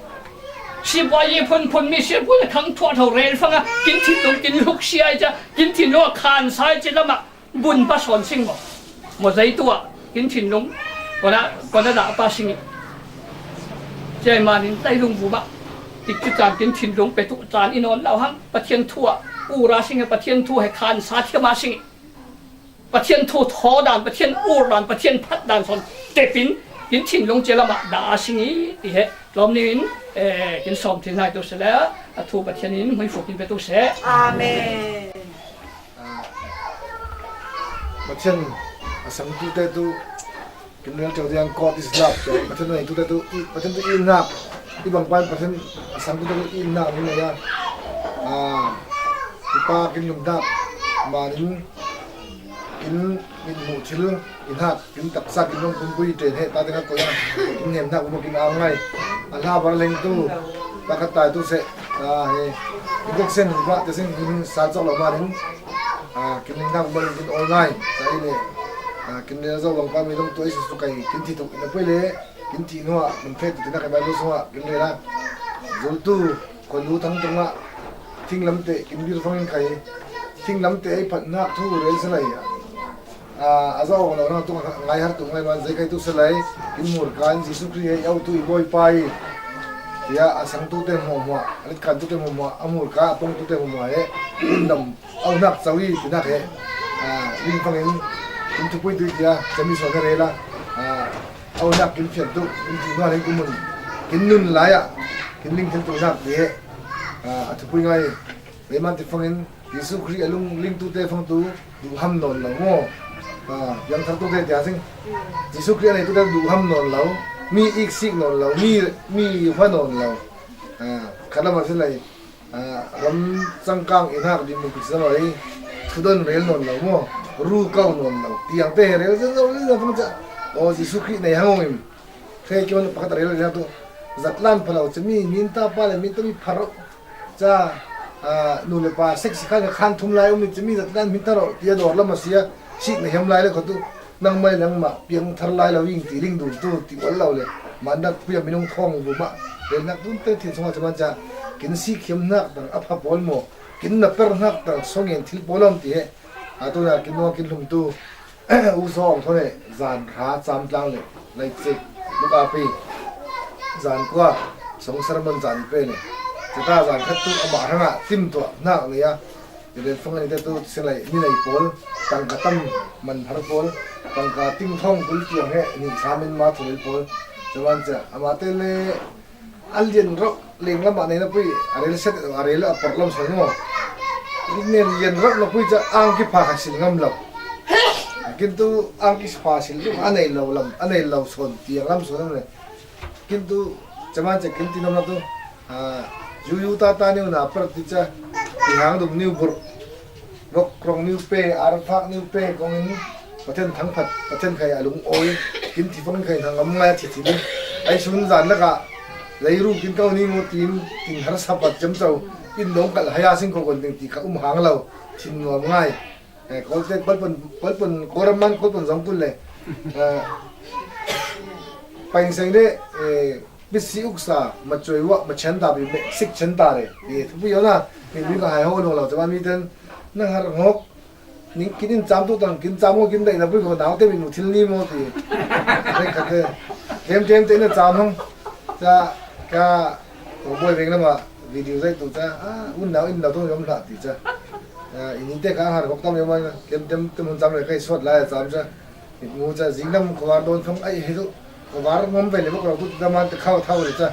Sipua zi phun phun mi sipua le khang thuah tho rel fanga. Kin thin lung kin hluk sia i cha. Kin thin lung a khansa i cha lama. Bun pa son sing mo. Mo zaitu a. Kin thin lung. Kona, kona da pa sing i. Chia i manin leilung vum a. Tik chu chan kin thin lung pe tu chan i non lau hang. Pathian thu a. Ura sing a Pathian thu he khansa thiam a sing i. Pathian thu thaw dan, Pathian ur dan, Pathian phat dan son tepin, kin thin lung chia lama da a sing i, ti he, lom nin, eh, kin som thin hai tu se le, a thu Pathian in, hui fu kin pe tu se. Amen. Pathian, a sang tu te tu, kin rel chau diang God is love, Pathian nei tu te tu, i, Pathian tu i nak, i bang pan Pathian, a sang tu te tu i nak, ni na ya. Ah, i pa kin lum nak, manin, Kin mit hmuh thil i hnak, kin taksa kin rong pumpui ṭen he ta ding a koi a, kin hnem hnak buk in a ngai. A hla bar leng tu, pakhat tai tu seh, a he, kin kek sen hmuh pah te sing hin sa cawk lo manin, a, kin ning hnak buk in kin awi ngai. Sa i le, a, kin rel zo lawng pa mi dong tu a i susu kai, kin thi tuk in a poi le, kin thih hnuah, kan fek tu tinak i Bible sungah, kin rel a. Zultu, khualu thang tungah, thinglamteh, kin bir fangin khai, thinglamteh ei phatnak thu rel salai. A, a za awk lo nang tung ngai har tung ngai man zei kai tu salai, kin murka in Jesu Khrih ei autu i Bawipa i. Tia a sangtute hmuahhmuah, a letkantute hmuahhmuah, a murka a pawngtute hmuahhmuah he, undam aunak co i, tinak he. A, ling fangin, kin thupui tu i tia, chami sawn he rel a. A, Aunak kin fian tuk, kin ti nual in kum un, kin nun lai ah, kin ling thil tuk nak ti he. Ah, a thupui ngai, leiman ti fangin, Jesu Khrih a lung ling tute fang tu, duhham nawn lo maw? Ah, piangthar tute tia sing. Jesu Khrih a nei tute duhham nawn lo, mi iksik nawn lo, mi, mi hua nawn lo. Ah, khat lam a si lai. Ah, ram changkang i hnak ding mi kut zaloi, thudon rel nawn lo maw, ru kau nawn lo, tiang te he rel zen zo, zen zo fang ca, aw, Jesu Khrih nei hang ong im. Hei, kei man pakhat a rel rel tu, zatlan pha lo, ca mi, min ta pa le, min ta mi pha ro, ca, ah, nu le pa, sek si khan, khan thum lai um mi, ca mi zatlan min ta ro, tia dawr lam a sia, sik na hiam lai le kho tu, Nangmah le nangmah piangthar lai lo ing ti ring dun tu ti ual lo le. Mandak pui a minung thawng vumah relnak dun te thil sungah caman ca kin sik hiam hnak dang a pha pawl maw? Kin na per hnak dang sawng in thil pawl awm ti he. A tuna kin nuang kin hlum tu u sawng thawn he zan hra cam tlang le lai cik luk a pi zan kua song sermon zan pe le. Cata zan khat tu amah hrangah tim tuah hnak nei a Tirel fang ani te tu silai ni nei pawl, tangka tam man har pawl, tangka ting thawng kul tiang he ni sa min ma thurel pawl. Caman ca, amate le a lian rauh leng lamah nei na pui, a rel set, a rel a porh lam sawi maw? Nen lian rauh na pui ca ang kipha kha sil ngam lo. Kintu ang kipha sil tu a nei lo lam, a nei lo sawn tiang lam sawn lam le. Kintu caman ca kin ti nam na tu, ah, yuyu ta ta niu na per ti ca, ti hang dum niu burh, vok rong niu pe, ar fak niu pe kong in, Pathian thangphat, Pathian khai a lung awi, kin ti fang khai hna ngam ngai a thi thi ni. Ai sun zan laka, leiru kin kau ni mu tin, tin har sa pat cem cau, in dong kal haya sing ko kon ding ti kha um hang lo, thin nuam ngai. Eh, Kawlte, Kawlpun, Kawlpun, Kawraman, Kawlpun zong kun le. Eh, Paing Seng de, eh, Bisi Uksa, Macuai Wah, Machenta bi me, Sik Chenta re. Eh, thupi yo na, mi mi ka hai ho lo lo, chama mi ten, na har ngok, ning kin in cham tu tang, kin cham ngok kin dai na pui ko nau te mi mu thil ni mo ti. Re ka te. Tem tem te na cham hang. Cha ka ko boi veng lama video zai tu cha. A un nau in nau tu yom hla ti cha. A ini te ka har hok tam yom tem tem tem hun cham le kai suat lai cham cha. Mu cha jing nam ko war don thong ai he tu. Ko war ngom ve le ko tu ta man te khau thau le cha.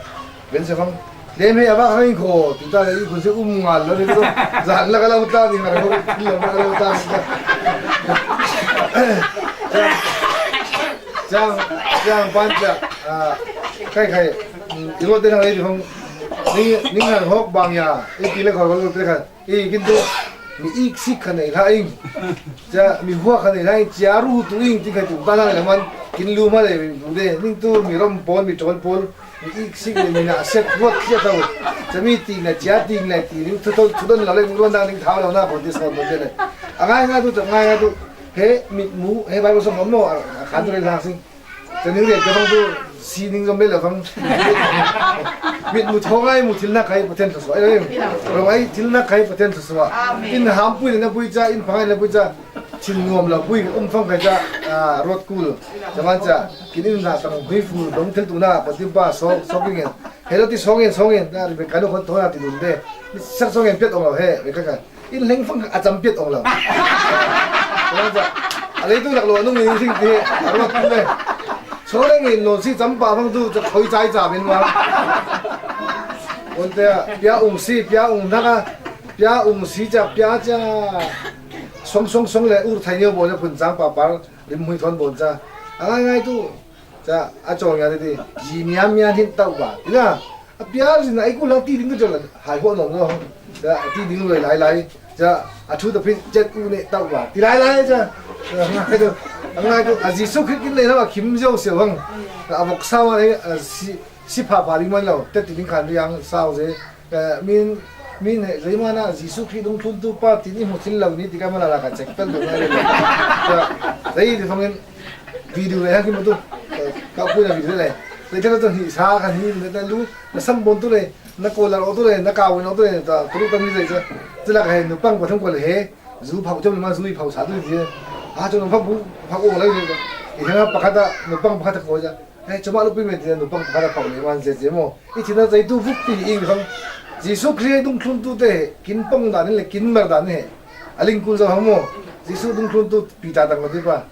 Ben se fang. Lem he a ba hang ko tu ta le i kun se um ngal lo ni tu. Zan la ka lo ta ni ngal ko. Lo la ka lo ta ni. Chang, chang pan cha, a, khai khai, i lo te na le di hong, ni, ni ngal hok bang ya, i ti le khol khol te kha, i kin tu, mi ik sik kha nei la ing. Cha, mi hua kha nei la ing, cha ru tu ing, ti khai tu ta na le man, kin lu ma le, bu de, ning tu, mi rom pol, mi chol pol, mi ik sik le, mi na set, ruat kia tau. Cha mi ti na, cha ti na, ti, ning tu, tu, tu don la le, ning ruan na, ning thao la na, pon ti son, pon ti le. A ngai ngai tu, cha ngai ngai tu, he, mi mu, he, bai bo som mo, a, khan tu le la sing. Cha ning rian ka bang tu si ning zom le la bang. Mit mu thong ai mu thil na khai Pathian thluasuah ai. Rong ai thil na khai Pathian thluasuah. Amen. In ham pui na pui cha, in phang ai na pui cha. Chin nuam la pui um phang khai cha, a, rot kul. Cha man cha kin in na tang hui fu dong thil tu na Pathian pa sok sok ing. Hello ti song in song in na ri ka no khon thona ti dun de. Sak song in piat ong lo he, ve ka ka. In leng fang a cham piat ong lo. A lei tu lak lo nung in sing ti a ruat tu le. So leng in lo si cham pa fang tu cha khoi chai cha min wa. On te pia ung si pia ung na ka pia ung si cha pia cha. Song song song le ur thai nio bo le phun chang pa par rim hui thon bon cha. A ngai ngai tu. Cha, a chawng ya ti, ji miam miam hin tau ba. Ina, a piar zin ai ku lang ti ding tu chawng hai ho nom lo. Cha, ti ding lo lai lai. Cha, a thu ta phin chet u ne tau ba. Ti lai lai cha. Cha, ngai tu, ngai tu, a Jisu Khrist kin le na kim jo se wang. A bok sa wa ne, a si, si pha pha ding man lo. Te ti ding khan yang sao se. Eh, min, min he, zeimana Jisu Khrist dungthluntu pa tin i hmu thil lo ni ti ka mana la ka check pel lo na le. Zei ti fangin video le ha ki mutu. Eh, ka pu na video le. Le te to hi sa ka hi le ta lu, na sam bon tu le, na ko la tu le, na ka win tu le, ta tu ta mi zei cha. Zila ka he nu pang pa thum ko le he, zu phau chom ma zu i phau sa tu ji. Ha chu nu phau bu, phau ko le. I ha pa ka ta, nu pang pa ka ta ko ja. Hei, cuma lupi men tina nupang pakhat a pang le man zia zia maw. I tina zai tu vuk pi ing khang. Jisu Khrist dungthluntu te he, kin pang dan le kin mer dan he. A ling kul zo hang maw. Jisu dungthluntu pi ta tang ti pa.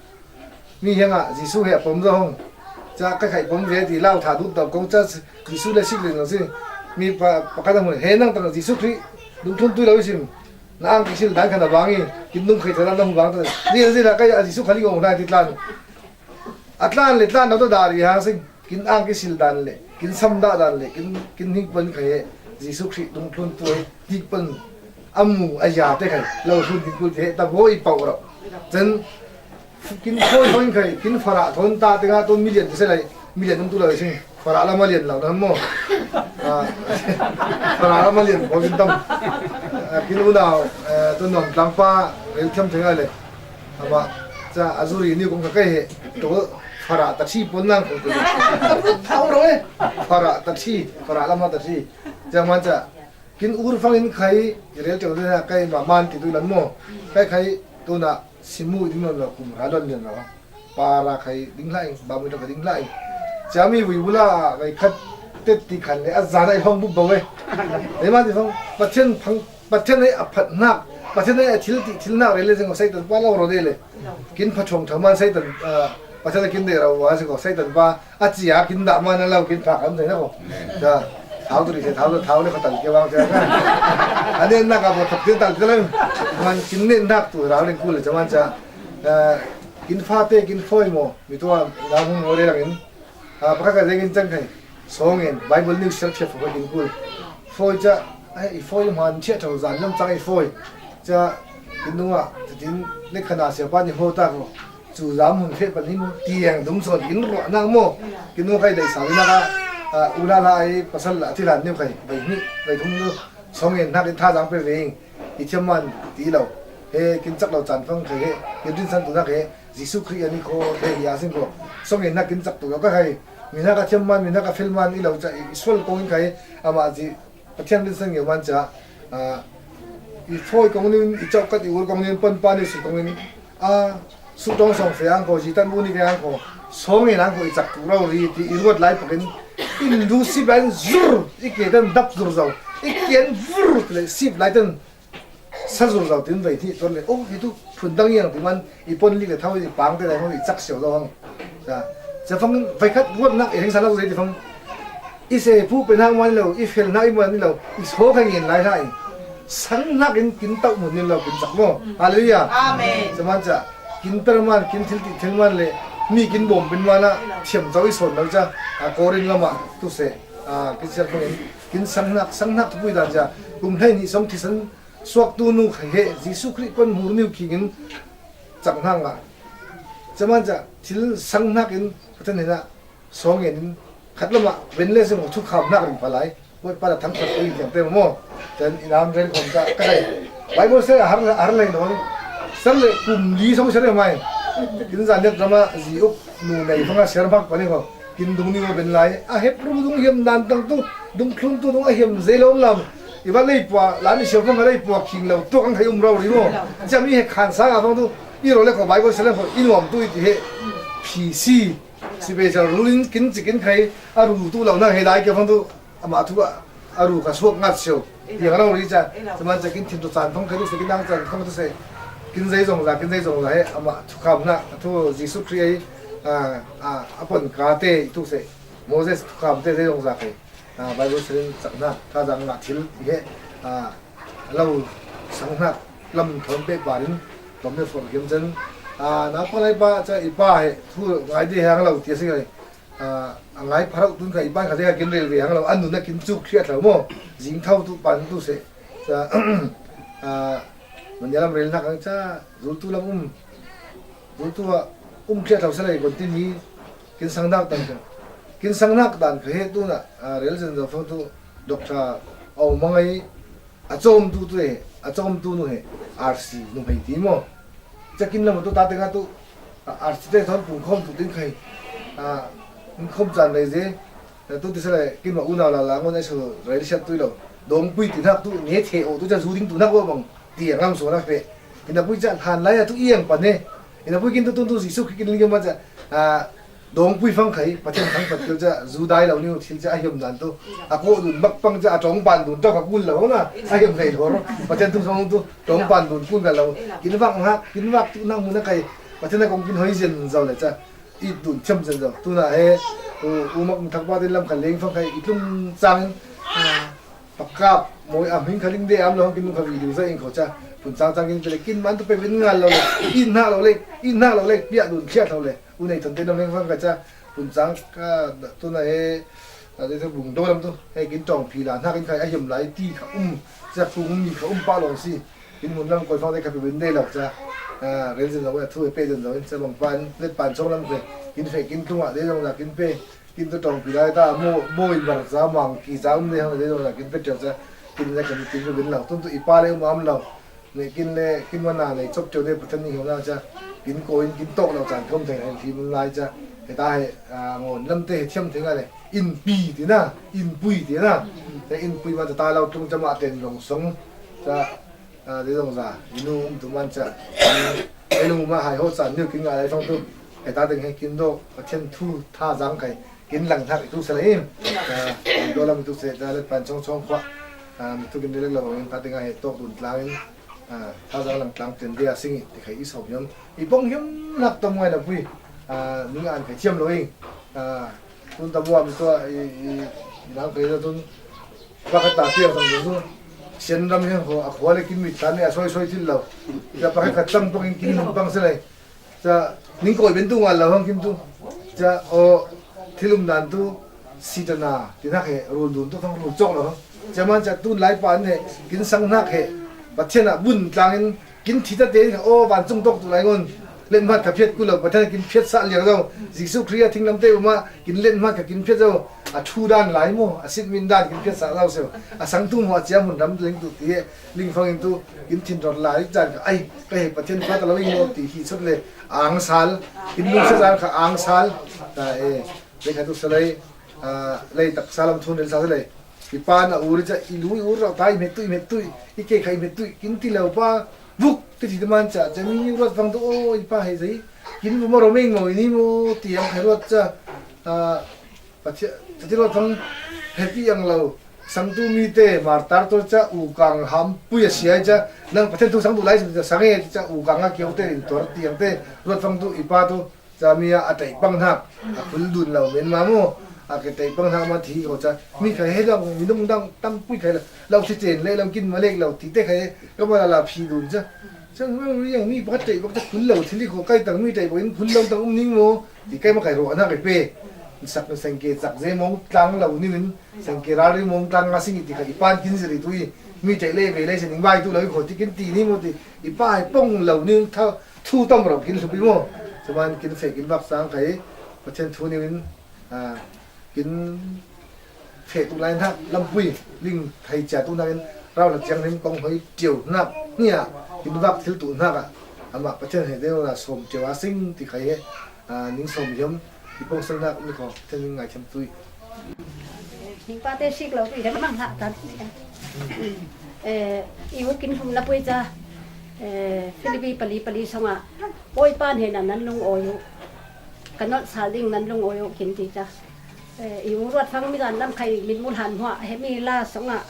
Mi hiang a Jisu he a pom zo hang. Cha ka khai pom ve ti lau tha dut dau kong cha Jisu le sik le no si. Mi pa pakhat a hmu he nang tang Jisu Khrist dungthluntu lo i sim. Na ang kisil dan khan a bang i kin dung khai tha dan hmu bang ta. Zia zia la kai a Jisu khali ngong na ti tlan. A tlan le tlan lo ta dari hang sing. Kin ang kisil dan le, kin sam dah dan le, kin, kin hing pan khai he, Jisu Khrist dungthluntu he, dik pan, a mu, a ya te khai, lo sun kin kul te he, ta bo i pau ro. Chen, kin khoi khoi khai, kin fara thon ta te nga ton million te se lai, million tung tu lai sing, fara la million lau na mo. Ah, fara la million, bo kin tam. Ah, kin unau, eh, tu nom tlang pa, rel thiam te nga le. Ama, cha, a zuri ni kong ka kai he, to, fara ta thi pon nang kong te. Thau ro e. Fara ta thi, fara lama ta thi. Cha man cha, kin ur fang in khai, rel chau de na kai ma man ti tu lan mo. Kai khai, tu na, simu ding lo kum ra lon lian lo. Para khai ding lai, ba mu ta ding lai. Cha mi vui bula, vai khat, tet ti khan le, a zan ai hong bu ba we. Ei ma ti fang, Pathian phang, Pathian ei a phat nak, Pathian ei a thil ti, thil nak rel le sing ko Satan pa lo ro de le. Kin pha thong thang man Satan, ah, Pathian a kin de ro wa sing ko Satan pa, a chi a kin da man a lo kin pha kan de na ko. Cha, thau tu ri se, thau tu, thau le ko tal ke wa cha. A ne nak a bo thok ti tal ke le. Man kin ne nak tu ra le kul cha man cha. Ah, kin fa te, kin foi mo, mi tu a, na hung mo le lang in. Ah, pakhat ka zeng in chang khai. Song in, Bible news sel chef ko kin kul. Foi cha, ai, i foi man che thau zan lam chang i foi. Cha, kin nunga, tin, le khana sia pa ni ho ta ko. Chu zam hun phe pa ni mu, tiang dum son kin ro na mo. Kin nunga kai dai sa na ka. Ah, u la la ai, pasal la ti lan ni khai. Bai ni, bai thum nu. Song in nak in tha zang pe veng. I thiam man ti lo. He kin chak lo chan fang khai he. Kin rin san tu nak he. Jisu Khrist a ni kho te hi a sing ko. Song in nak kin chak tu lo ka khai. Mi nak a thiam man, mi nak a fel man i lo cha i sual kong in khai. Ama ji Pathian rin san ngeu man cha. Ah, i foi kong nin, i chau kat i ur kong nin, pan pa ni su kong nin. Ah, Suhtawng sawng fe ang ko, zitan bu ni ke ang ko, sawng in ang ko i cak tu rau ri ti i ruat lai pakin, in lu sip lai in zur, i ke tan dap zur zau, i ke an vur le sip lai tan sa zur zau tin vei ti tuan le, oh, hi tu phun dang yang ti man, i pon lik le thau i pang te lai hong i cak siau zau hang. Sa, sa fang vai khat ruat nak i heng sa lak zei ti fang. I se pu pe nak man lo, i fel nak i man lo, i so ka ngin lai hai. Sang nak in kin tau mun ni lo kin cak mo. Hallelujah. Amen. Sa man ca, kin per man, kin thil ti thil man le, mi kin bom pin man a, thiam zau i son lo ca, a Korin lama, tu se, a, kin siar pun in, kin sang nak, sang nak tu pui dan ca, kum hlei ni sawng thisan, suak tu nu khai he, Jisu Khrih pan hmur niu khing in, cak hna ngah. Ca man ca, thil sang hnak in, Pathian hinah, sawng ngen in, khat lamah, ven le sung thukham hnak ring palai, Bawipa la thangphat ui tiang te maw. Can i nam rel khom ta, ka dai. Bible ser a har, har lei nawn. Ser le kum li sawng ser mai. Kin zan dek drama, zi uk, nu nei fanga ser bak pani ko. Kin dung ni maw ben lai. A hep ru dung hiam dan tang tu, dung thlun tu dung a hiam zei lawm lam. I va lei pua, la mi siau fanga lei pua, khing lo, tu kang khai um rau ri maw. Ciam i he khan sa nga fang tu, i ro le ko Bible ser le ko, i nuam tu i ti he. P C. Special rule in kin cikin khai, a ru tu lo na he lai ke fang tu, amah thu a, a ru ka suak ngat siau. Piang rau ri ca, sa man ca kin thin tu can fang khai tu se, kin dang can fang tu se. Kin zei zong za, kin zei zong za he, amah thukham hna, a thu Jisu Khrih ei, a, a, a pon ka te tu se. Moses thukham te zei zong za khai. A, Bible sirin cakna, tha zang ngah thil, i he, a, lo sang hnak, lam thawm peh parin, thawm peh forh hiam cun, a, na pa lai pa, ca i pa he, thu ngai di hang lo, tia si ngai. A, a ngai pharau tun kha i pa kha te kha kin rel ve hang lo, a nun a kin cuk khriat lo maw, zing thau tu pan tu se. Ca, a, man lam rel hnak ang ca, zul tu lam um, zul tu a, um khriat lo sa lei kon tin hi, kin sang hnak dan kha. Kin sang hnak dan kha he tu na, a, rel zan zo fang tu, Doctor Aung Mang ai, a cawm tu tu he, a cawm tu nu he, R C nu hei ti maw. Ca kin lam tu ta te nga tu, a, R C te thawn pung khawm tu tin khai, a, in khawm can rei ze, a, tu ti sa lai, kin ma unau la la ngon ai su rei siat tu lo, dawng pui ti hnak tu, ne the o tu ca zu ding tu hnak o bang, ti ang lam so hnak pe. Ina pui ca hlan lai a tu i ang pan he, ina pui kin tu tun tu Jisu Khrih kin ling ma ca, a, Dawngpui fang khai, Pathian thangphat keu ca, zu dai lo ning thil ca a hiam dan tu. A kawh dun bak pang ca, a ṭawng pan dun ṭawk a kul lo na, a hiam hlei lo. Pathian thu sawng tu, ṭawng pan dun kul ka lo. Kin vak hak, kin vak tu nak mun a kai, Pathian a kong kin hoi zian zo le ca. I dun thiam zian zo. Tu na he, u, u mak thak pa tin lam kha leng fang khai, i tlung cang. Pakap, mawi a hming kha ding de am lo, kin kha video za in kho ca. Pun cang cang kin pele, kin man tu pe vin ngal lo le, i hnak lo le, i hnak lo le, piah dun khiat lo le. U nei thon te nam heng fang ka ca, pun cang ka tu na he, a de tu bung do lam tu, he kin tawng phi la, hnak in khai a hiam lai ti kha um, ca kung mi kha um pa long si. Kin mun lam koi fang de kha pe vin de lo ca. A, rel zin lo, a thu he pe zin lo, in ca bang pan, let pan chong lam khe, kin fe, kin tung a de long la, kin pe. Kin tu ṭawngpi lai ta, maw, maw in bar ca, mang ki ca um nei hang le, kin pe ṭeu ca, kin le kan kin pe bin lo. Tun tu i pa le um am lo. Nei kin le, kin wana nei chop ṭeu de Pathian ni hong na ca. Kin ko in kin tawk lo can thawm thei hang thim lai ca. He ta he, a, ngawn lam te he thiam thei nga le. In pi ti na, in pui ti na. Te in pui ma ta ta lo tlung ca ma ten long song. Ca, a, de zong za, i nu um tu man ca. Ei lung ma hai ho can niu kin nga lai fang tu. He ta teng he kin do, Pathian thu tha zang kai. Kin lang hnak i tu sela in. A, kin do lam i tu se, ta let pan chong chong khua. A, mi tu kin de lek lo in, ta teng a he tawk dun tlang in. A, tha zang lang tlang ten dia sing i, ti khai i sawm hiam. I pong hiam lak tam ngai na pui. A, ning an khai thiam lo in. A, tun ta buam tu a, i, i, i lang khai na tun. Pakhat ta piang sang tu. Sian ram hiang ho, a khua le kin mit tan le a soi soi thil lo. Ka pakhat ka tam pang in kin min pang selai. Ca, ning koi ben tu ngal lo hang kim tu. Ca, o, thil um dan tu, sitana, ti hnak he, rul dun tu, thang rul cawk lo hang. Ca man ca tun lai pa an he, kin sang hnak he, Pathian ah bun tlang in, kin thi ta te in, o, van cung tawk tu lai ngon. Let hmat ka phiat ku lo, Pathian kin phiat sa liang lo. Jesuh Khrih a thinglam te um ah, kin let hmat ka kin phiat lo. A thu dan lai maw, a sit min dan kin phiat sa lo sio. A sang tu maw, a cia mun ram ling tu ti he, ling fang in tu, kin thin rawt lai, zan ka, ai, Ka he Pathian fa ta lo in maw ti hi sawt le angsal, in lungsia zan kha angsal. Ta e, le kha tu salai, a, lei taksa lam thun rel sa salai. I pa na ur ca, i lu i ur rau ta, i met tu, i met tu, i ke kha i met tu, kin ti lo pa, vuk, ti ti man ca, ca mi ruat vang tu, o, i pa hei zei. Kin bu ma ro meng mo ini mo ti ang kha ruat cha, a, Pathian, Pathian ruat fang happy ang lo. Sangtu mite martar to cha u kang ham pui a siai cha, nang Pathian thu sang tu lai sang e cha u kang a kiau te in tor ti ang te ruat fang tu i pa tu cha mi a, a tei pang hnak a phul dun lo men ma mu a ke tei pang hnak ma thi ko cha mi khai he lo mi nung dang tam pui khai lo lo si chen le lo kin ma lek lo ti te khai ka ma la la phi dun cha. Chang rang riang mi pakhat tei bak te phul lo thil i kho kai tang mi tei bak in phul lo tang um ning mo ti kai ma kai ro ana kai pe. Sak seng ke sak ze mong tlang lo ni min seng ke rari mong tlang nga sing i ti kai pan kin ziri tui mi tei le ve le se ning bai tu lo i kho ti kin ti ni mo ti i pa i pong lo ni tha thu tam ro kin su pi mo. Saman kin fe kin bak sang kai Pathian thu ni min, a, kin feh tu lai hnak lampui ling thei cia tu hnakin rau hnak ciang rim kong hoi tiu hnak ni ah in vak thil tu hnak ah amah Pathian he deu na sawm tiu a sing ti khai he, a, ning sawm hiam i pawng sal hnak ni kho Pathian ning ngai thiam tui. Ning pa te sik lo tui kan mang hlah tan. Eh, i u kin hum na pui ca, eh, Philipi pali pali song ah Bawipa hnen ah nan lung awi uh, ka nolh sal ding nan lung awi uh kin ti ca. Eh, i u ruat fang mi dan lam khai min mu hlan hmuah hemi la song ah,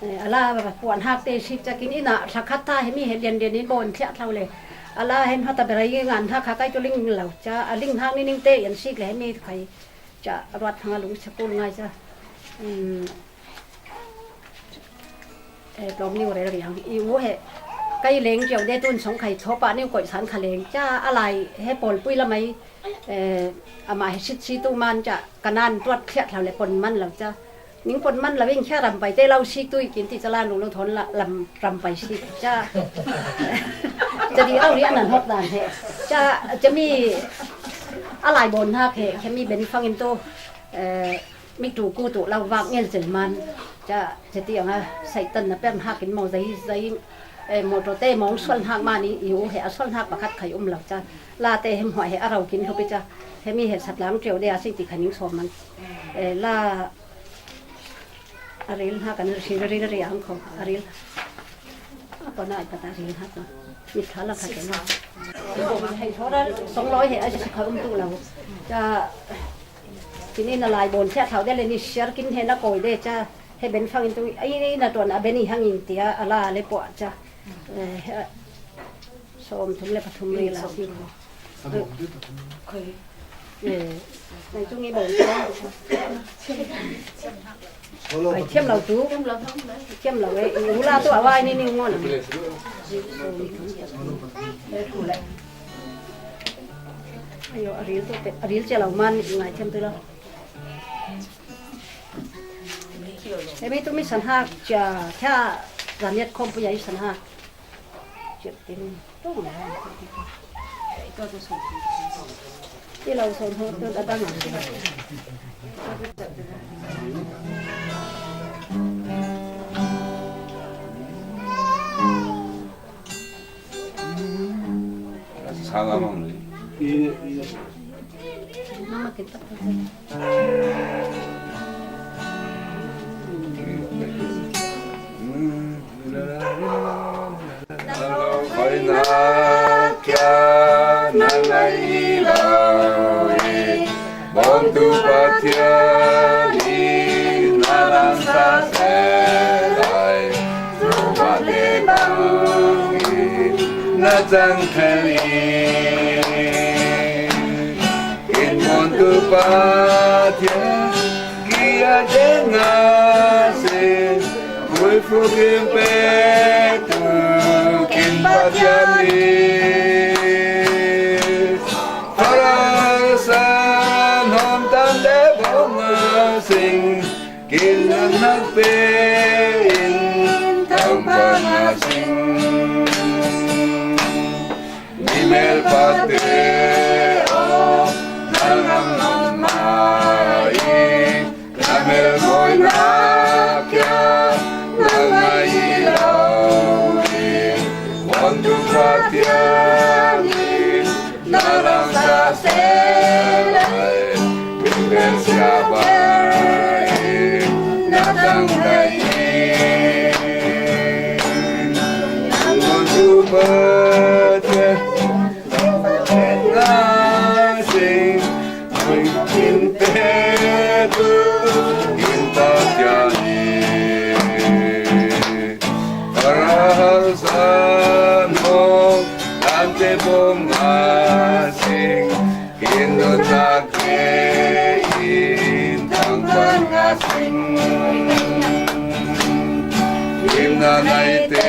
eh, a la puan hak te si ca kin inn ah thla khat ta hemi he lian lian in bawn thiah thlau le. A la hen hmata berai ngan hak kha kai tu ling lo ca a ling hak ni ning te yan sik le hemi khai ca ruat fang a lung sakul ngai ca. Um, Eh, tlawm niu rel riang i u he kai leng cio de tun song khai thawpa niu koih san kha leng ca a lai he pawlpui lamai, eh, amah he sit si tu man ca ka nan tuat khiah thlau le pon man lo ca ning pon man lo in khia ram pai te lo sik tui kin ti ca lan lung lo thawn la lam ram pai sik ca ca di lo ri an an hok dan he ca ca mi a lai bon hak he khemi ben fangin tu, eh, mi tu ku tu lo vak ngel cel man ca ca ti anga saitan na pem hak in mo zai zai, eh, motor te mong sual hak man i u he a sual hak pakhat khai um lo ca la te hem huai he a rau kin hlupi ca hemi he satlang tiu de a sing ti khaning sawm man, eh, la a ril hak an ril ril ril ang kho a ril. Apa na ipa ta ri ha ko. Mi tha la kha ke na. Hei thora song loi he a si kha um tu lo. Ca kini na lai bon cha thau de le ni share kin he na koi de ca he ben fang in tu ai na ton a ben i hang in tia a la le po ca. Eh, he, sawm thum le pathum ri la si ko. Khoi. Eh, nai chung i bawng. Ai, thiam lo tu. Thiam lo e. U la tu a vai ni ni ngon. Ayo, a ril tu te. A ril che lo man ngai thiam tu lo. Hemi tu mi san hak cha cha zaniat khom pu ya i san hak. Ti lo sawm hawng tu a dang. Sala mang ni. Mama kita. Nang lo khoi na kia nang ai lo i, bawmtu Pathian i na lang sa se lai, tu ma te bang i na chang thel i. Kin bawmtu Pathian kia denga se, Hui fu kim pe tu kin Pathian i. Farasan hom tam de bong a sing, kin nak pe in tam pa na sing. Mi mel pate o, na lam non mai, na mel moi na kia, na ngai lo i, wan tu Pathian i, na lam sa se lai, mi mel sia bai, na tang dai i, wan tu Pathian. Gimna neite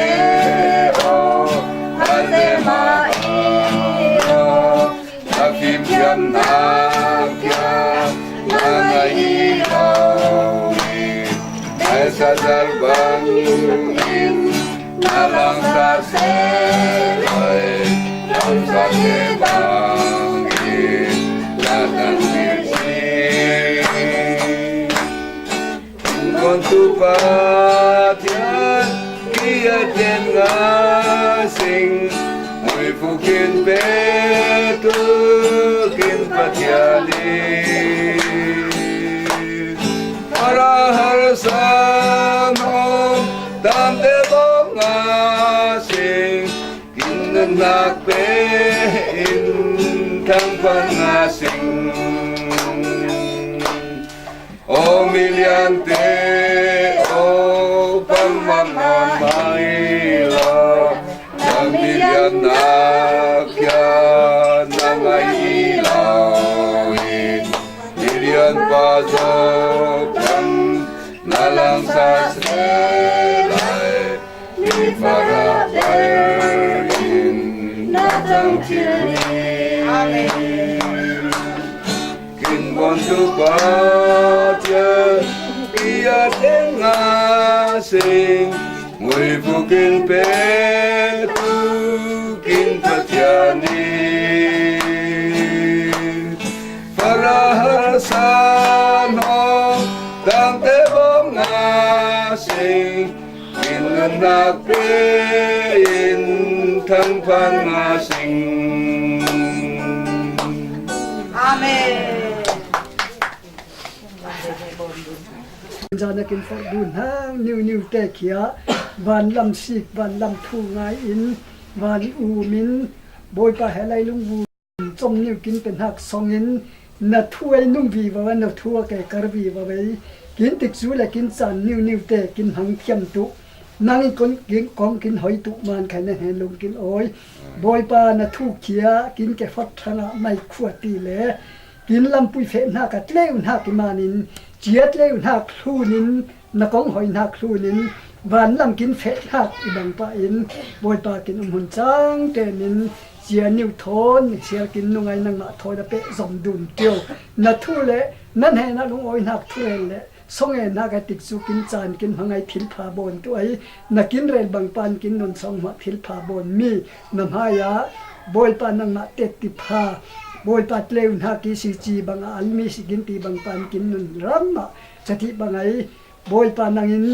aw, a zema aw, na fimthiamna kia na ngai hi lo hi. Aisa zal bangin na langsa se lai, langsa se bangin na tangkil hi. Kon tu Pathian, kia ten nga sing, mui fukin petu kin Pathian ni. Para har sa mong, tam te bong nga sing, kin nun nak pe in, thang pan nga sing. O miliante, o pangmang na maila, na milian na kia na ngai hi lo hi, milian pa zo pang na langsa se lai. Mi para pai in na tang thil ni. Amen. Kin bon tu Pathian, pia ten nga sing, mui fukin petu kin Pathian ni. Para har sa no, tang te bom nga sing, in na nak pe in, thang pan nga sing. Amen. Zana kin fak dun hang niu niu te kia, van lam sik, van lam thu ngai in, van u min, Bawipa he lai lung bu. Chom niu kin pe hnak songin na thu ei nung viva ve, na thu a ke kar viva ve. Kin tik cu le kin caan niu niu te kin hmang thiam tu. Nang in kon kin kong kin hoi tu man khai na hnen lung kin awi. Bawipa na thu kia kin ke fot thang ah mai khua ti le kin lampui feh hnak a tleu hnak i man in cia tleu hnak hlun in na kong hoi hnak hlun in van lam kin feh hnak i bang pah in Bawipa kin um hun cang ten in cia niu thawn sial kin nungai nangmah thawn a peh zom dun tio. Na thu le na hnenah lung awi hnak thu rel le song en hnak a tik cu kin caan kin hmangai thil pha bawn tu ai na kin rel bang pan kin nun song hmah thil pha bawn mi na hmai ah Bawipa nangmah tet ti pha Bawipa tleu hnak i si ci bang a al mi si kin ti bang pan kin nun ram ah cathih bang ai Bawipa nangin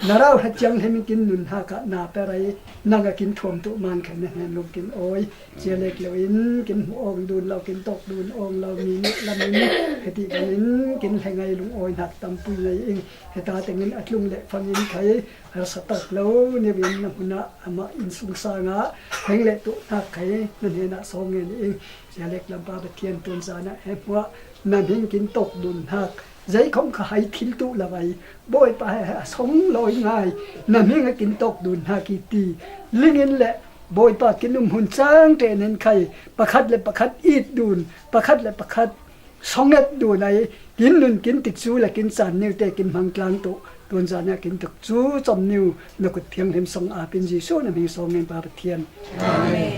na rau hlat ciang hlemin kin nun hnak ah na per ai nang a kin thuam tu man khan na hnen lung kin awi. Cia lek lo in kin hmu awng dun lo, kin tawk dun awng lo, mi nih lam in heti bangin kin hlengai lung awi hnak tampui ngei ing. Heta tengin a tlung le fang in khai harsa tak lo, neu in na hmun ah amah inn sung sang ah heng le tuh hnak khai na hnenah sawng ngen ing. Cia lek lam pa Pathian tun zan ah he hmuah na hming kin tawk dun hnak. Zei khong kha hai thil tuh lo ai. Bawipa he a song lawi ngai. Na hming a kin tawk dun hna ki ti. Lingin le Bawipa kin um hun cang ṭe nen khai. Pakhat le pakhat it dun. Pakhat le pakhat songet dun ai. Kin nun kin tik cu le kin caan niu te kin hmang tlang tuh. Tun zan ah kin tuk cu com niu na kut thianghlim song apin Jesuh na hming song ngen pa Pathian. Amen.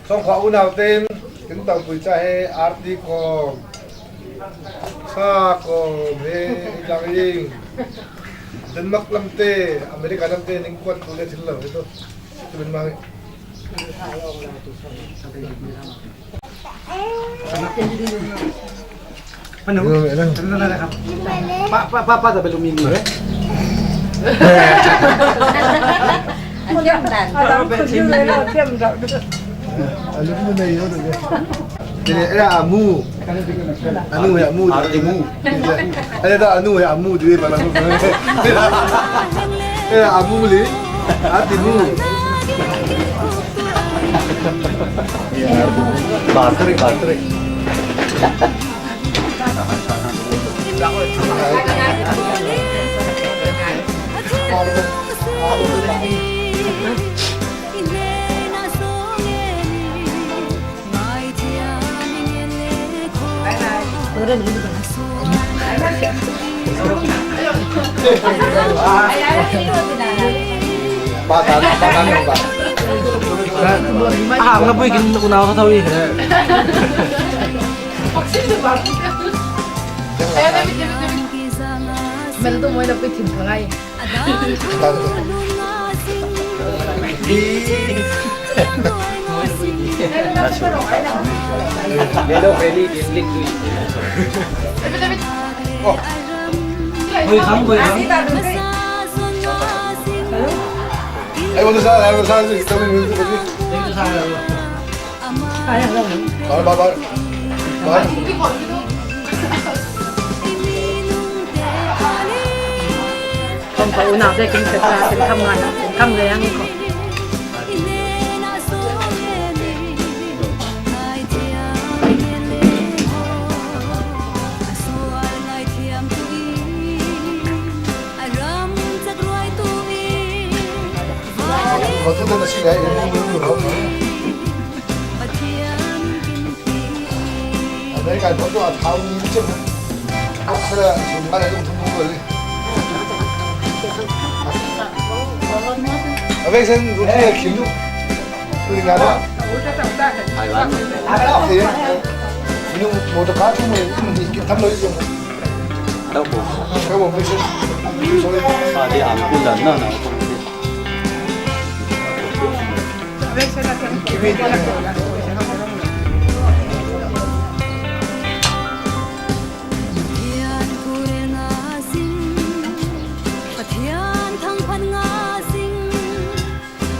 Sawngkhua unaute in, kin tawpui ca he arti kawm, sa kawm he i tlang ing. Denmark lamte, America lamte ning kuat tu le thil lo hi tu. Tu bin mang. Panu. Hello, hello. Pa, pa, pa, pa, sa belum ini, eh? Alumni na yun, eh. Ele era amu. Anu ya amu. Artimu. Ele da anu ya amu, di pala. Era amu li. Artimu. Battery, battery. Ba ta, ba ta, ba. Ah, nga bui kin unau sa tau i he. Mel tu moi na pui thin khangai. Bye, bye, bye. Bye. Kong ko una de kin se sa, kin kam ngai, kin kam ngai ang ko. American photo a thau ni chem. Akhara sum mala tum tum tum. Avek sen ruti a khilu. Tui nga da. Taiwan. Inu motor car tu mo ni ki tham lo yung. Tau po. Kau mo message. Sorry. Sa di ang kulan na na. Pathian thangphat nga sing,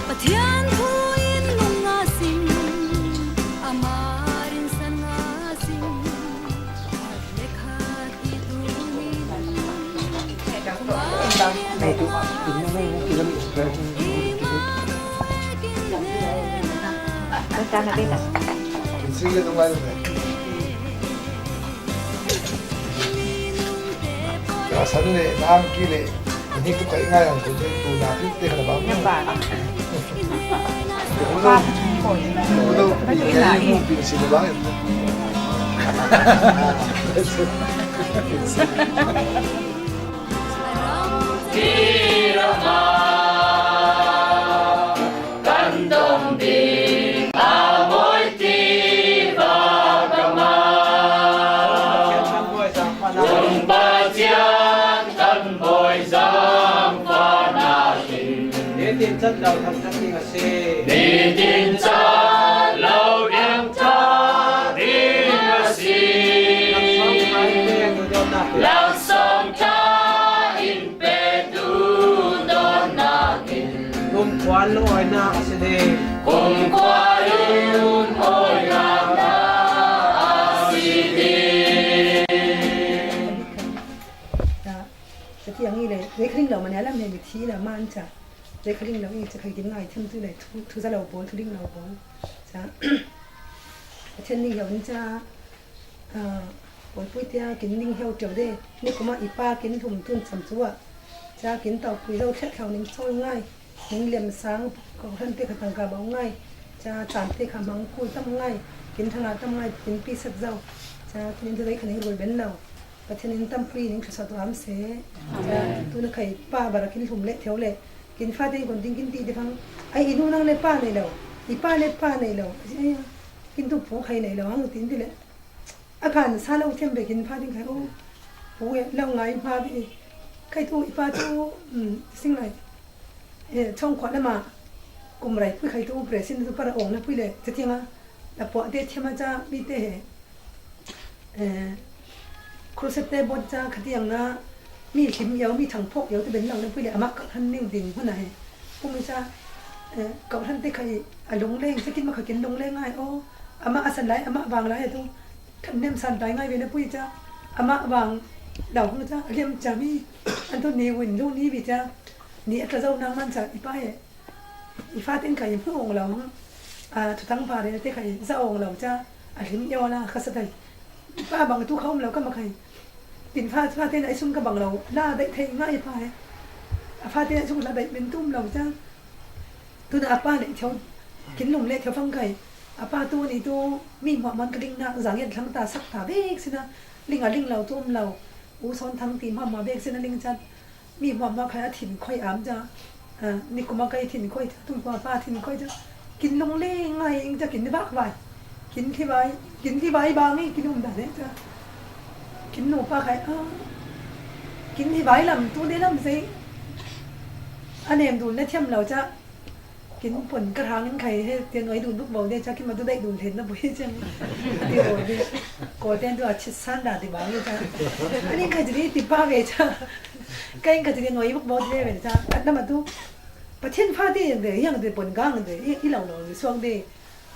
Pathian thu in nung nga sing, ama rinsan nga sing. Ka san le nang ki le ni tu kai ngai ang tu tu na tu te ka ba. Ba. Nitin chan lo thang thang ding a si. Nitin chan lo thang thang ding a si. Laksawng thang in pe tu don na kin. Kum kwan lo oi na a si ding. Kum kwan lo oi na a si ding. Ka tiang i le, le kring lo ma ne lam he mi thi na man cha. Zeikhaling lo i cha kha kin ngai them tu le thu, thu za lo pawl, thuling lo pawl. Cha, a then ning hiau in cha, a, pawl pui tia kin ning hiau teu de, ni kuma i pa kin hlum tun cham chu a. Cha kin tau pui zo thet khau ning chol ngai. Ning lem sang, ko hran te kha tangka bau ngai. Cha, chan te kha mang kul tam ngai. Kin thana tam ngai, kin pi sat zau. Cha, kin in tu zeikhaling rul ben lo. Pathian in tampi ning thlusa tu am se. Amen. Tu na khai pa bara kin hlum le theo le. Kin fa ding kon ding kin ti de phang. Ai inu nang le pa nei lo. I pa le pa nei lo, a zi ei a, kin tu pu khai nei lo hang tin ti le. A khan sa lo thiam ve kin pha ding khai o. Pu e lo ngai pha ve. Khai tu i pa tu, um, sing lai. E, chong khwa lama. Kum rai pui khai tu, presin tu para ong na pui le. Cha tiang a. La pua te thiam a cha, mi te he. Eh, crusade te bot cha khatiang na mi hlim yo, mi thang phok yo te ben lang na pui le ama kau han ning ding hun a he. Pu mi cha, eh, kau han te khai a lung leng, cha kin ma kha kin lung leng ngai o. Ama a san lai, ama vang lai tu. Than nem san tai ngai ve na pui cha. Ama vang lau hung cha, liam cha mi. An tu ni win lu ni vi cha. Ni a tla zau nang man cha i pa he. I fa ten khai hmu ong lo. A, thu tang pa re te khai za ong lo cha. A hlim yo la kha sa tai. Pa bang tu kha um lo ka ma khai. Tin fa, fa ten ai sum ka bang lo. La dai thei ngai pa he. A fa ten ai sum la dai men tum lo cha. Tu na a pa le chau. Kin lum le chau fang khai. A pa tu ni tu mi mo mon ka ling na zang yet thlang ta sak ta bek sina. Ling a ling lo tu um lo. U son thang ti ma ma bek sina ling cha. Mi hmuahhmuah khai a thin khoi am cha, a, ni kuma kai thin khoi cha, tum khua pa thin khoi cha. Kin lung le ngai ing cha kin ni bak vai. Kin thi vai, kin thi vai ba ngai kin um da ne cha. Kin nu pa khai, a, kin thi vai lam tu de lam sei. A nem dul na thiam lo cha. Kin pon ka rang in khai he, tia noi dun buk bo de cha, kin ma tu dai dun then na bui chang. Ti bo de. Ko ten tu a chit san da ti ba ngai cha. Ani khai ji ti pa ve cha. Ka in ka ti nuai buk bo de ve cha. At na ma tu. Pathian fa de de, yang de pon gang de, i, i lau lau de suak de.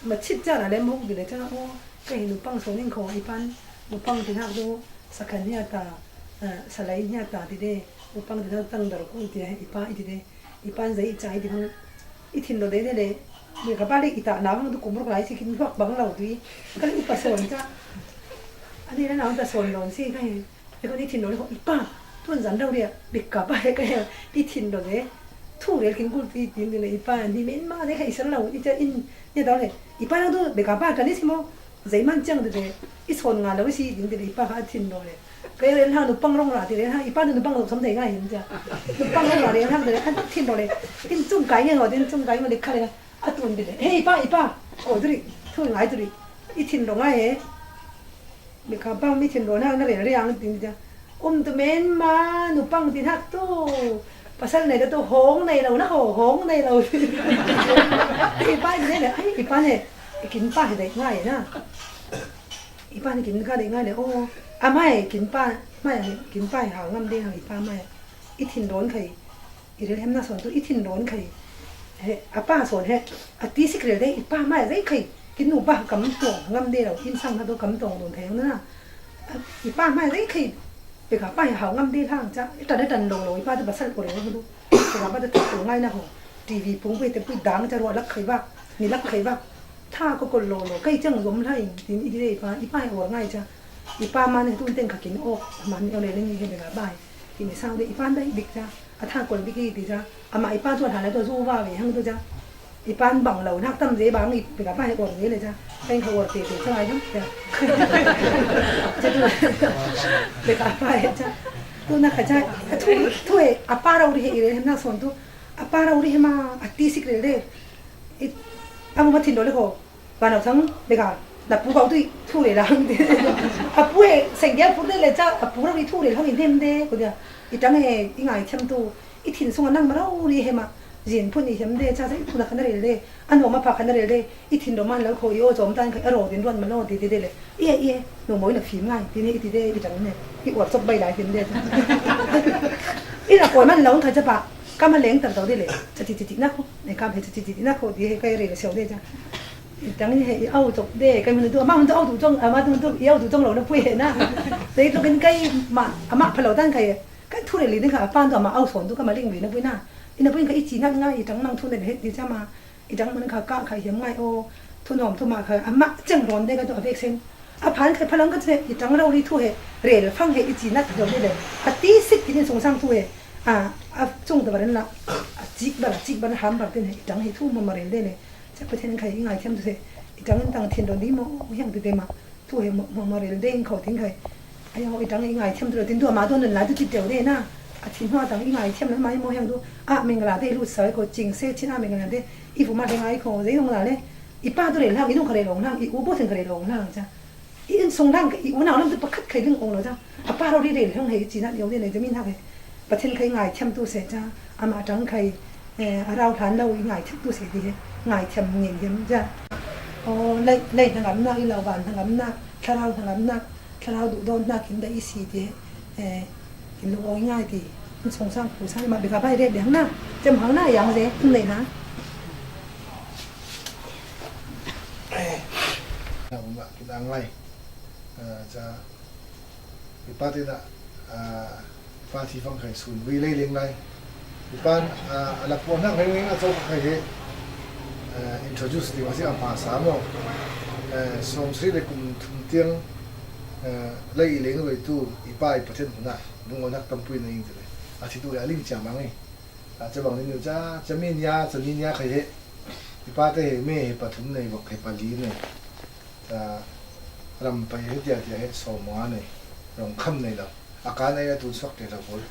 Ma chit cha la le muk de le cha. O, ka hi nu pang so ning kho i pan. Nu pang ti hak du. Sakhan hia ta, eh, salai hia ta ti de. Nu pang ti hak tang dar ku ti he, i pa i ti de. I pan zai i cha i ti hang. I thin lo de de le. Ni ka ba le i ta na hang du kum ruk lai si kin bak bang lau tu i. Ka le u pa son cha. Ani na na ta son lon si ka he. He ko ni thin lo le ko i pa, tun zan dau dia, bik ka pa he ka he, i thin lo le, thu rel kin kul ti tin le i pa, ni men ma le ka i san lo, i cha in, ni dau le, i pa nang tu, bik ka pa, ka ni si mo, zai man chang de, i son nga lo si, tin de i pa ka thin lo le. Ka rel hang nu pang rong ra ti le hang, i pa nu pang lo sam de nga hin cha. Nu pang rong ra le hang de, an thin lo le, tin chung kai nge ho, tin chung kai nge le ka le, a tun de le, he i pa, i pa, o tu ri, thu ngai tu ri, i thin lo ngai he. Mi kha pang mi thin lo na na re re ang tin cha. Um tu men ma nu pang tin hak tu. Pasal nei da tu hong nei lo na ho, hong nei lo. I pa nei le, ai, i pa nei. I kin pa he dai ngai na. I pa nei kin ka dai ngai le. O, a mai kin pa, mai kin pa ha ngam de ha i pa mai. I thin don khai. I rel hem na son tu i thin don khai. He, a pa son he, a ti sik rel de, i pa mai zai khai. Kin nu pa kam tong ngam de lo, in sang na tu kam tong don thei na. I pa mai zai khai. Pe ka pa he hau ngam de lang cha. I tan tan lo lo, i pa tu pasal ko le tu. Pe ka pa tu tu ngai na ho. T V pung pe te pui dang cha ro lak khai bak. Ni lak khai bak. Tha ko ko lo lo, kai chang zom lai. Tin i de i pa, i pa he or ngai cha. I pa man he tu ten ka kin o. Man o le le ni he pe ka bai. Ti mi sang de i pan dai dik cha. A thang kol dik i ti cha. Ama i pan tuan han la tua zu va ve hang tu cha. I pan bang lo nak tam ze bang i pe ka pa he or ze le cha. Pen ka or te te cha ai cha. Cha tu pe ka pa he cha. Tu na ka cha. A thu thu e a pa rau ri he i re na son tu. A pa rau ri he ma a ti sik re re. I a mu ma thin do le ko. Van au thang beka, la pu kau tu i thu le la hang de. A pu e, seng dia pu de le cha, a pu rau i thu le hang i nem de, ko dia. I tang e, i ngai thiam tu, i thin sung a nang ma rau ri he ma, zin phun i hem de, cha cha i pu na khan rel de, a nuam a pha khan rel de, i thin do man lo kho i o zom tan kha, a ro din ruan ma lo de de de le. I e, i e, nu moi na fim ngai, ti ne i ti de, i tang ne, i uar chok bai lai fim de. I la koi man lo kha cha pa, ka ma leng tar tau de le, cha ti ti ti na kho, ne ka he cha ti ti ti na kho, di he ka rel siau de cha. I tang he i au tok de, kai mun tu, ama mun tu au tu chong, ama tu mun tu i au tu chong lo na pui he na. Te tu kin kai ma, ama phalo tan kai, kai thu le li ni kha, pan tu ama au son tu ka ma ling li na pui na. I na pui ka i chi nat nga, i tang nang thu ne he ti cha ma. I tang mun kha ka khai hiam ngai o. Thu nom thu ma kha, ama chang ron de ka tu a vek sen. A phan khai phalang ka che, i tang rau li thu he, rel phang he i chi nat do de le. A ti sik ti ni sung sang thu he. A, a chung ta baran la. A chik bar, a chik bar ham bar ten he, i tang he thu ma ma rel de le. Cha Pathian khai i ngai thiam tu se, i tang in tang thin do di mo, hiang tu te ma, tu he mo, mo, mo rel deng kho tin khai. Ai ho, i tang i ngai thiam tu tin tu ma tu nun lai tu ti teu de na. A thin hua tang i ngaithiam na mai mo hiang du. A mengla de lu sai ko ching se chin a mengla de. I fu ma de ngai ko ze yong la le. I pa du le lang, i nung kha le long lang, i u bo thing kha le long lang cha. I in sung lang, i u nau lang du pakhat khai ling ong lo cha. A pa ro ri le long he chi na yong de ne de min ha he. Pathian khai ngaithiam tu se cha. Ama tang khai, eh, a rau than lo i ngaithiam tu se de he. Ngaithiam ngin hiam cha. O, lei, lei na ngam na, i lau van na ngam na, thlarau na ngam na, thlarau du don na kin da i si de. Eh, kin lung ong ngai ti. In sung sang pu sang ma bika bai re de hang na. Chem hang na yang ze, in lei na. Na um la kin ang lai. Ah, cha. I pa te na, ah, i pa thi fang khai sun gui lei leng lai. I pa, ah, a lak puan hak leng leng a chau khai he. Ah, introduce ti ma si a pa sa mo. Eh, som sri le kum thum tiang, eh, lei i leng roi tu i pa i Pathian huna. Bung on hak tam pui na ing te le. A thi tu le a ling chia mang e. A cha bang ni cha, cha mi nia, cha mi nia khai he. I pa te he me he pa thum nei bok he pa li nei. Cha ram pai he tia tia he som nga nei. Rong kham nei lo. A ka nei a tun sok te lo bol.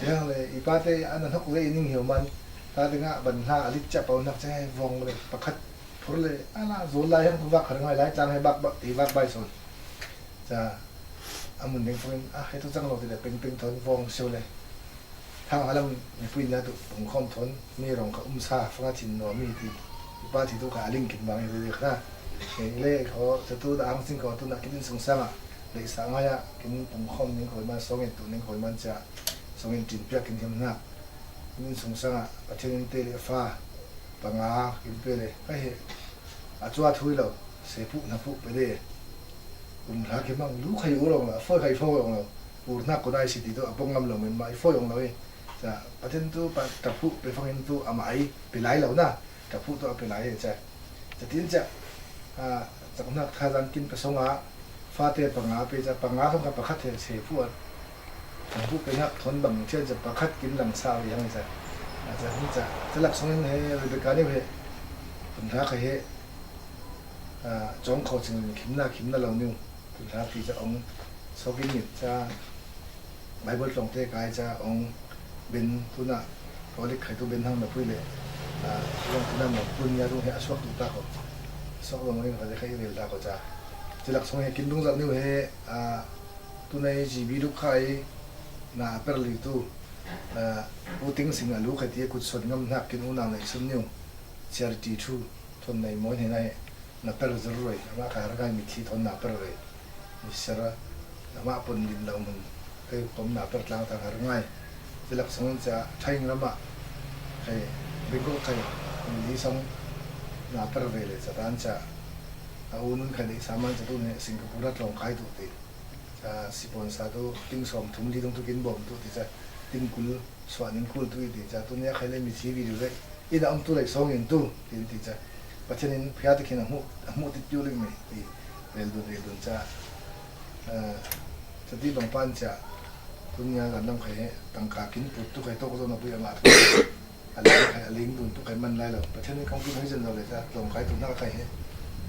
Yang le i pa te an nok le i ning hiu man. Ta te nga ban hla a lit cha pau nak che vong le. Pakhat phur le. Ala zol lai hang tu vak khar ngai lai chang he bak bak ti vak bai son. Cha, a mun ding fungin, a, he tu chang lo ti le, peng peng thon vong siu le. Thang halam, mi pui nia tu, pung khom thon, mi rong ka um sa, fanga chin no mi ti. Pa ti tu ka ling kin bang hi ti kha. He le ko, cha tu da ang sing ko, tu na kin sung sanga. Le sa nga ya, kin pung khom ning ko man, song in tu ning ko man cha. Song in tin pia kin hiam na. Kin sung sanga, Pathian in te le fa. Panga kin pe le, ka he, a chua thui lo, se phu na phu pe le. Kum hla ki mang lu khai u long la, foi khai fo long lo. U na ko nai si ti to, a pong ngam lo men mai foi long lo e. Cha, Pathian tu pa ta phu pe fang in tu a mai pe lai lo na. Ta phu to a pe lai e cha. Cha tin cha. A, cha kum hla kha zang kin pe song a. Fate panga pe cha, panga thong kha pakhat he se phu a. Thong phu pe nak thon bang thian cha pakhat kin lang sa ve hang cha. A cha hung cha. Cha lak song in he Rebecca ni he. Kum tha kha he. A, chong kho ching khimna, khimna lo niu. Kum tha pi cha ong. So kin ni cha. Bible tlawngte kai cha ong ben tuna Catholic khai tu ben hang na pui le, a, long tuna ma pun ya dung he a suak tu ta ko. Suak long ring khai khai rel ta ko cha. Chilak song he kin dung zal niu he, a, tuna he G B duk khai na per li tu, a, u ting sing a lu khai ti kut son ngam hnak kin u nang nei sun niu. Charity thu thon nei mo he nai. Na per zir roi, ama kha har ngai mitthli thon na per roi. Misera, ama pon din lo mun, kei pom na per tlang tang har ngai. Chilak song cha thaing rama, kei bingkul kei, mitthli song na per ve le cha dan cha. A u nun kei ni saman cha tu ne Singapore tlawng kai tu ti. Cha sipon sa tu ting som thum li dung tu kin bom tu ti cha. Ting kul Suah ning kul tu i ti cha, tu nia khai le mi chi video le. Ina om tu le song in tu, tin ti cha. Pathian in phia te khin a hmu, a hmu ti tu le mi, ti. Rel dun, rel dun cha. Eh, cha ti bang pan cha. Tu nia gan lam khai he, tang ka kin put tu khai to ko na pui a ma tu. A le khai a ling dun tu khai man lai lo. Pathian in kong tu khai zen lo le cha, tlawng kai tu na khai he.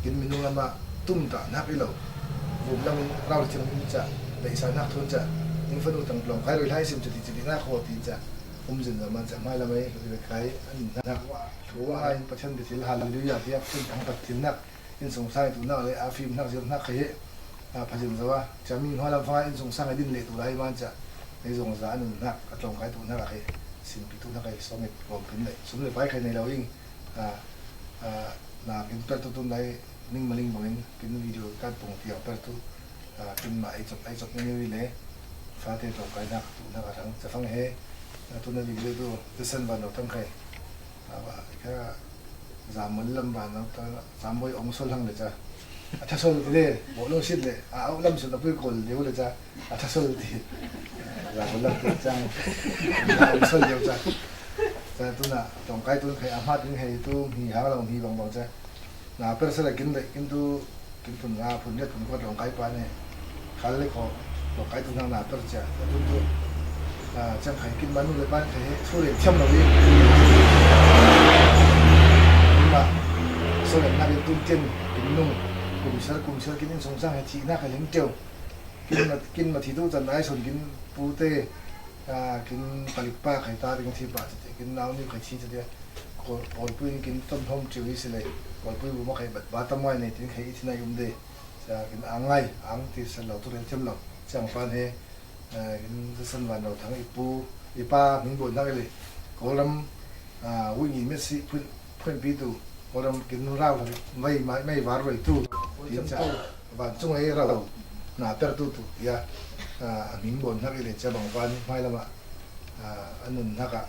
Kin minung lama tum ta nak i lo. Vum lam in rau thiang in cha. Leisa nak thun cha. Ning fanu tang tlawng kai roi lai sim cha ti cha ti nak ho ti cha. Um zin zaman cha mai lamai, le kai, an na, na, wa, thu wa, in Pathian biathil, hallelujah, biak, in thang Pathian nak, in sung sang tu nak, le, a fim nak, zil nak, khe, a, Pathian zawa, cha mi hua lam fa, in sung sang din le tu lai man cha, le zong za, an nak, a tlawng kai tu nak, khe, sin pi tu nak, khe, song it, gom pin le, sum le pai khe nei lo ing, a, a, na, kin per tu tu lai, ning maling bangin, kin video kan pung tiang per tu, a, kin ma ai chok, ai chok ni ni le, fate tlawng kai nak, tu nak a thang, cha fang he, a, tu na video tu, te san ban lo tang khai. A, ba, ka, Zamol lam ban lo ta, Zamol ong sol hang le cha. A tha sol ti le, bo lo sit le, a, au lam sun a pui kol le le cha, a tha sol ti. Zamol lam tu chang, a ong sol le cha. Cha tu na, tlawng kai tu khai, a hmat ni khai tu, mi ha lo, mi bang bang cha. Na per sa le kin le, kin tu, kin phun nga, phun le phun ko tlawng kai pa ne. Khal le ko, tlawng kai tu nang na per cha. Tu tu, a, chang khai kin manu le pan khai he, thu le thiam lo i. Kin ma, so le na kin tun tien, kin nung, kum sar, kum sar kin in sung sang he chi na khai leng teu. Kin ma, kin ma thi tu chan ai son kin pu te, Kin palik pa khai ta ding thi pa ti kin nau ni khai thi ti. Kol pui kin tom thom chiu i si le. Kol pui bu ma khai bat ba tam wai nei tin khai i thi na yum de. Sa kin angai ang ti sa lo tu rel chem lo. Chang pan he kin sa san van lo thang i pu i pa min bo na le. Kol ram wi ni me si phun phun pi tu. Kol ram kin rau mai mai var vai tu. Tin cha. Vancung ei rau na per tu tu ya a hming bon hnak i le cha bang van hmai lamah a nun hnak ah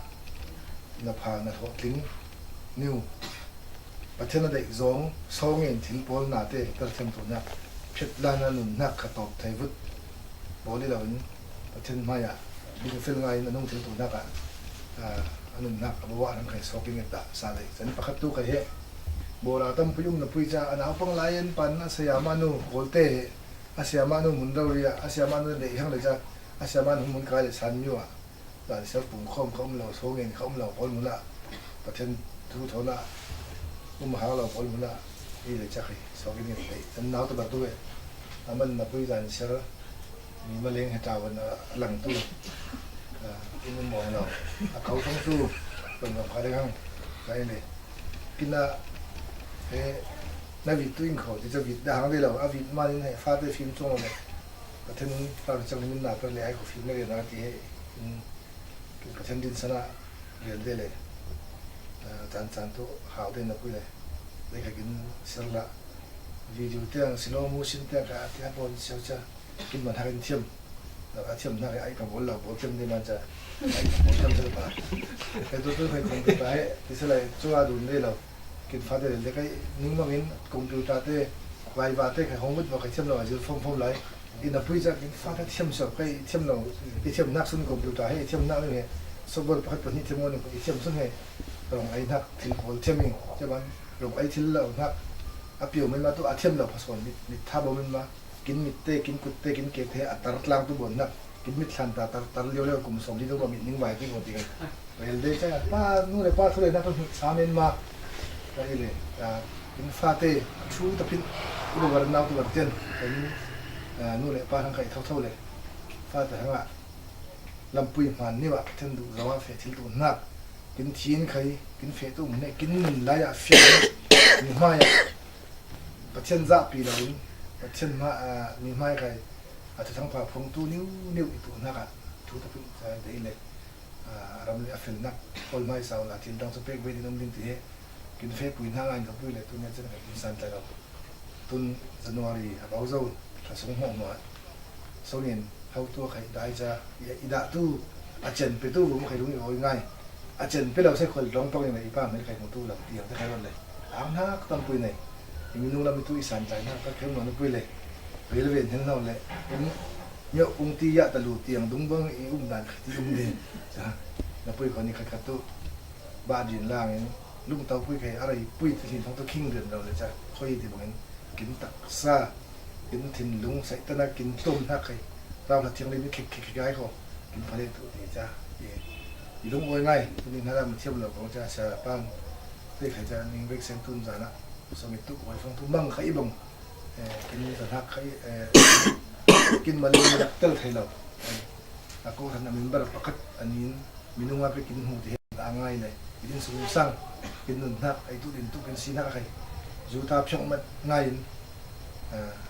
na pha na thawh tling niu Pathian a deih zawng sawngin thil pawl nate per thiam tu hnak phiat lan a nun hnak kha tawp thei vut pawl i lo in Pathian hmai ah ding fel ngai in a nung thil tu hnak ah a nun hnak a bawa hnak khai sawk in nget dah sa lei chan pakhat tu khai he. Bawra tam pui um na pui cha a naupang lai in pan a saya manu kawlte he. A siamah nu hmun rori ah a siamah nu deih hang le ca a siamah nu hmun kai le san miu ah dan sial pum khawm kha um lo, so ngen kha um lo pawl hmun ah Pathian thu thawn ah um hang lo pawl hmun ah i le ca khai sawk in ngen deih. Kan nau ta bar tu ve a man na pui dan sial mi ma leng he tau a lang tu in um mawng lo a kau thang tu kan ngam kha deng hang ka in le kin a he na vit tu in kho ti ca vit da hang ve lo a vit man in he fa te fim chung lo le. Pathian in tau chang min na per le ai ko fim le na ti he in Pathian din sana rial de le. Chan chan tu hau de na pui le. Le kha kin sir la video tiang slow motion tiang kha ti ha bon siau cha kin man ha kin thiam. A thiam na ai ka bol la bol thiam de man cha. Ai ka bol thiam sa pa. Ka tu tu khai kong tu ta he ti sa lai chu a dun de lo. Kin fa te le kai ning mangin computer te vai va te khai hong mut va khai thiam lo a zil phom phom lai. I na pui cha kin fa te thiam sa kai thiam lo. I thiam nak sun computer he thiam nak ni he. Software pakhat pahnih thiam ni i thiam sun he. Rong ai nak thil bol thiam i. Thiam an rong ai thil lo nak. A piu men ma tu a thiam lo phason mit mit tha bo men ma. Kin mit te kin kut te kin ke te a tar tlang tu bon nak. Kin mit thlan ta tar tar lio lio kum som li tu ba mit ning vai ti bo ti kan. Rel de cha pa nu le pa thu le na kan sa men ma. Ka i le kin fa te thu ta pin u ba nau tu ba ten. Kan nu le pa hang kai thau thau le fa te hang a lampui hman ni wa ten du zawa fe thil tu na. Kin thin khai kin fe tu ne kin nun lai a fe ni ma ya. Pathian zahpi lo in Pathian hma mi hmai khai a thuthang pha phung tu niu niu i tu hnak ah thu ta pin sa te i le. A ram le a fel nak kol hmai sau la thil dang chu pek ve din um ding ti he. Kin fe pui hna ngai ka pui le tu nia chen ka kin san ta lo. Tun January a bau zo thla sung hmawh hmawh. Sungin hotu a khai dai cha i dah tu a chen pe tu vum khai lung i awi ngai. A chen pe lo se khol dong pang in i pa hmel khai hmu tu lam tiang te khai ron le. Ang hnak tam pui nei. I minung lam i tu i san chai hnak ka khem lo na pui le. Ril ve hnen lo le. Myo ung ti ya ta lu tiang dung bang i um dan khai ti um ding. Cha na pui khon i khat khat tu. Ba din lang in lung tau pui khai a rei pui ti hin thong tu khing den lo le cha. Khoi ti bang in kin tak sa. Kin thinlung saitana kin tlawm hnak khai rau hla thianghlim i khik khik khik ai kho kin pha leh tu ti ca i lungawi ngai tuni hna lam thiam lo kong ca sia pang te khai ca ning vek sen tun zan ah sawm i tuk wai fang tu mang khai i bang kin za hnak khai kin mali dak tel thei lo a ko hran a member pakhat a nin minung a pek in hmu ti he a ngai le in sung sang in nun hnak ai tu din tu kin si hnak khai zu ta phiong mat ngai in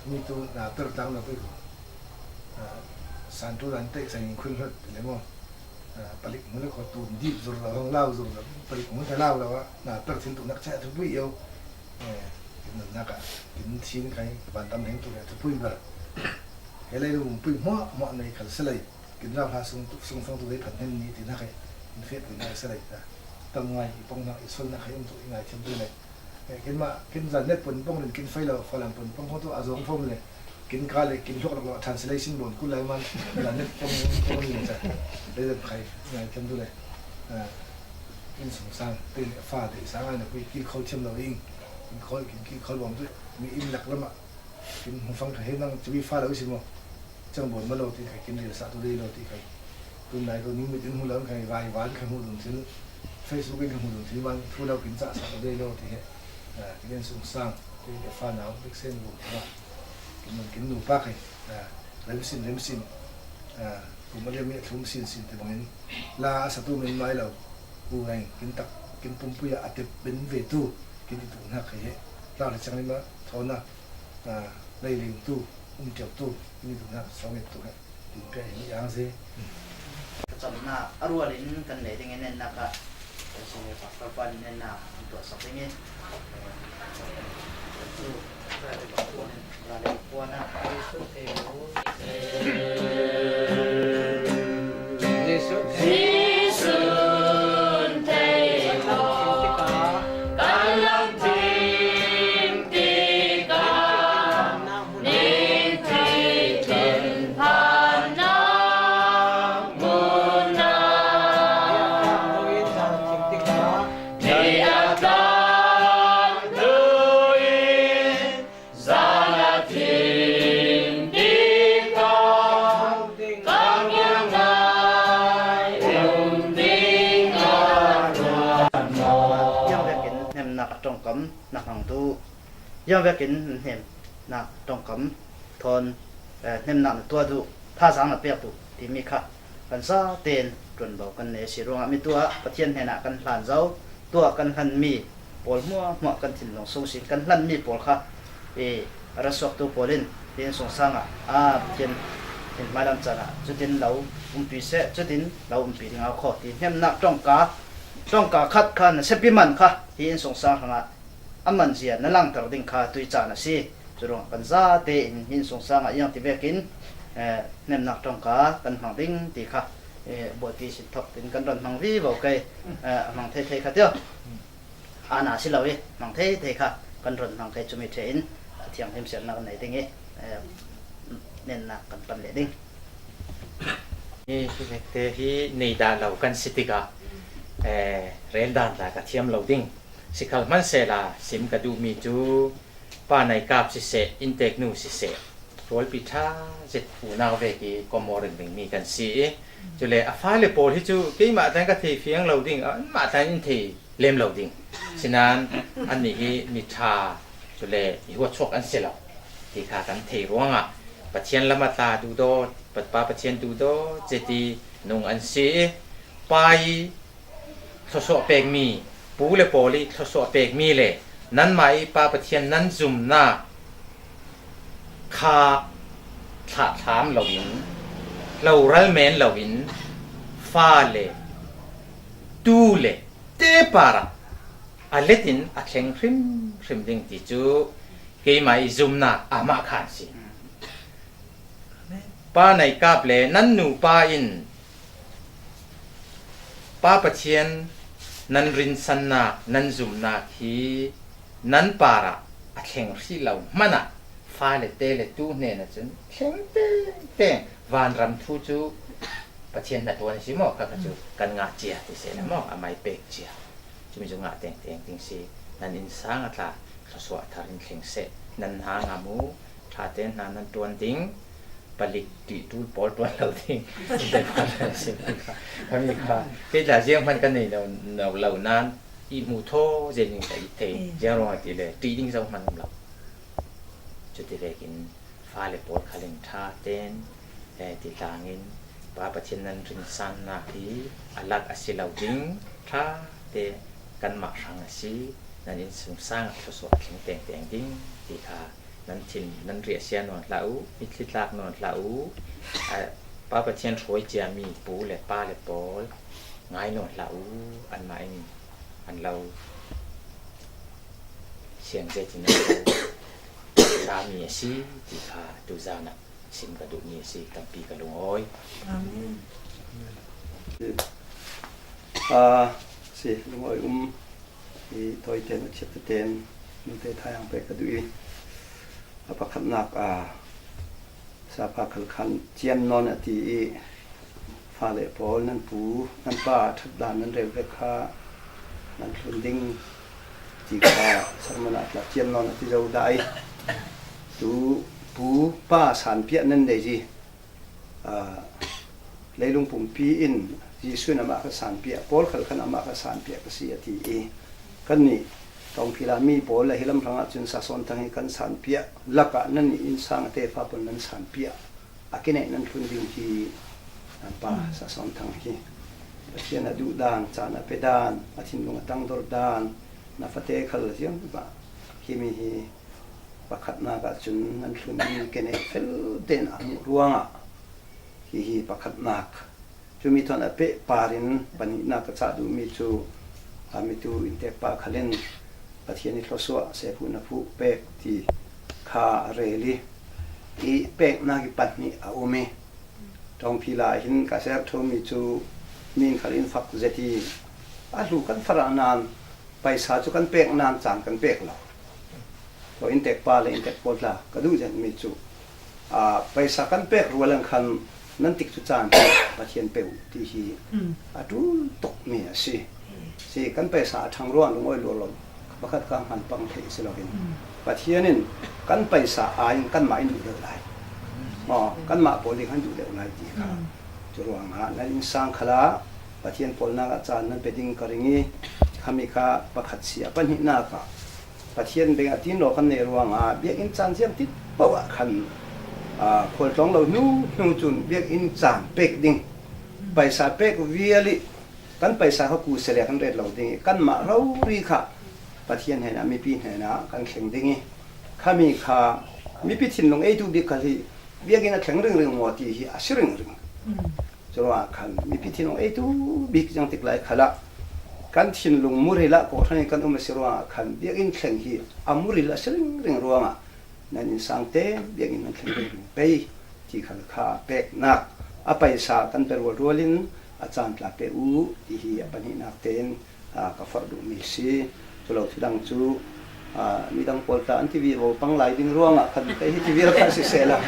mi tu na per tang na pui ko san tu dan te sang in khun hlut le mo palik mu le ko tu dip zur lo hong lau zur lo palik mu ta lau lo na per thil tu nak cha tu pui yo in nun hnak a in thin khai ban tam heng tu le tu pui ber he lei lu pui mo mo nei khal se lei Kin rau hla sung tu sung fang tu lei phan hen ni ti na khai in fe pui na sa lei ta tam ngai i pong na i sol na khai um tu i ngai thiam tu lei kin ma kin zan net pun pong rin kin fai lo fa lam pun pong tu a zong fom le kin ka le kin hlok lok lo translation bon ku lai man zan net pong pong ni ta le zan khai ngai thiam tu lei in sung sang te le fa te sa ngai na pui ki khol thiam lo ing kin khol kin ki khol bom tu mi in lak lama Kin hmu fang kha he nang chibi fa lo si mo. Chang bon ma lo ti khai kin ril sa tu dei lo ti khai. Tun lai ko ning mit in hmu lo khai vai van khai hmu dun thil. Facebook in hmu dun thil man thu lo kin cha sa tu dei lo ti he. Kin en sung sang kin ke fa nau bik sen bu ma. Kin nun kin nu pa khai. Rem sin rem sin. Kum a liam i a thlum sinsin te bangin la a satu min mai lo. U ngai kin tak kin pumpui a a tep ben ve tu kin i tu hnak hi he. La le chang lima thawn a, a, lei ling tu, um tiau tu kin i tu hnak sawng et tu he. Tin pia hi ang ze. Ka chomna a rual in kan nei ding in en nak a. Kan sawng e pastor pa in en nak tuah sak ding in. Ziang vekin hnemnak a ṭongkam na hmang duh. Ziang vekin hnemnak ṭongkam thawn, eh, hnemnak na tuah duh, thazaang na pek duh timi kha kan zaten ṭuanvo kan nei a si ruangah mi tuah Pathian hnenah kan hlan zo, tuah kan hlanmi pawl hmuahhmuah kan thinlung sung sin kan hlanmi pawl kha i a ra suaktu pawl in hi innsungsang ah a Pathian in hmailam caan ah cutin lo umpi seh, cutin lo umpi ding au khaw ti hnemnak ṭongka, ṭongka khat kha na siapi man kha hi innsungsang hrangah a manzia na langter ding kha tui caan a si. Curuangah kan zate in hi innsungsang ah iang ti vekin, eh, hnemnak ṭongka kan hmang ding ti kha, eh, buaiti sin thawk tin kan ron hmang vivo kei, eh, a hmang thei thei kha tio. Ana si lo i hmang thei thei kha kan ron hmang kei cumi ṭhe in, a thianghlim siatnak kan nei ding i, eh, nennak kan pan leh ding. Hi hi vekte hi nei dah lo kan si tikah, eh, rel dan tla ka thiam lo ding. Sikhal hmansehla sim ka duhmi cu Pa Nai Kap siseh, innteknu siseh, rualpi ṭha zet unau vek i komor ringringmi kan si i, cule a fale pawl hi cu keimah tlan ka thei fiang lo ding, anmah tlan in thei lem lo ding. Sinain annih hi mi ṭha, cule i huatchuak an si lo ti kha kan thei ruangah Pathian lam a tla duhdawt, Pa, Pa Pathian duhdawt zet i nung an si i, Pa i thluasuah pekmi, pu le pawl i thluasuah pekmi le nanmah i Pa Pathian nan zumnak kha thlahthlam loin, hloral men loin, fa le tu le te parah a let in a thleng hrimhrim ding ti cu keimah i zumnak amah khan si. Pa Nai Kap le nan nupa in Pa Pathian nan rinsannak, nan zumnak hi nan parah a thleng hrih lo hmanah fale te le tu hnen ahcun thleng tengteng vanram thu cu Pathian hnaṭuan a si maw? Kha kha cu kan ngah cia ti seh le maw? Amah i pek cia. Cumi cu ngah tengteng ding si. Nan innsang a tla thluasuah thar in thleng seh. Nan hna ngam u, ṭha tein hna nan ṭuan ding, palik ṭih ṭul pawl ṭuan lo ding, kami kha, kei tla zianghman kan nei no, no lo nain i hmu thaw zen in ka i thei, ziang ruangah ti le ṭih ding zohman um lo. Cuti vekin fale pawl khal in ṭha tein, eh, ti tlangin Pa Pathian nan rinsannak hi a lak a si lo ding ṭha te kanmah hrang a si. Nan innsungsang ah thluasuah a thleng tengteng ding ti kha nan thin, nan riahsia nawn hlah u, mitthli tlak nawn hlah u. A, Pa Pathian hruai ciami pu le pa le pawl ngai nawn hlah u, anmah in an lo siang zetin an lo ṭhami a si ti kha tuzan ah sim ka duhmi a si, tampi ka lungawi. Amen. Ah, si, lungawi um i tawiten a chiat ten nute thayang pek ka duh i, a pakhatnak, ah, Sapa khal khan cian nawn a ti i, fale pawl nan pu, nan pa ṭhat dan nan rel vek kha nan thlun ding ti kha sermon ah tla cian nawn a ti zo dah i, tu pu pa sanpiah nan nei zi, aa, leilung pumpi in Jesuh in amah kha sanpiah, pawl khal khan amah kha sanpiah ka si a ti i, kannih Tawngphila mi pawl le hi lam hrangah cun Sasawn Thang hi kan sanpiah lakah nannih innsang a tefa pawl nan sanpiah a kineih nan thlun ding hi Pa Sa Sawn Thang hi Pathian a duh dan, caan a pe dan, a thinlung a tangdor dan, na fate khal ziang mah hi mi hi pakhatnak ah cun nan thlun mi ke nei fel tein a hmuh ruangah hi hi pakhatnak. Cumi thawn a peh parin pahnihnak ka cah duhmi cu a mitu inntek pa khal in Pathian i thluasuah sephuh na phuh pek ti kha a rel i, i peknak i pahnih a um i, ṭawngphi lai hin ka ser ṭhomi cu min khal in fak zet i, a hlu kan farah nain paisa cu kan pek nain caan kan pek lo. Ko inntek pa le inntek pawl tla ka duh zetmi cu, aa, paisa kan pek rual an khan nan tikcu caan hi Pathian pe uh ti hi a ṭul tukmi a si. Si kan paisa a ṭhang ruang lungawi luar lo pakhat ka hman pang theih si loin Pathian in kan paisa ai in kanmah in duh deuh lai. Maw, kanmah pawl ding an duh deuh lai ti kha. Cu ruangah nan innsang khalah Pathian pawlnak ah caan nan pe ding ka ring i, khami kha pakhat si a pahnihnak ah Pathian beng a tinlaw kan nei ruangah biakinn caan ziam ti paoh ah khan, aa, khualtlawng lo hnu hnu cun biakinn caan pek ding, paisa pek vial i kan paisa kha kusia le kan ret lo ding i kanmah rori kha Pathian hnenah, mipi hnenah kan thleng ding i, khami kha mipi thinlung ei duh bik kha hi biakinn a thleng ringring maw ti hi a si ringring. Curuangah khan mipi thinlung ei duh bik ziang tik lai khalah kan thinlung muril ah kawhhran in kan um a si ruangah khan biakinn thleng hi a muril a si ringring ruangah nan innsang te biakinn nan thleng ringring pei ti khal kha peknak a paisa kan pe rualrual in a caan tla pe uh ti hi a pahnihnak tein aa, ka forh duhmi si. Cu lo thudang cu, aa, midang pawl tla an ti vivo pang lai ding ruangah khan kei hi ti vial kha sisehla,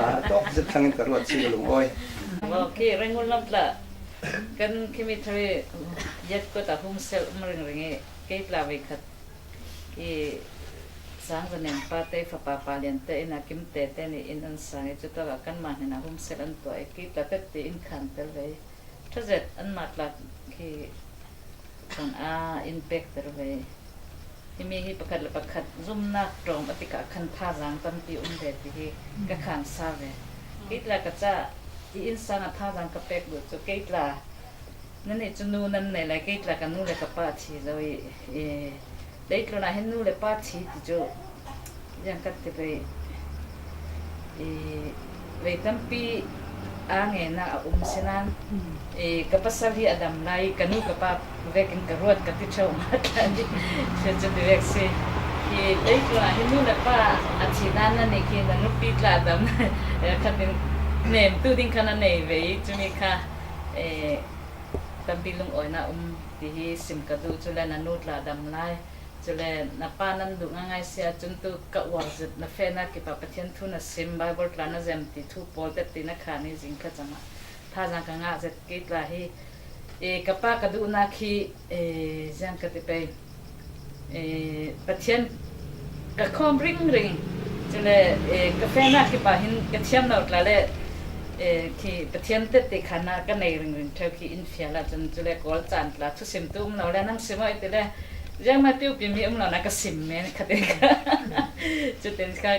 aa, tawk zet thlang in ka ruat si ka lungawi. Ok, Rangoon lam tla kan khimi thari yet kawt ah home cell um ringring i, kei tla veikhat i Sang Zanen pa te fapa pa lian te in a Kim te te nih in an sang i, cutawkah kanmah hnenah home cell an tuah i, kei tla tette in khan tel ve. Ṭha zet anmah tla khi kan a in pekter ve. Himi hi pakhat le pakhat zumnak ṭawm a tikah khan thazaang tampi um ve ti hi ka khan sa ve. Kei tla ka ca i innsang a thazaang ka pek duh cu kei tla, nannih cu nu nan nei lai, kei tla ka nu le ka pa thi zo i, i, leitlun ah hin nu le pa thi ti cu ziang kan ti pei, i, vei tampi aa ngenak a um si nain, i, ka pasal hi a dam lai, ka nu ka pa vekin ka ruat ka ti ṭheu mah tla i, cu ti vek si. I, leitlun ah hin nu le pa a thi nain nannih khi na nupi tla a dam lai, khat in nemtu ding khan a nei ve i, cumi kha, i, tampi lungawinak um ti hi sim ka duh, cule na nu tla dam lai. Cule na pa nan duh ngaingai si ahcun tu ka uar zet, na fehnak kip ah Pathian thu na sim, Baibal tla na zem ti thu pawl tete na khan i zing kha cang ah thazaang ka ngah zet. Kei tla hi, e, ka pa ka duhnak hi, e, ziang ka ti pei, e, Pathian ka khawm ringring. Cule, e, ka fehnak kip ah hin ka thiam lo tla le, e, khi Pathian tette khan ah ka nei ringring ṭheu khi in fial ahcun, cule Kawl caan tla thusim tu um lo le, nang sim aw i ti le, ziangmah ti upimi um lo na ka sim men kha te kha. Cutin kha,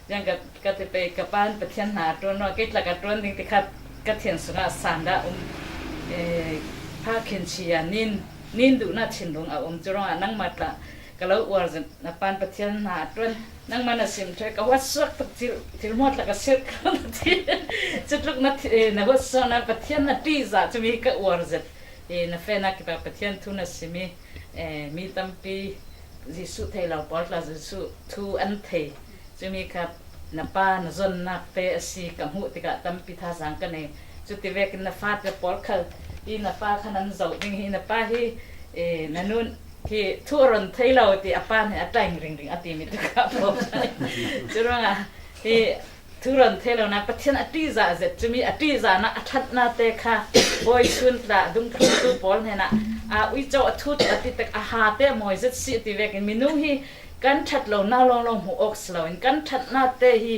ziang ka, ka ti pei, ka pa in Pathian hna a ṭuan ruang, kei tla ka ṭuan ding ti kha ka thian sungah san dah um, e, pha khin chia nin, nin duhnak thinlung a um. Cu ruangah nangmah tla ka lo uar zet, na pa in Pathian hna a ṭuan, nangmah na sim ṭheu, ka huatsuak tuk thil, thil hmuahtlak a sirh ko na ti. Cutluk na thi-, eh, na huatsuak nain Pathian na ṭihzah, cumi hi ka uar zet. Eh, na fehnak kip ah Pathian thu na sim i, eh, mi tampi Jesuh thei lo pawl tla Jesuh thu an thei. Cumi kha na pa na zonnak te a si ka hmuh tikah tampi thazaang ka nei. Cuti vekin na fate pawl khal i na pa kha nan zoh ding hi, na pa hi, eh, na nu hi thu a ron thei lo ti a pa nih a tlaing ringring a timi tu kha pawl. Curuangah hi thu ron thei lo nain Pathian a ṭihzah zet, cumi a ṭihzahnak a ṭhatnak te kha Bawi Chun tla dungthluntu pawl hnenah a uico a thut a titek a ha te a mawi zet si ti vekin minung hi kan ṭhat lo na lawnglawng hmuh awk si loin kan ṭhatnak te hi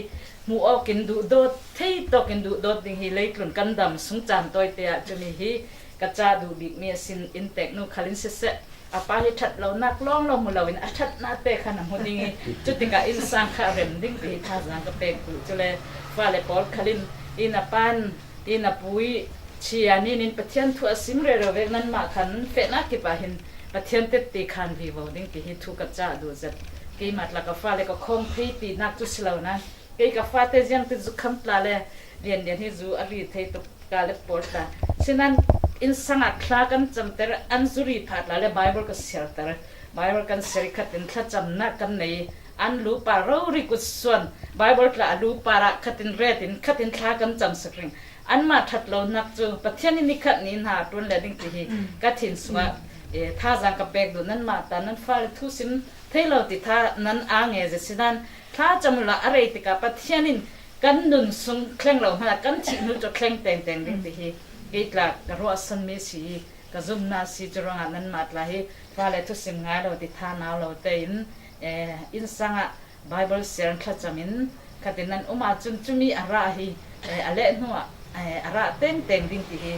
hmuh awkin duhdawt, thei tawkin duhdawt ding hi leitlun kan dam sung caan tawite ah cumi hi ka ca duh bikmi a sin inntek nu khal in siseh, a pa hi ṭhat lonak lawnglawng hmu loin a ṭhatnak te khan a hmu ding i, cutikah innsang kha a rem ding ti hi thazaang ka pek duh. Cule fale pawl khal in, i na pa in, i na pu i Chia ni nin Pathian thu a sim rero vek nanmah khan fehna kipah hin Pathian tette khan vivo ding ti hi thu ka cah duh zet. Keimah tla ka fale ka khawng theipi nak cu si lo nan, kei ka fate ziang ti zu kham tla le lian lian hi zu a ri thei tuk ka le pawl tla. Sinan innsang ah thla kan camter, an zu ri phah tla le Bible ka siarter. Bible kan siar i khatin thlacamnak kan nei. An lu pa rori kut suan Bible tla a lu pa rah khatin retin khatin thla kan camsak ring. Anmah ṭhat lonak cu Pathian in nikhat ni hna a ṭuan le ding ti hi ka thin sungah, eh, thazaang ka pek duh. Nanmah ta nan fale thu sim thei lo ti tha nan aa nge zet sinan, thlacam uhla a rei tikah Pathian in kan nun sung thleng lo hmanh ah kan thih hnu cu thleng tengteng ding ti hi kei tla ka ruahsanmi si i ka zumhnak si. Cu ruangah nanmah tla hi fale thusim ngai lo ti tha nau lo tein, eh, innsang ah Bible siar thlacam in khatin nan um ahcun cumi a rah hi, eh, a leh hnuah, eh, a rah tengteng ding ti hi,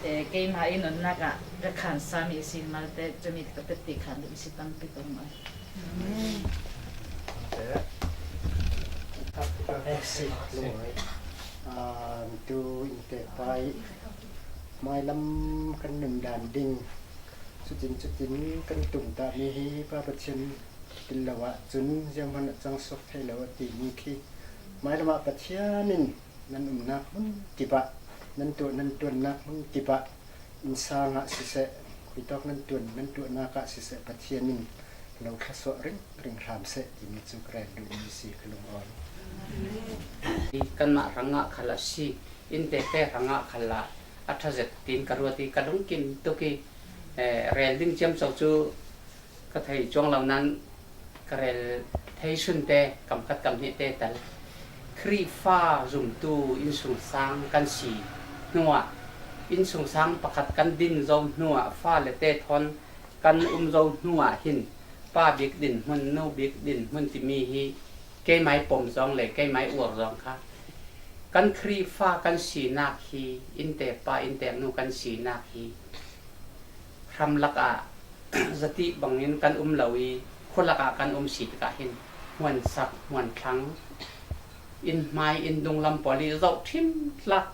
eh, keimah i nunnak ah ka khansami a si malte cumi ka pet ti khan duh si tampi ka um. Amen. Ah, tu in te pai mailam kan nun dan ding cutin cutin kan tum ta mi hi Pa Pathian pil lo ahcun zianghman a cang suak thei lo a timi khi mailam ah Pathian in nan umnak hmun kipah, nan tuah nan ṭuannak hmun kipah, innsang ah siseh, khuitawk nan ṭuan nan tuahnak ah siseh, Pathian in lo thlasuah ringring hram seh timi cu ka rel duhmi si ka lungawn. Kanmah hrangah khal a si, in tete hrangah khal ah a ṭha zet tiin ka ruat i ka lungkim tuk i, eh, rel ding ciamco cu ka thei cuang lo nan ka rel thei sunte kam khat kam hnih te tal. Khrihfa zumtu innsungsang kan si hnuah, innsungsang pakhat kan din zo hnuah, fale te thawn kan um zo hnuah hin pa bik din hmun, nu bik din hmun timi hi keimai pom zong le keimai uar zong kha kan Khrihfa kan sinak hi, inntepa innteknu kan sinak hi hramlak ah zatih bangin kan um lo i, khualak ah kan um si tikah hin hmuansak, hmuanthlang, inn hmai, inn dunglam pawl i zohṭhim tlak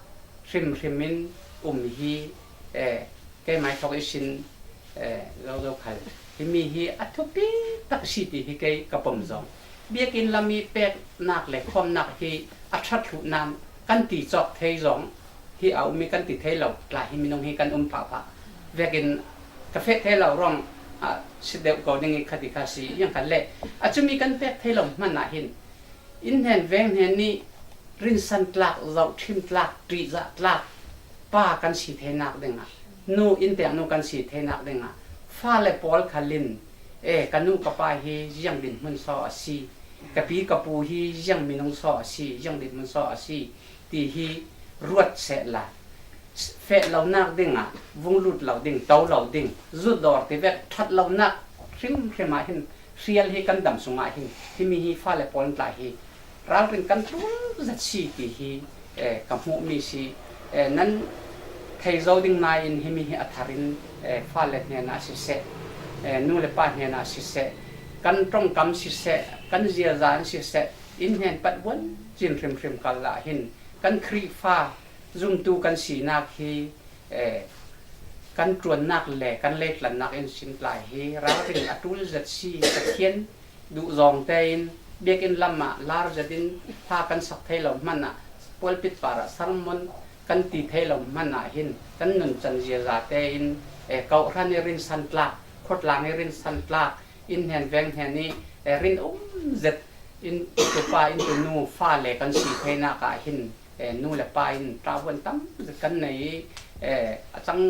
hrimhrim in um hi, eh, keimai thawk ihsin, eh, zozo khal himi hi a thupi tak si ti hi kei ka pom zong. Biakinn lam i peknak le khawmnak hi a ṭhat hluh nan kan ti cawk thei zong hi a um i kan ti thei lo tla hi minung hi kan um phahphah vekin ka feh thei lo ruang ah si deuh ko ding i khati kha si iang khat le a cumi kan pek thei lo hmanh ah hin inn hnen veng hnen nih rinsan tlak, zohṭhim tlak, ṭihzah tlak pa kan si theinak dingah, nu innteknu kan si theinak dingah fale pawl khal in, e, ka nu ka pa hi ziang dinhmun saw a si, ka pi ka pu hi ziang minung saw a si, ziang dinhmun saw a si, ti hi ruat sehla, feh lonak dingah vung lut lo ding, to lo ding, zutdawr tivek ṭhat lonak hrimhrim ah hin hrial hi kan dam sungah hin himi hi fale pawl tla hi ralrin kan ṭul zet si ti hi, eh, ka hmuhmi si. Eh, nan thei zo ding nain himi hi a tharin, eh, fale hnenah siseh, eh, nu le pa hnenah siseh, kan ṭongkam siseh, kan ziaza in siseh, inn hnen pat buan cin hrimhrim kal ah hin kan Khrihfa zumtu kan sinak hi, eh, kan ṭuannak le kan leitlannak in sin tlai hi ralrin a ṭul zet si. Pathian duh zawng tein biakinn lamah lar zetin hla kan sak thei lo hmanh ah, pulpit parah sermon kan ti thei lo hmanh ah hin kan nuncan ziaza tein, eh, kawhhran i rinsan tlak, khawtlang i rinsan tlak, inn hnen veng hnen i, eh, rin um zet in tupa in tunu fale kan si theinak ah hin, eh, nu le pa in ṭavuan tam zet kan nei i, eh, a cang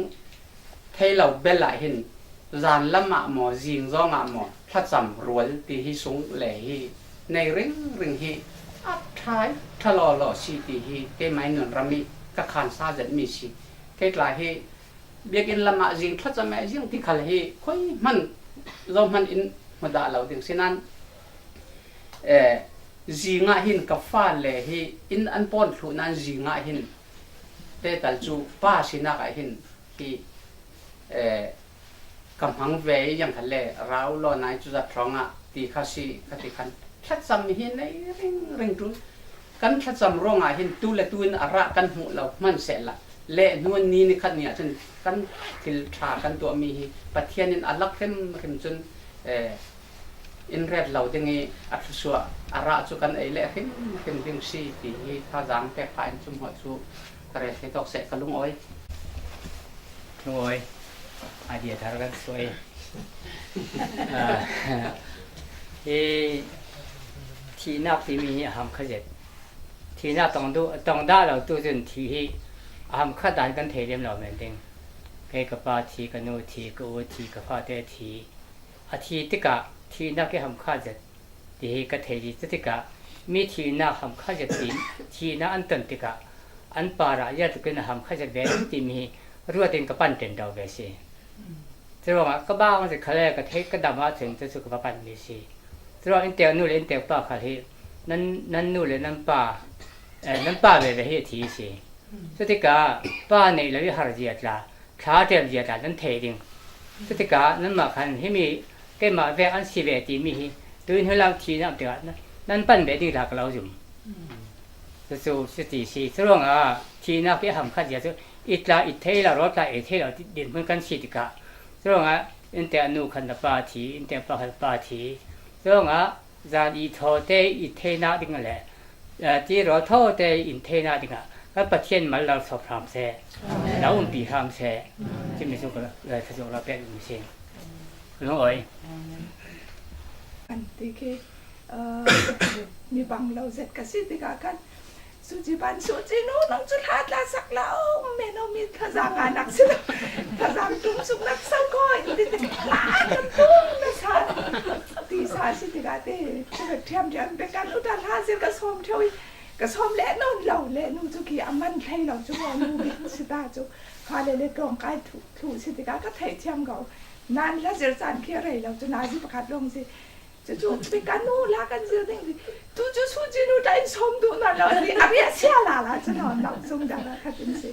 thei lo bel ah hin zan lam ah maw, zing zong ah maw, thlacam rual ti hi sung le hi nei ringring hi a ṭha, ṭha lawlaw si ti hi keimai nunram i ka khansa zetmi si. Kei tla hi biakinn lamah zing thlacam e, zing ti khal hi khui hmanh, zo hmanh in hmu dah lo ding sinan, eh, zing ah hin ka fale hi inn an pawn thluh nan zing ah hin tetal cu pa sinak ah hin hi, eh, ka hmang ve i ziang khat le rau law nai cu zat hrawng ah ti kha si, kha ti khan thlacam hi nei ringring ṭul. Kan thlacam ruangah hin tu le tu in a rah kan hmuh lo hmanh sehla, Le hnuan ni ni khat ni ah cun kan thil ṭha kan tuahmi hi Pathian in a lak hrimhrim cun, eh, in ret lo ding i a thluasuah a rah cu kan ei leh hrimhrim ding si ti hi thazaang pek phah in cumhawh cu ka rel thei tawk seh ka lungawi. Lungawi, a dia thar kan suai. Ah, hi thihnak timi hi a ham kha zet. Thihnak tong duh, tong dah lo tu cun thi hi a ham khat dan kan thei lem lo men ding. Kei ka pa thi, ka nu thi, ka u thi, ka fate thi. A thi tikah thihnak hi ham kha zet ti hi ka thei dih. Cutikah mi thihnak ham kha zet ti, thihnak an ton tikah an parah zialukin a ham kha zet ve timi hi ruat in ka pan ṭen do ve si. Curuangah ka bang zet khal le ka theih ka dam ahcun cucu ka va panhmi si. Curuang inntek nu le inntek pa khal hi nan, nan nu le nan pa, eh, nan pa veve hi a thi si. Cutikah pa neih lo i har zia tla, thla ṭem zia tla nan thei ding. Cutikah nanmah khan himi keimah vek an si ve timi hi tuin hnulam thihnak tikah nan, nan pan ve ding tla ka lo zum. Cucu cuti si. Curuangah thihnak hi a ham khat zia cu i tla i thei lo, rawl tla i thei lo ti dinhmun kan si tikah, curuangah inntek nu khan na pa thi, inntek pa khan na pa thi. Curuangah zan i thaw te i theinak ding le, eh, ti rawl thaw te in theinak dingah kan Pathian mal lo sawp hram seh, lo umpi hram seh. Cumi cu ka, eh, thazawh lo pek ding si. Lungawi. Kan ti khi, aa, mi bang lo zet ka si tikah khan, Suci ban, Suci nu, nang cu hla tla sak lo, meno mi thazaang ah nak si lo, thazaang tum sung nak so ko, in ti tik hla kan tum na sa, ti sa si tikah te, cu ka ṭhiam ṭhiam pek kan u ta hla zir ka sawm ṭheu i, ka sawm le nawn lo le nu cu khi a man thei lo cu maw, nu bik si ta cu, fale le tlawngkai thluh, thluh si tikah ka thei thiam ko, nan hla zir caan khi a rei lo cu, nazi pakhat lawng si. Cucu, "Pi, ka nu la kan zir ding," ti. Tu cu Suci nu tla in sawm duh nawn lo, a ri, a riah sia lala cu nawn lo, zung dang ah khat in si.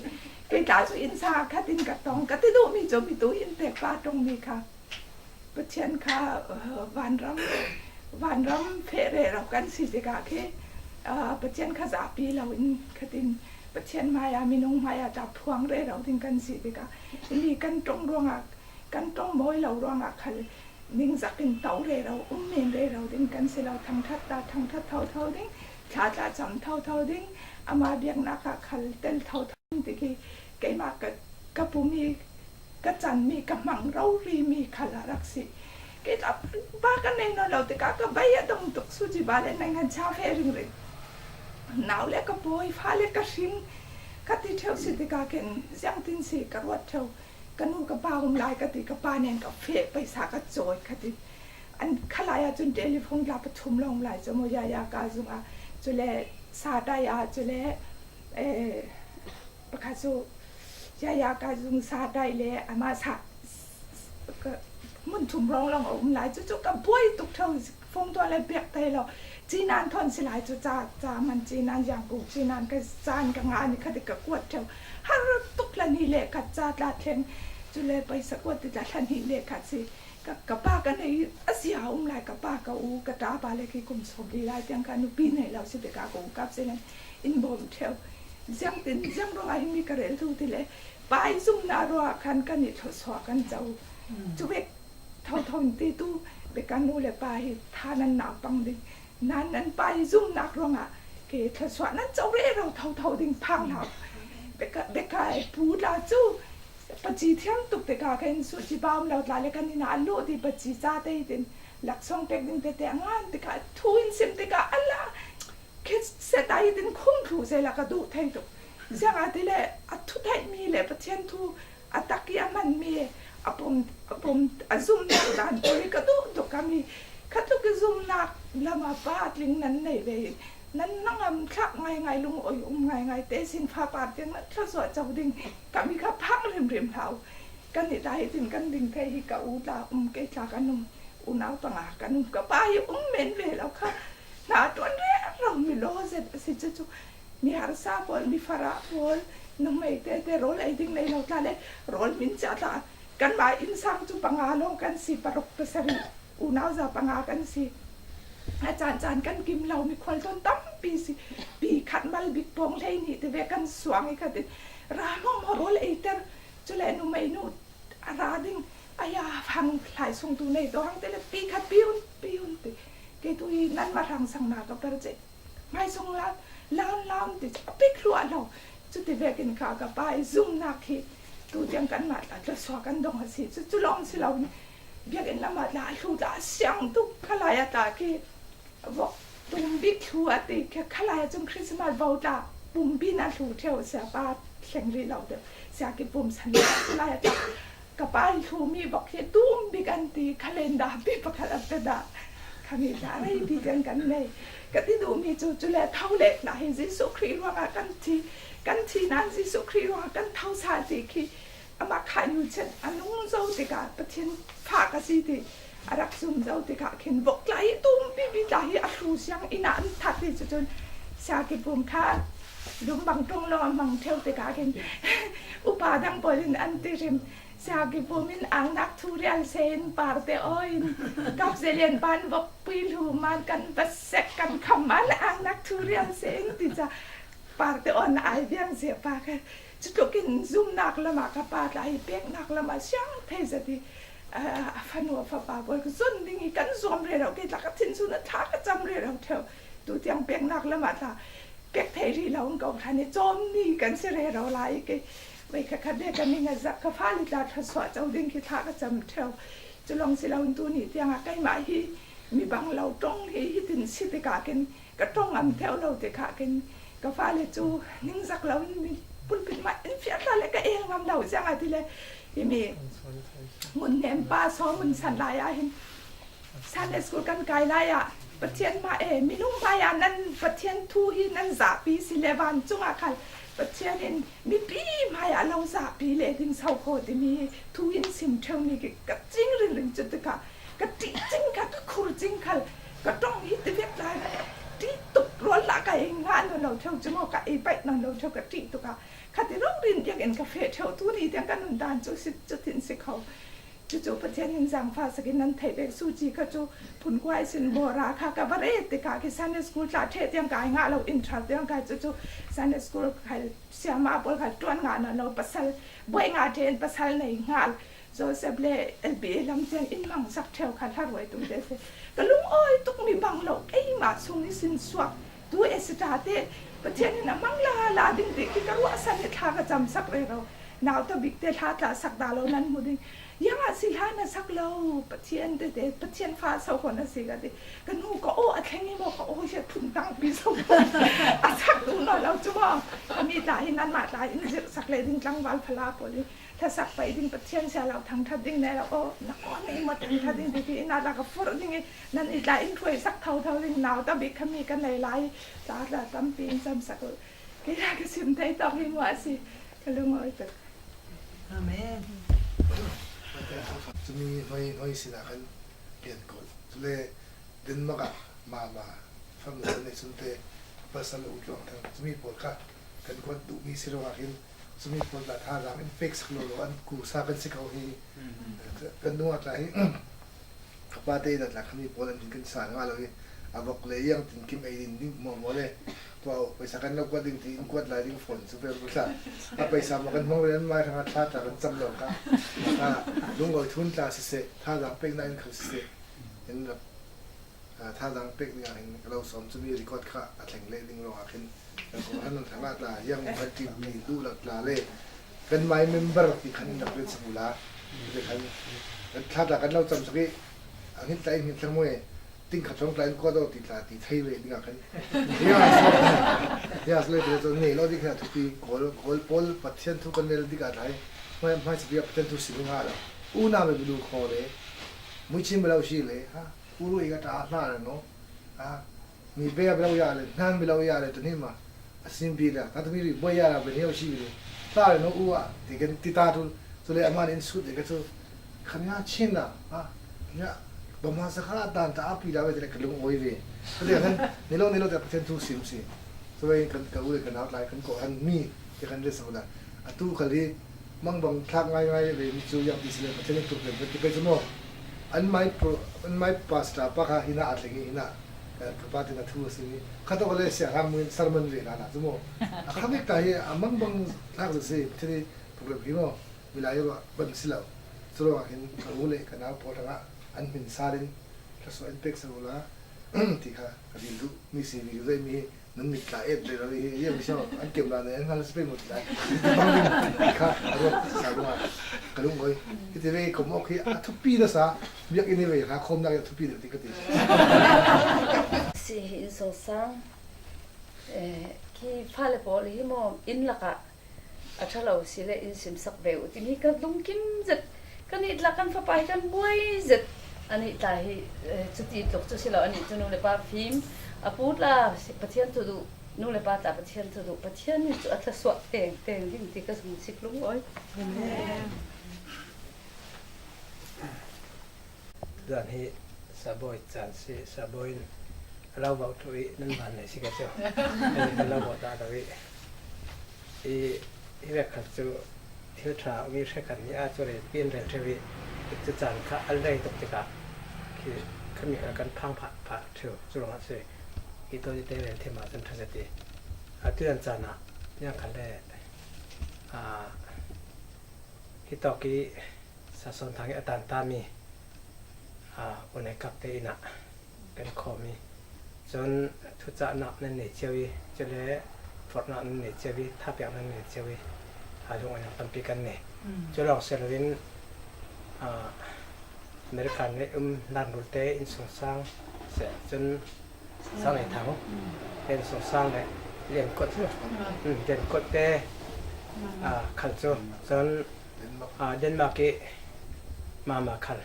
Kei tla cu inn sang ah khat in ka tong, ka ti duhmi cu mi tu in pek pa tongmi kha Pathian kha, uh, vanram, vanram feh rero kan si tikah khi, uh, Pathian kha zahpi lo in khat in Pathian hmai ah, minung hmai ah tla phuang rero ding kan si tikah, mi kan tong ruangah, kan tong mawi lo ruangah khal ningzak in to rero, um men rero ding kan si lo, thangṭhat ta, thangṭhat thotho ding, thla tla cam thotho ding, ama biaknak ah khal tel thotho ding ti khi keimah ka, ka pumi, ka canmi, ka hmang rorimi khal a rak si. Kei tla pa ka nei nawn lo tikah ka bei a dong tuk, Suci ba le nai ngan cha fe ringring. Nau le ka pawi, fa le ka hring, ka ti ṭheu si tikah ken ziangtin si ka ruat ṭheu. Ka nu ka pa um lai ka ti, ka pa nen ka feh, paisa ka cawi ka ti. An khalai ah cun telephone tla pathum lawng um lai cu maw, Yaya ka zung ah, cule Sadai ah, cule, eh, pakhat cu Yaya ka zung Sadai le amah sa, ka, hmun thum lawng lawng a um lai cu, cu ka buai tuk ṭheu. Fung tuan le biak thei lo. Cinan thawn si lai cu ca, ca man cinan, Yangon cinan ka caan ka ngah ni kha ti ka kuat ṭheu. Har tuk hlan hi le khat ca tla thleng. Cule paisa kuat ti tla hlan hi le khat si. Ka, ka pa ka nei a sia a um lai, ka pa ka u, ka ṭa pa le khi kum sawm li lai tiang kha nupi nei lo si tikah ka u kap si len in bawm ṭheu. Ziangtin, ziang ruangah himi ka rel tu ti le pai zumnak ruangah khan kan i thluasuah kan co. Cu vek thotho in ti tu, beka nu le pa hi tha nan naupang ding, nan nan pa i zumnak ruangah ke thluasuah nan co rero thotho ding phang hlah. Beka, beka pu tla cu paci thiam tuk tikah kan Suci ba um lo tla le kan inn ah a luh ti paci ca te tin laksawng pek ding tete a ngan tikah thu in sim tikah a la. Khi seta hi tin khum thlu sela ka duh thei tuk. Ziangahtile a thutheihmi le Pathian thu a tak i a hmanmi a pom, a pom, a zumnak dan pawl hi ka duh tuk. Kami khatluk i zumnak lam a pa tling nan nei ve hi. Nan nangam thlak ngaingai, lungawi um ngaingai te sin fa par tiang nan thluasuah co ding. Kami kha phang hrimhrim hlah u. Kan i ta hi tin kan ding thei hi, ka u tla um, kei tla kan um. Unau panga kan um, ka pa hi um men ve lo kha. Hna ṭuan rero mi law zet a si cucu. Mi harsa pawl, mi farah pawl, nuhmei tete rawl ei ding nei lo tla le rawl min cia tla. Kanmah innsang cu panga lawng kan si, paruk pasarih, unau za panga kan si. A caan caan kan kim lo, mikhual thawn tampi si. Pi khat mal bik pawng hleihnih ti ve kan suang i khatin. Ra mawngmawng rawl eiter, cule numeinu a ra ding, a ya hang hlai sungtu nei tawh hang te le, pi khat pi un, pi un ti. Kei tu hi nanmah hrangsang na ka per cih. Hmaisung la, laun laun ti, a pik hluah lo. Cuti vekin kha ka pa i zumnak hi, tu tiang kanmah tla tla suak kan dong a si. Cu, cu lawng si lo, biakinn lamah tla a hlu tla a siang tuk, kha lai a tla khi vok tum bik thlu a ti kha, kha lai ah cun Christmas vo tla pumpi na thlu ṭheu, siapa thleng rih lo deuh, sia kipum san lo, kha lai ah tla ka pa i thlumi vok hi tum bik an ti, kha len dah pi pakhat a pe dah, kha mi tla rei pi tiang kan nei. Ka ti duhmi cu, cule tho le tla hi Jesuh Khrih ruangah kan thi, kan thi nain Jesuh Khrih ruangah kan tho sa ti khi, amah kha nu chet a nung zo tikah Pathian fa ka si ti a rak zum zo tikah khin vok tla hi tum pipi tla hi a hlu siang inn ah an that ti. Cucun sia kipum kha lum bang ṭong lo a mang ṭheu tikah khin upa dang pawl in an ti hrim. Sia kipum in angnak thu rial se in parte aw in kap zelian pan vok pui hlu man kan va sek kan kham man angnak thu rial se in ti ca parte aw na ai viang zia pa kha. Cutlukin zumnak lamah ka pa tla hi peknak lamah siang thei zat hi, a, a fanu a fapa pawl ka zon ding hi kan zuam rero, kei tla ka thinsun a thla ka cam rero ṭheu. Tu tiang peknak lamah tla pek thei rih lo in ko hlan hi cawm ni kan si rero lai. Kei vei kha khat le ka ning a zak ka fale tla thluasuah co ding khi thla ka cam ṭheu. Cu lawng si lo in tu ni tiangah keimah hi mi bang lo ṭong hi hitin si tikah khin ka ṭong ngam theu lo tikah khin ka fale cu ningzak lo in mi pulpit mah in fiah tla le ka el ngam lo, ziangahtile himi ngun hnem pa saw ngun san lai ah hin Sunday school kan kai lai ah Pathian hmai, eh, minung hmai ah nan Pathian thu hi nan zahpi si le vancung ah khal Pathian in mipi hmai ah lo zahpi le ding so kho timi thu in sim ṭheu mi ka cing ringring cu tikah ka ṭih cing kha, ka khur cing khal, ka ṭong hi ti vek lai, ṭih tuk rual lah ka ei ngah nawn lo ṭheu cu maw, ka ei paih nawn lo ṭheu ka ṭih tuk ah, kha ti rong rin biak in ka feh ṭheu, tu ni tiang ka nundan cu si, cu tin si kho. Cucu Pathian in zangfah sak in nan theih bek suci kha cu phun kuai sin bawra kha ka va ret tikah khi Sunday school tla ṭheh tiang kai ngah lo in ṭhal tiang kai cucu Sunday school khai siama pawl khai ṭuan ngah nawn lo pasal buai ngah ṭheh in pasal nei ngal Joseph le L B A lam tiang in mangsak ṭheu kha hla ruai tum te si. Ka lungawi tuk mi bang lo keimah sung i sin suak tu Esther te Pathian in a mang la la ding ti khi ka ruahsan i thla ka camsak rero. Nauta bik te hla tla sak dah lo nan hmu ding. Iangah si hla na sak lo, Pathian tete, Pathian fa so kho na si ka ti. Ka nu ka aw a thleng i maw, ka aw hi a thun tangpi so maw. A sak duh nawn lo cu maw. Ka mi tla hi nanmah tla in zirh sak le ding tlangval fala pawl i hlasak pai ding, Pathian sia lo thangṭhat ding ne lo aw, na aw na i maw thangṭhat ding ti khi inn ah tla ka furh ding i nan i tla in hruai sak thotho ding, nauta bik kha mi ka nei lai, tla tla tampi in camsak uh. Kei tla ka sim thei tawk hi maw a si, ka lungawi tuk. Amen. Cumi hnuai, hnuai sinah kan pian ko. Cule Denmark ah mama fanu kan nei sunte pasal u tluang thang cumi pawl kha kan kuat duhmi si ruangah hin cumi pawl tla thazaang in peksak lo lo an kusa kan si ko hi. Kan nu ah tla hi ka pate ina tla khami pawl an kan sa ngah lo hi. A vok le iang tin kim ei din ding maw maw le tua paisa kan lo kuat ding ti in kuat lai ding phone cu vel tla a paisa maw kan hmang ve an mai hrang a thla tla kan cam lo kha. Kha lungawi thun tla siseh, thazaang peknak in khal siseh in rak, ah, thazaang pek dingah hin ka lo sawm cumi record kha a thleng leh ding ruangah khin kan kawhhran nan hrangah tla hiang kan ṭim ti duh lo tla le kan mai member ti khan in rak rinsak ula ti khan kan thla tla kan lo camsak i a hngilh tla in hngilh thlang maw e, ting khat hrawng tla in kuat aw ti tla ti thei ve dingah khan hiang a si le ti le cu nei lo ding khan a thupi kawl, kawl pawl Pathian thu kan nel dikah tla hi hmai, hmai sapi ah Pathian thu sim i ngah lo. Unau le bilu khaw le muichin belo si le ha. Uru i ka ta hla le no. A mi be a belo ya le, hnan belo ya le, tuni ma a sim bi le, ta tumi ri bo ya le, beni o si le. Hla le no u a ti ken ti ta tu, tu le aman in sut de ka tu. Khania chin na, a khania ba ma sa kha dan ta a pi la ve te le ka lung oi ve. Ka de kan ni lo ni lo te Pathian thu sim si. Tu ve kan ka u le kan out lai kan ko an mi te kan le sa la. A tu ka li Mangbang thlak ngaingai ve mi cu yang ti si le Pathian in tuk ven ti pei cu maw? An mai pro, an mai pastor pa kha hinah a thleng i hinah Ka pa tin a thu a si mi. Kha tawk le sia ram sermon ve na na chu maw. A kha vek ta hi a mang bang lak zet si, thil hi program hi maw. Milai ruah ban si lo. Churuangah hin ka u le ka nau pawl hrangah an hmin salin thluasuah in pek sa ula ti kha ka dil duh. Mi si mi zai mi hi nan mit tla et le lo hi, hiam si maw, an kem la ne an hal si pek maw ti lai. Ti bang min ti kha a ruat sa lungah ka lungoi. Hiti ve ko mawk hi a thupi nasa, biakinn hi ve kha khawmnak hi a thupi deuh ti ka ti. Si hi in sawngsang, eh, khi fale pawl hi maw, inn lakah a ṭha lo si le in simsak ve u timi ka lungkim zet, ka nih tla kan fapa hi kan buai zet. A nih tla hi, eh, cuti tluk cu si lo, a nih cu nu le pa fim, a pu tla Pathian thu duh, nu le pa tla Pathian thu duh, Pathian in cu a thluasuah teng teng ding ti ka zong sik lungawi. Amen. Zan hi Sabawi caan si, Sabawi in a lo bauh thluh i nan van nei si ka cu. Kan lo bauh ta lo i, i, i vek khat cu thil ṭha mi hrekkhat ni a cu rel, in rel ṭheu i, cu caan kha a rei tuk tikah khi khami kha kan phang phah, phah ṭheu cu ruangah si. I tawi te rel thim ah cun ṭha zet i, a tuian caan ah niang khan le, a, hi tawk i Sason Thang i a tantami, aa, unaikap te inn ah kan khawm i, cun thucahnak nan nei cio i, cule forhnak nan nei cio i, thapiak nan nei cio i, aa, lungawinak tampi kan nei. Mm. Cu lawng si loin, aa, American le um nan rul te innsungsang seh cun Sang Lei Thang, Lian Sung Sang le Lian Kot hi lo. Mm, Lian Kot te, ah, khal cu cun, ah, Denmark i mama khal,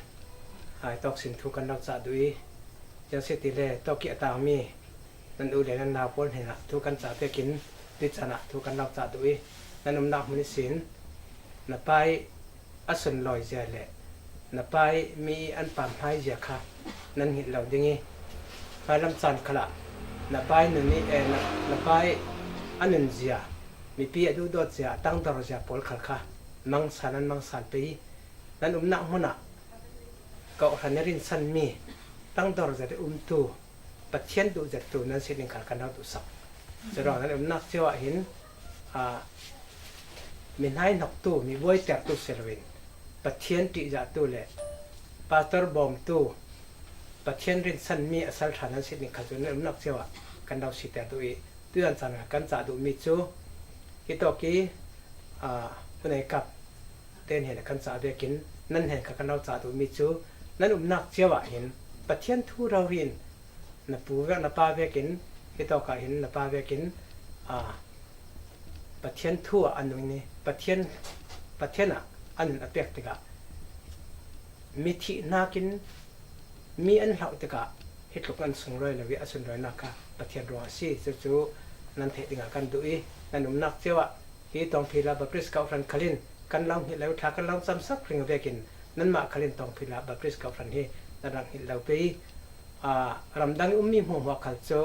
ah, tawk sin thu kan lo cah duh i, ziang si ti le tawk i a tangmi nan u le nan nau pawl hnenah thu kan cah vekin, tuih caan ah thu kan lo cah duh i, nan umnak hmun ihsin na pa i a sunlawi zia le na pa i mi i an pamhmai zia kha nan hngilh lo ding i, hmailam caan khalah na pa i nun i, eh, na, na pa i a nunzia, mipi a duhdawt zia, a tangdor zia pawl khal kha mangsa nan mangsan pei i, nan umnak hmun ah kawhhran i rinsanmi tangdor zia i umtu Pathian duh zettu nan si ding khal kan lo duhsak. Curuang nan umnak cio ah hin, aa, mi hnaihnoktu, mi buaitertu si loin Pathian ṭihzahtu le pastor bawmtu, Pathian rinsanmi a sal ṭha nan si ding khal cu nan umnak cio ah kan lo siter duh i, tuian caan kan cah duhmi cu hi tawk i, aa, unaikap te hnen kan cah vekin nan hnen kha kan lo cah duhmi cu nan umnak cio ah hin Pathian thu rori in na pu vek, na pa vekin, hi tawk ah hin na pa vekin, aa, Pathian thu ah a nun i Pathian, Pathian ah a nun a pek tikah mi thih hnakin mi an hlauh tikah hi tluk an sunglawi lo i a sunlawinak kha Pathian ruang a si. Cucu nan theih dingah kan duh i nan umnak cio ah hi Tawngphila Baptist Kawhhran khal in kan lo hngilh lo, thla kan lo camsak ring vekin nanmah khal in Tawngphila Baptist Kawhhran hi nan rak hngilh lo pei i, aa, ramdang i ummi hmuahhmuah khal cu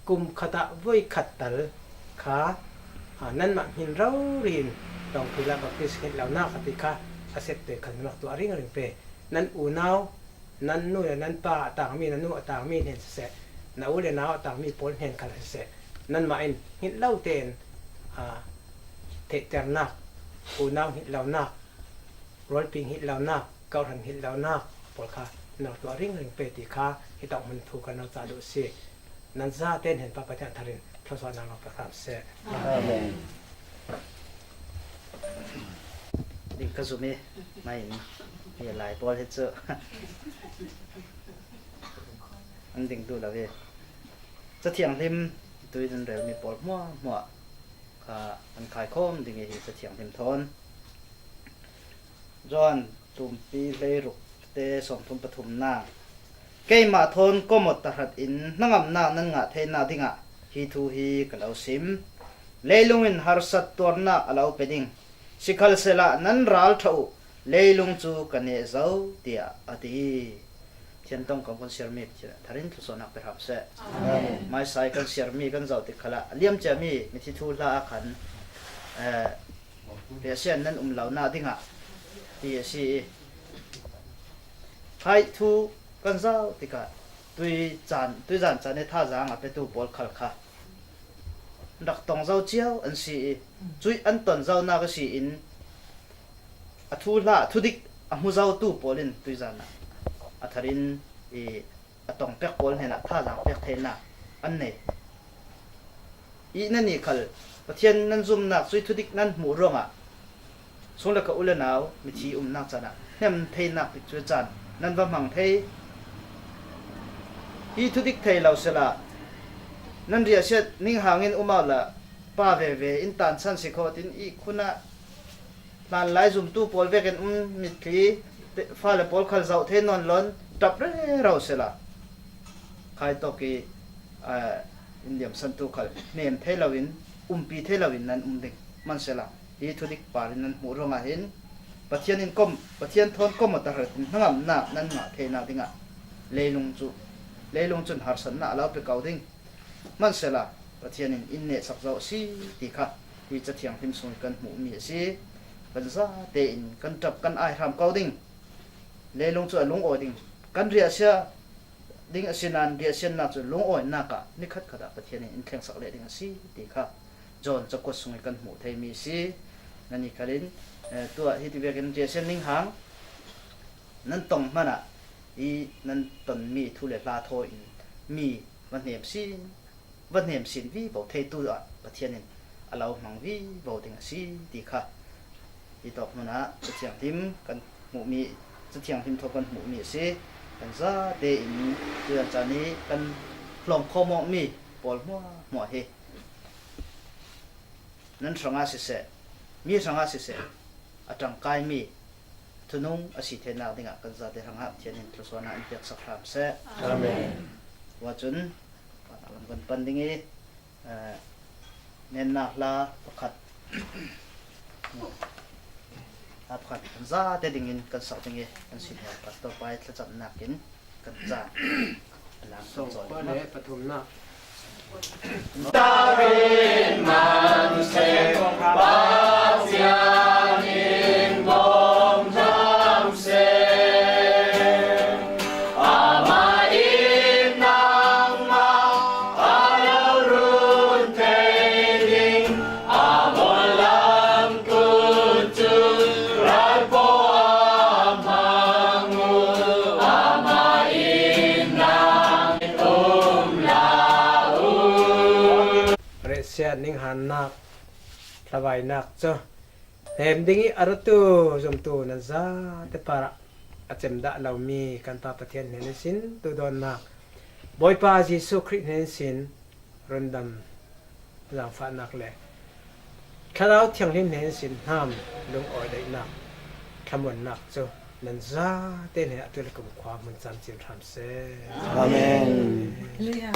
kum khat ah voi khat tal kha, aa, nanmah hmin rori in Tawngphila Baptist hngilh lonak a ti kha a sep te khal nan rak tuah ringring pei. Nan unau, nan nu le nan pa a tangmi, na nu a tangmi hnen siseh, na u le nau a tangmi pawl hnen khal siseh, nanmah in hngilh lo tein, aa, theihternak, unau hngilh lonak, rualpi hngilh lonak, kawhhran hngilh lonak pawl kha nan rak tuah ringring pei ti kha hi tawk hmun thu kan lo cah duh a si. Nan zate hnen Pa Pathian thar in thluasuahnak lo pe hram seh. Amen. Ding ka zum i, mah in hi lai pawl hi cu an ding duh lo i, Cathianghlim tui nan relmi pawl hmuahhmuah kha an khaikhawm ding i, hi Cathianghlim thawn Johan tlumpi hleiruk te sawmthum pathumnak. Keimah thawn kawmawt tahrat in hnangamnak nan ngah theinak dingah hi thu hi ka lo sim. Leilung in harsat tuarnak a lo pe ding. Sikhalsehla nan ralṭha uh, leilung cu ka neh zo, tiah a ti. Thiantong kong kan siarmi Pathian thar in thluasuahnak pe hram seh. Amen. Maisai kan siarmi kan zoh tik khalah a liam ciami mithi thuhla ah khan, eh, riahsiat nan um lonak dingah ti a si i, hai thu kan zoh tikah tuizan, tuizan chan i thazang a petu pawl khal kha rak tong zo cio an si i, cui an ton zo nak a si in, a thuhla, thudik a hmu zotu pawl in tuizan ah a thar in i, a tong pek pawl hnenah thazang pek theihna an nei. I nannih khal Pathian nan zumnak cui thudik nan hmuh ruangah sung le ka u le nau mithi umnak canah hnem theinak tikcu can nan va hmang thei. Hi thudik thei lo sela nan riahsiat ning hangin um awla pa veve in tansan si kho tin i khunah hlanlai zumtu pawl vekin um mitthli te-, fale pawl khal zoh thei nawn lon ṭap rero sela khai tawk i, aa, in liamsantu khal hnem thei loin, umpi thei loin nan um ding. Mansela hi thudik parin nan hmuh ruangah hin Pathian in kom, Pathian thawn kom a ta hretin hnangamnak nan ngah theinak dingah leilung cu, leilung cun harsatnak a lo pe ko ding. Mansela Pathian in in nehsak zo a si ti kha hi Cathianghlim sung i kan hmuhmi a si. Kan zate in kan ṭap kan aihram ko ding. Leilung cu a lungawi ding. Kan riahsia ding a si nain riahsiannak cu lungawinak ah nikhat khat ah Pathian in in thlengsak leh ding a si ti kha John cakuat sung i kan hmuh theimi a si. Nannih khal in, eh, tuah hiti vekin riahsian ning hang nan tong hmanah i nan tonmi thu le hla thaw in mi va hnem sin, va hnem sin vivo theitu ah Pathian in a lo hmang vivo ding a si ti kha hi tawk hmunah Cathianghlim kan hmuhmi, Cathianghlim thaw kan hmuhmi a si. Kan zate in tuian caan i kan hlawm khawm awkmi pawl hmuahhmuah hi nan hrangah siseh, mi hrangah siseh, a ṭangkaimi thunung a si theinak dingah kan zate hrangah Pathian in thluasuahnak in piaksak hram seh. Amen. Tua cun, lam kan pan ding i, eh, nennak hla pakhat, hla pakhat kan zate dingin kan sak ding i, kan senior pastor pa i thlacamnak in kan caan a lam kan cawi. Sawmkua le pathumnak. Takin man seh, Pathian in bawm hram seh. Amah in nangmah a lo run thei ding, a bawlam kut cu ralpaw a hmang uh, amah in nang in um hlah uh. Riahsiat ninghannak, hlavainak cu hnem ding i a ratu zumtu nan zate parah a cem dah lomi kan Pa Pathian hnen ihsin duhdawtnak, Bawipa Jesuh Khrih hnen ihsin rundam, zaangfahnak le Thlarau Thianghlim hnen ihsin hnam, lungawi daihnak, thlamuannak cu nan zate hnenah atu le kumkhua hmun camcin hram seh. Amen. Hallelujah.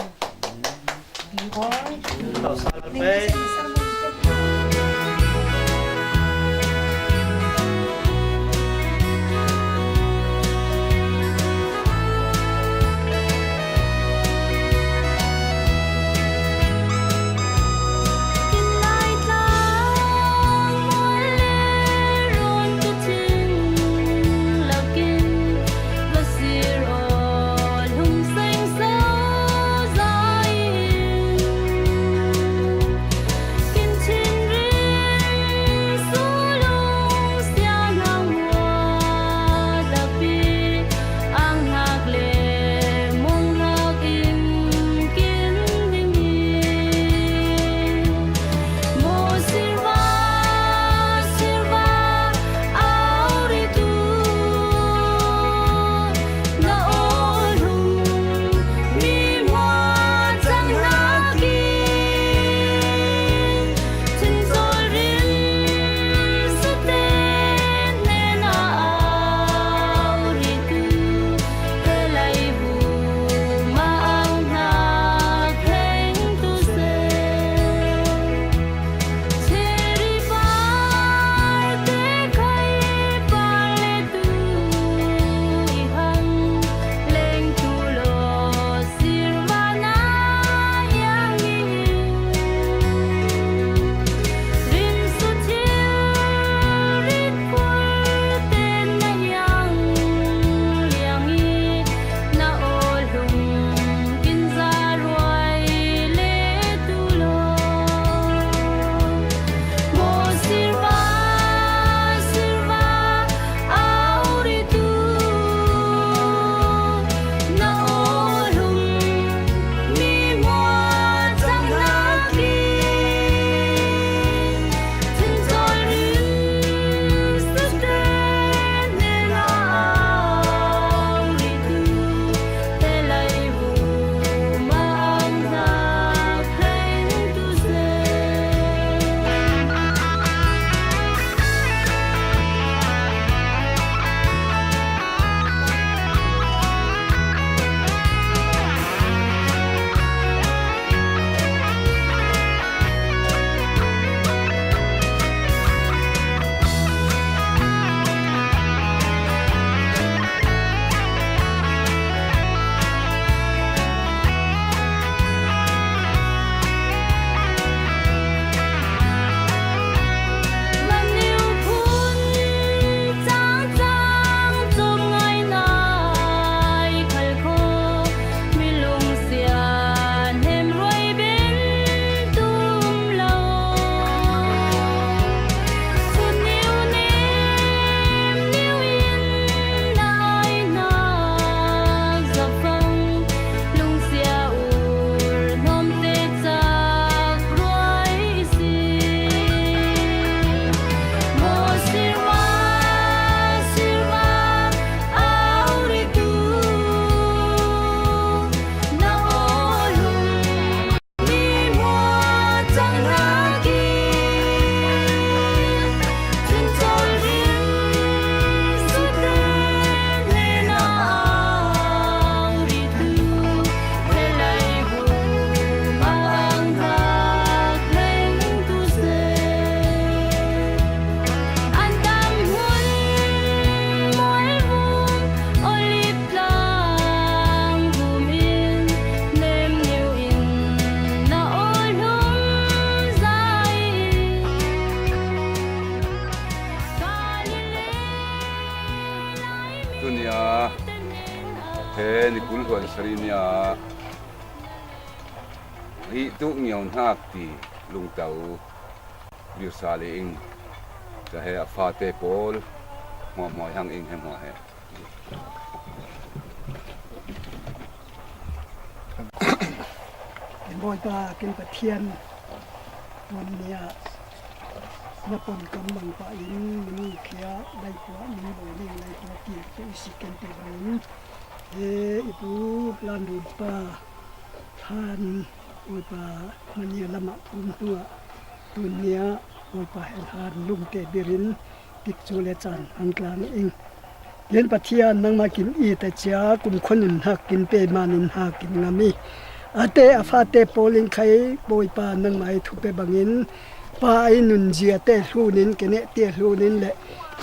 Hih tuk ngiau hnak ti lungto virsa le ing. Cahe a fate pawl hmuahhmuah hang ing he hmuah he. Ken Bawipa, ken Pathian, tun nia na pon kam bang pa in, minu khia, laipuak, min bawi ning, laipuak ki, tu i si ken te bang in. He i pu, lan dun pa, than, Bawipa, mania lamah kum hnuah, tun nia, Bawipa, he than, lungte birin, tikcu le caan hang tlang ing. Ken Pathian, nangmah kin it a cia, kumkhua nun hak kin pe, man in hak kin ngam i. A te a fate pawl in khai, Bawipa, nangmah i thupe bangin, pa i nunzia te hlunin, keneh tia hlunin le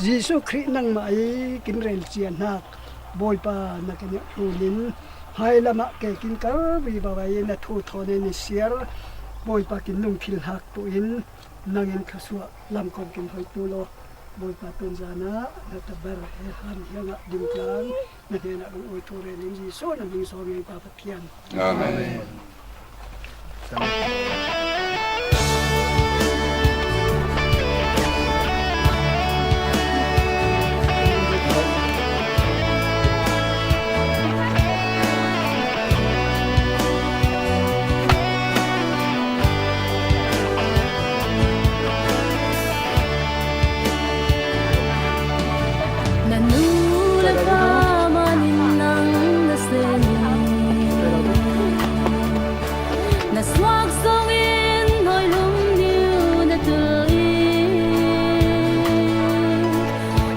Jesuh Khrih nangmah i kin relcia hnak, Bawipa, na keneh hlunin, hai lamah ke kin kar viva vai in a thu thawn in i siar, Bawipa, kin nung thil hak tu in, nangin thluasuah lam kong kin hoih tu law. Bawipa, tunzan ah na tabar he han hiangah dingtlang na hnenah lungawi thu rel in Jesuh na hming sawng in Pa Pathian. Amen. Na nu le pa manin nang na sen i, na suak zongin hawilum niu na tul i,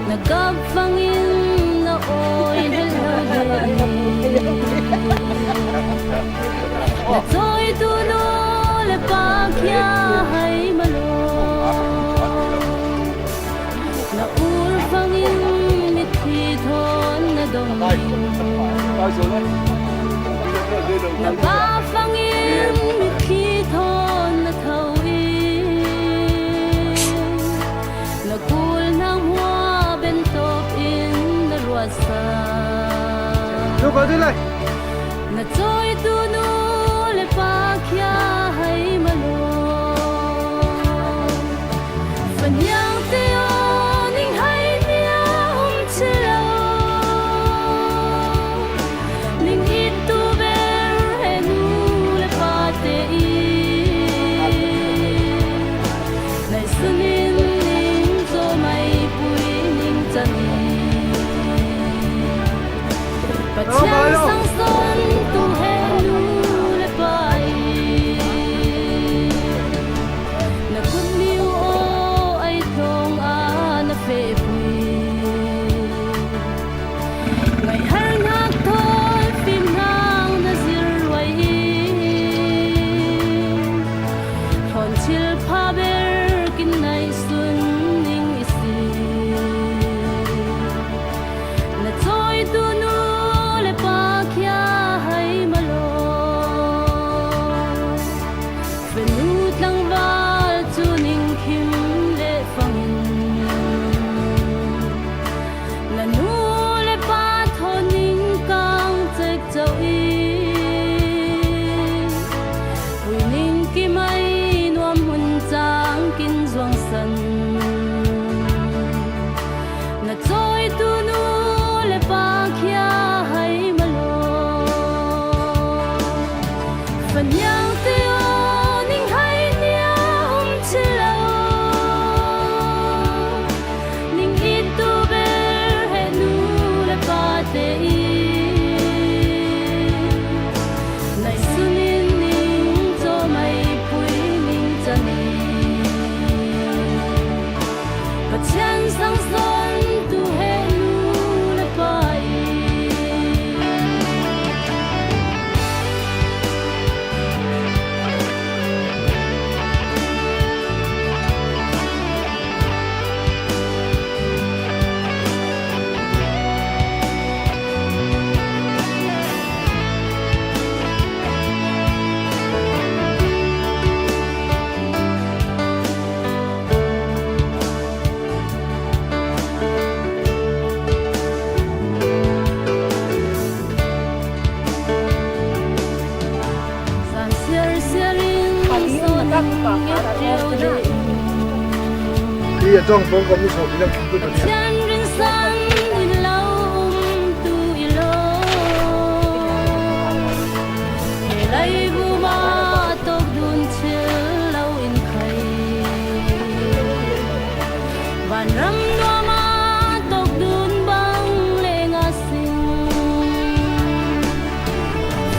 na gap fangin na awi hel lo le i, na cawitu nu le pa khia hai malo. Na ul fangin mitthi thawn na dong i, na ba fangin mitthi thawn na tho i, na kul nang hua bentawp in na ruatsa. Na cawitu nu le pa khia hai malo. Faniang te aw, ning hai nia um ci lo. Ning it tu ber he nu le pa te i, nai sunin ning caw mai pui ning can i. Pathian sangsawn tu he nu le pa i, na kut miu aw ai thawng a na fehpui. Ngaihar hnak thawn fim hnak na zir ruai i, thawn thil pha ber kin naih sun ning i si. Na cawitu nu le pa khia hai malo. Fanu tlangval cu ning khim le fangin, na nu le pa thawn ning kang cekco i, pui ning kim ai nuam hmun cang kin zuangsan. Na cawitu nu le pa khia hai malo. Faniang te aw, ning hai nia um ci lo. Ning it tu ber he nu le pa te i, nai sunin ning caw mai pui ning can i. Pathian sangsawn tu he nu le pa i, Hi a tawng pawng kawm ni sawm ni lam tu ta ni. Pathian rinsan in lo um tu i lo. He laibuma tawk dun thil lo in khai. Vanram nuama tawk dun bang lenga sing.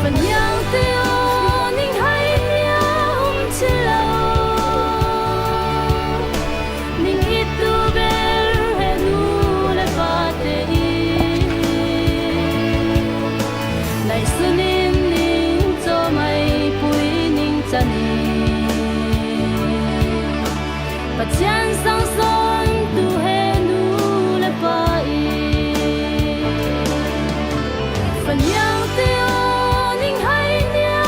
Faniang te aw, ning hai nia um chilo. Ning itu ber he nu le pa te i. Nai sunin ning cho mai pui ning chani. Pathian sang son tu he nu le pa i. Faniang te aw, ning hai nia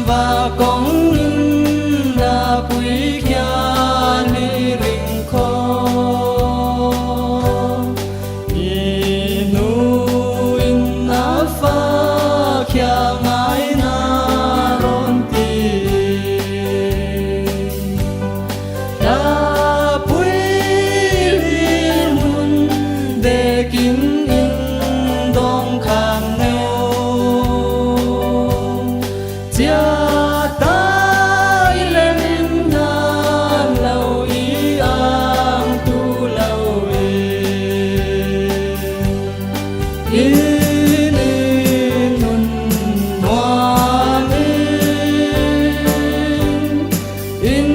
va kong in la pui khia ni ring kho. I nu in a fa khia ngai na ron ti. Lapui lim hun dekin in dong khang neu. Cia tai lem nan lo i ang tu lo i. In in nun nuam in. In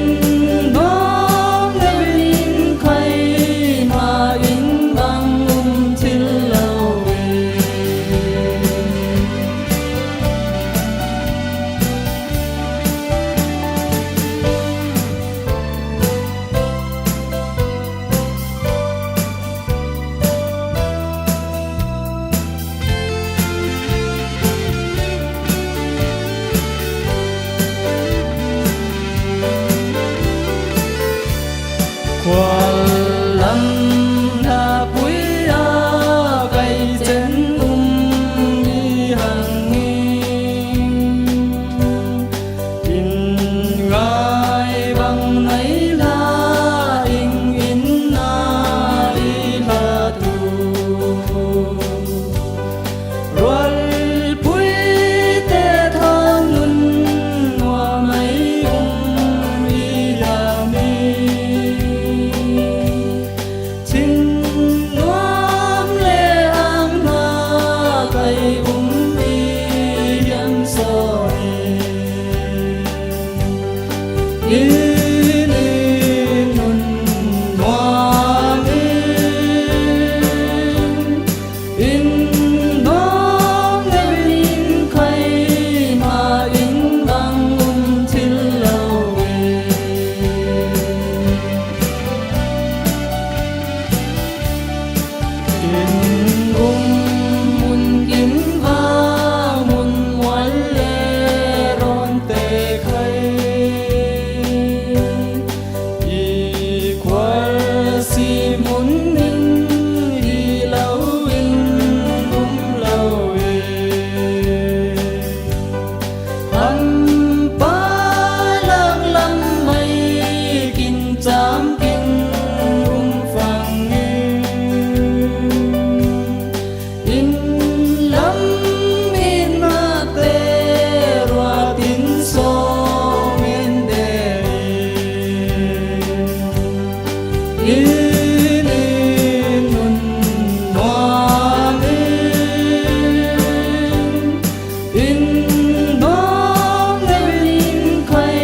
nuam deuh in khai ma in bang um thil lo in. Khual lam na pui a kai chen um i hang i. In ngai bang nai la ing in na i la tu. Rualpui te thawn nun nuam ai um i la mi. Thin nuam le ang na kai um i hiam saw i. In in nun nuam in. In nuam deuh in khai ma in bang um thil lo in. Kin um mun kin vang mun mual le rawn te khai. I khual si mun in hi lo in um lo i. An pa lak lam mai kin cham kin um fang in. In lam in na te ruat in sawm in de in. In in nun nuam in. In nuam deuh in khai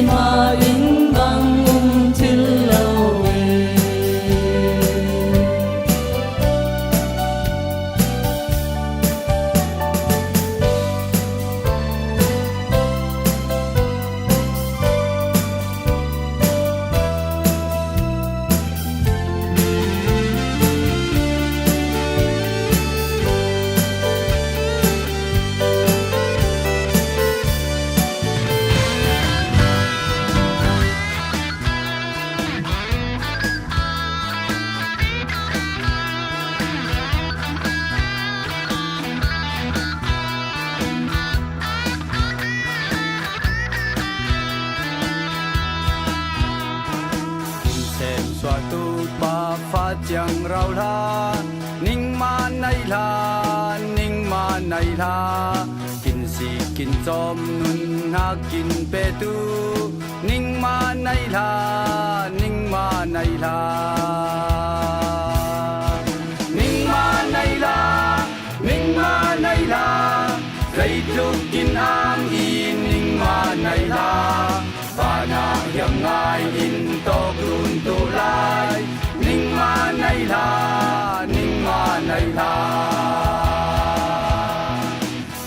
ma in bang um thil lo in. Sem suatu pa fa ciang rau hla, ning ma nai hla, ning ma nai hla. Kin sik kin cawm nun hna kin petu, ning ma nai hla, ning ma nai hla. Ning ma nai hla, ning ma nai hla. Zeitluk kin am i ning ma nai hla. Vanah hiam ngai in tawk run tu lai. Ning ma nai hla, ning ma nai hla.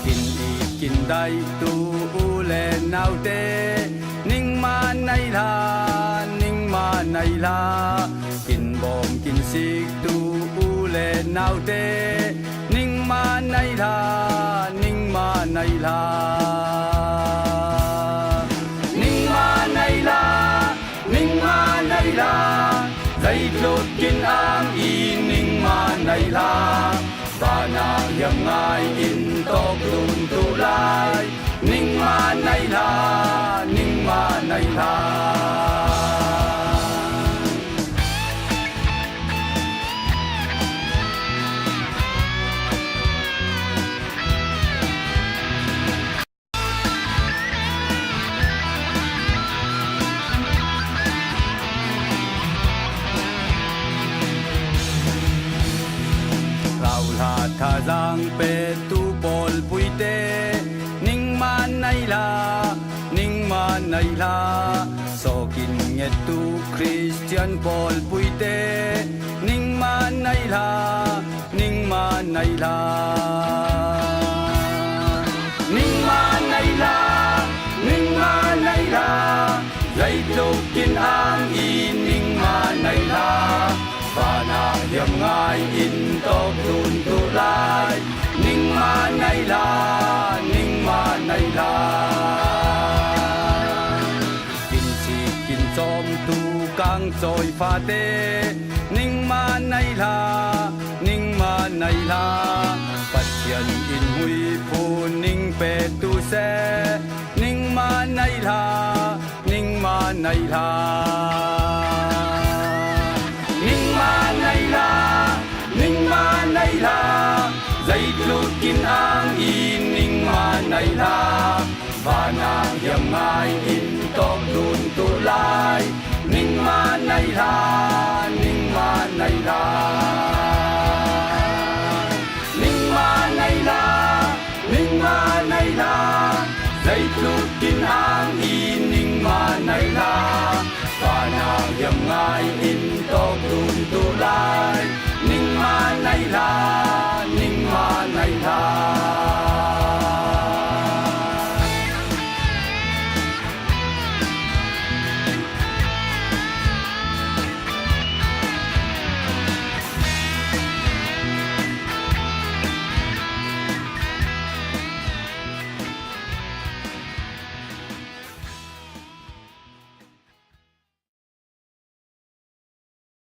Kin it kin daih tu u le naute, ning ma nai hla, ning ma nai hla. Kin bawm kin sik tu u le naute, ning ma nai hla, ning ma nai hla. Tlukin ang i ningmah nei hla, vanah hiam ngai in tawk dun tu lai. Ningmah nei hla, ningmah nei hla. Rauhla thazang petu pawlpuite, ningmah nei hla, ningmah nei hla. Sawkin ngettu Khristian pawlpuite, ningmah nei hla, ningmah nei hla. Ningmah nei hla, ningmah nei hla. Zeitlukin ang i ningmah nei hla, vanah hiam ngai in tawk dun tu lai. Ningmah nei hla, ningmah nei hla. Kinsik kinsawmtu kang cawi fate, ningmah nei hla, ningmah nei hla. Pathian in huiphun ning petu se, ningmah nei hla, ningmah nei hla. Ningmah nei hla, ningmah nei hla. Zeitlukin ang i ningmah nei hla, vanah hiam ngai in tawk dun tu lai. Ningmah nei hla, ningmah nei hla. Ningmah nei hla, ningmah nei hla. Zeitlukin ang i ningmah nei hla, vanah hiam ngai in tawk dun tu lai. Ningmah nei hla,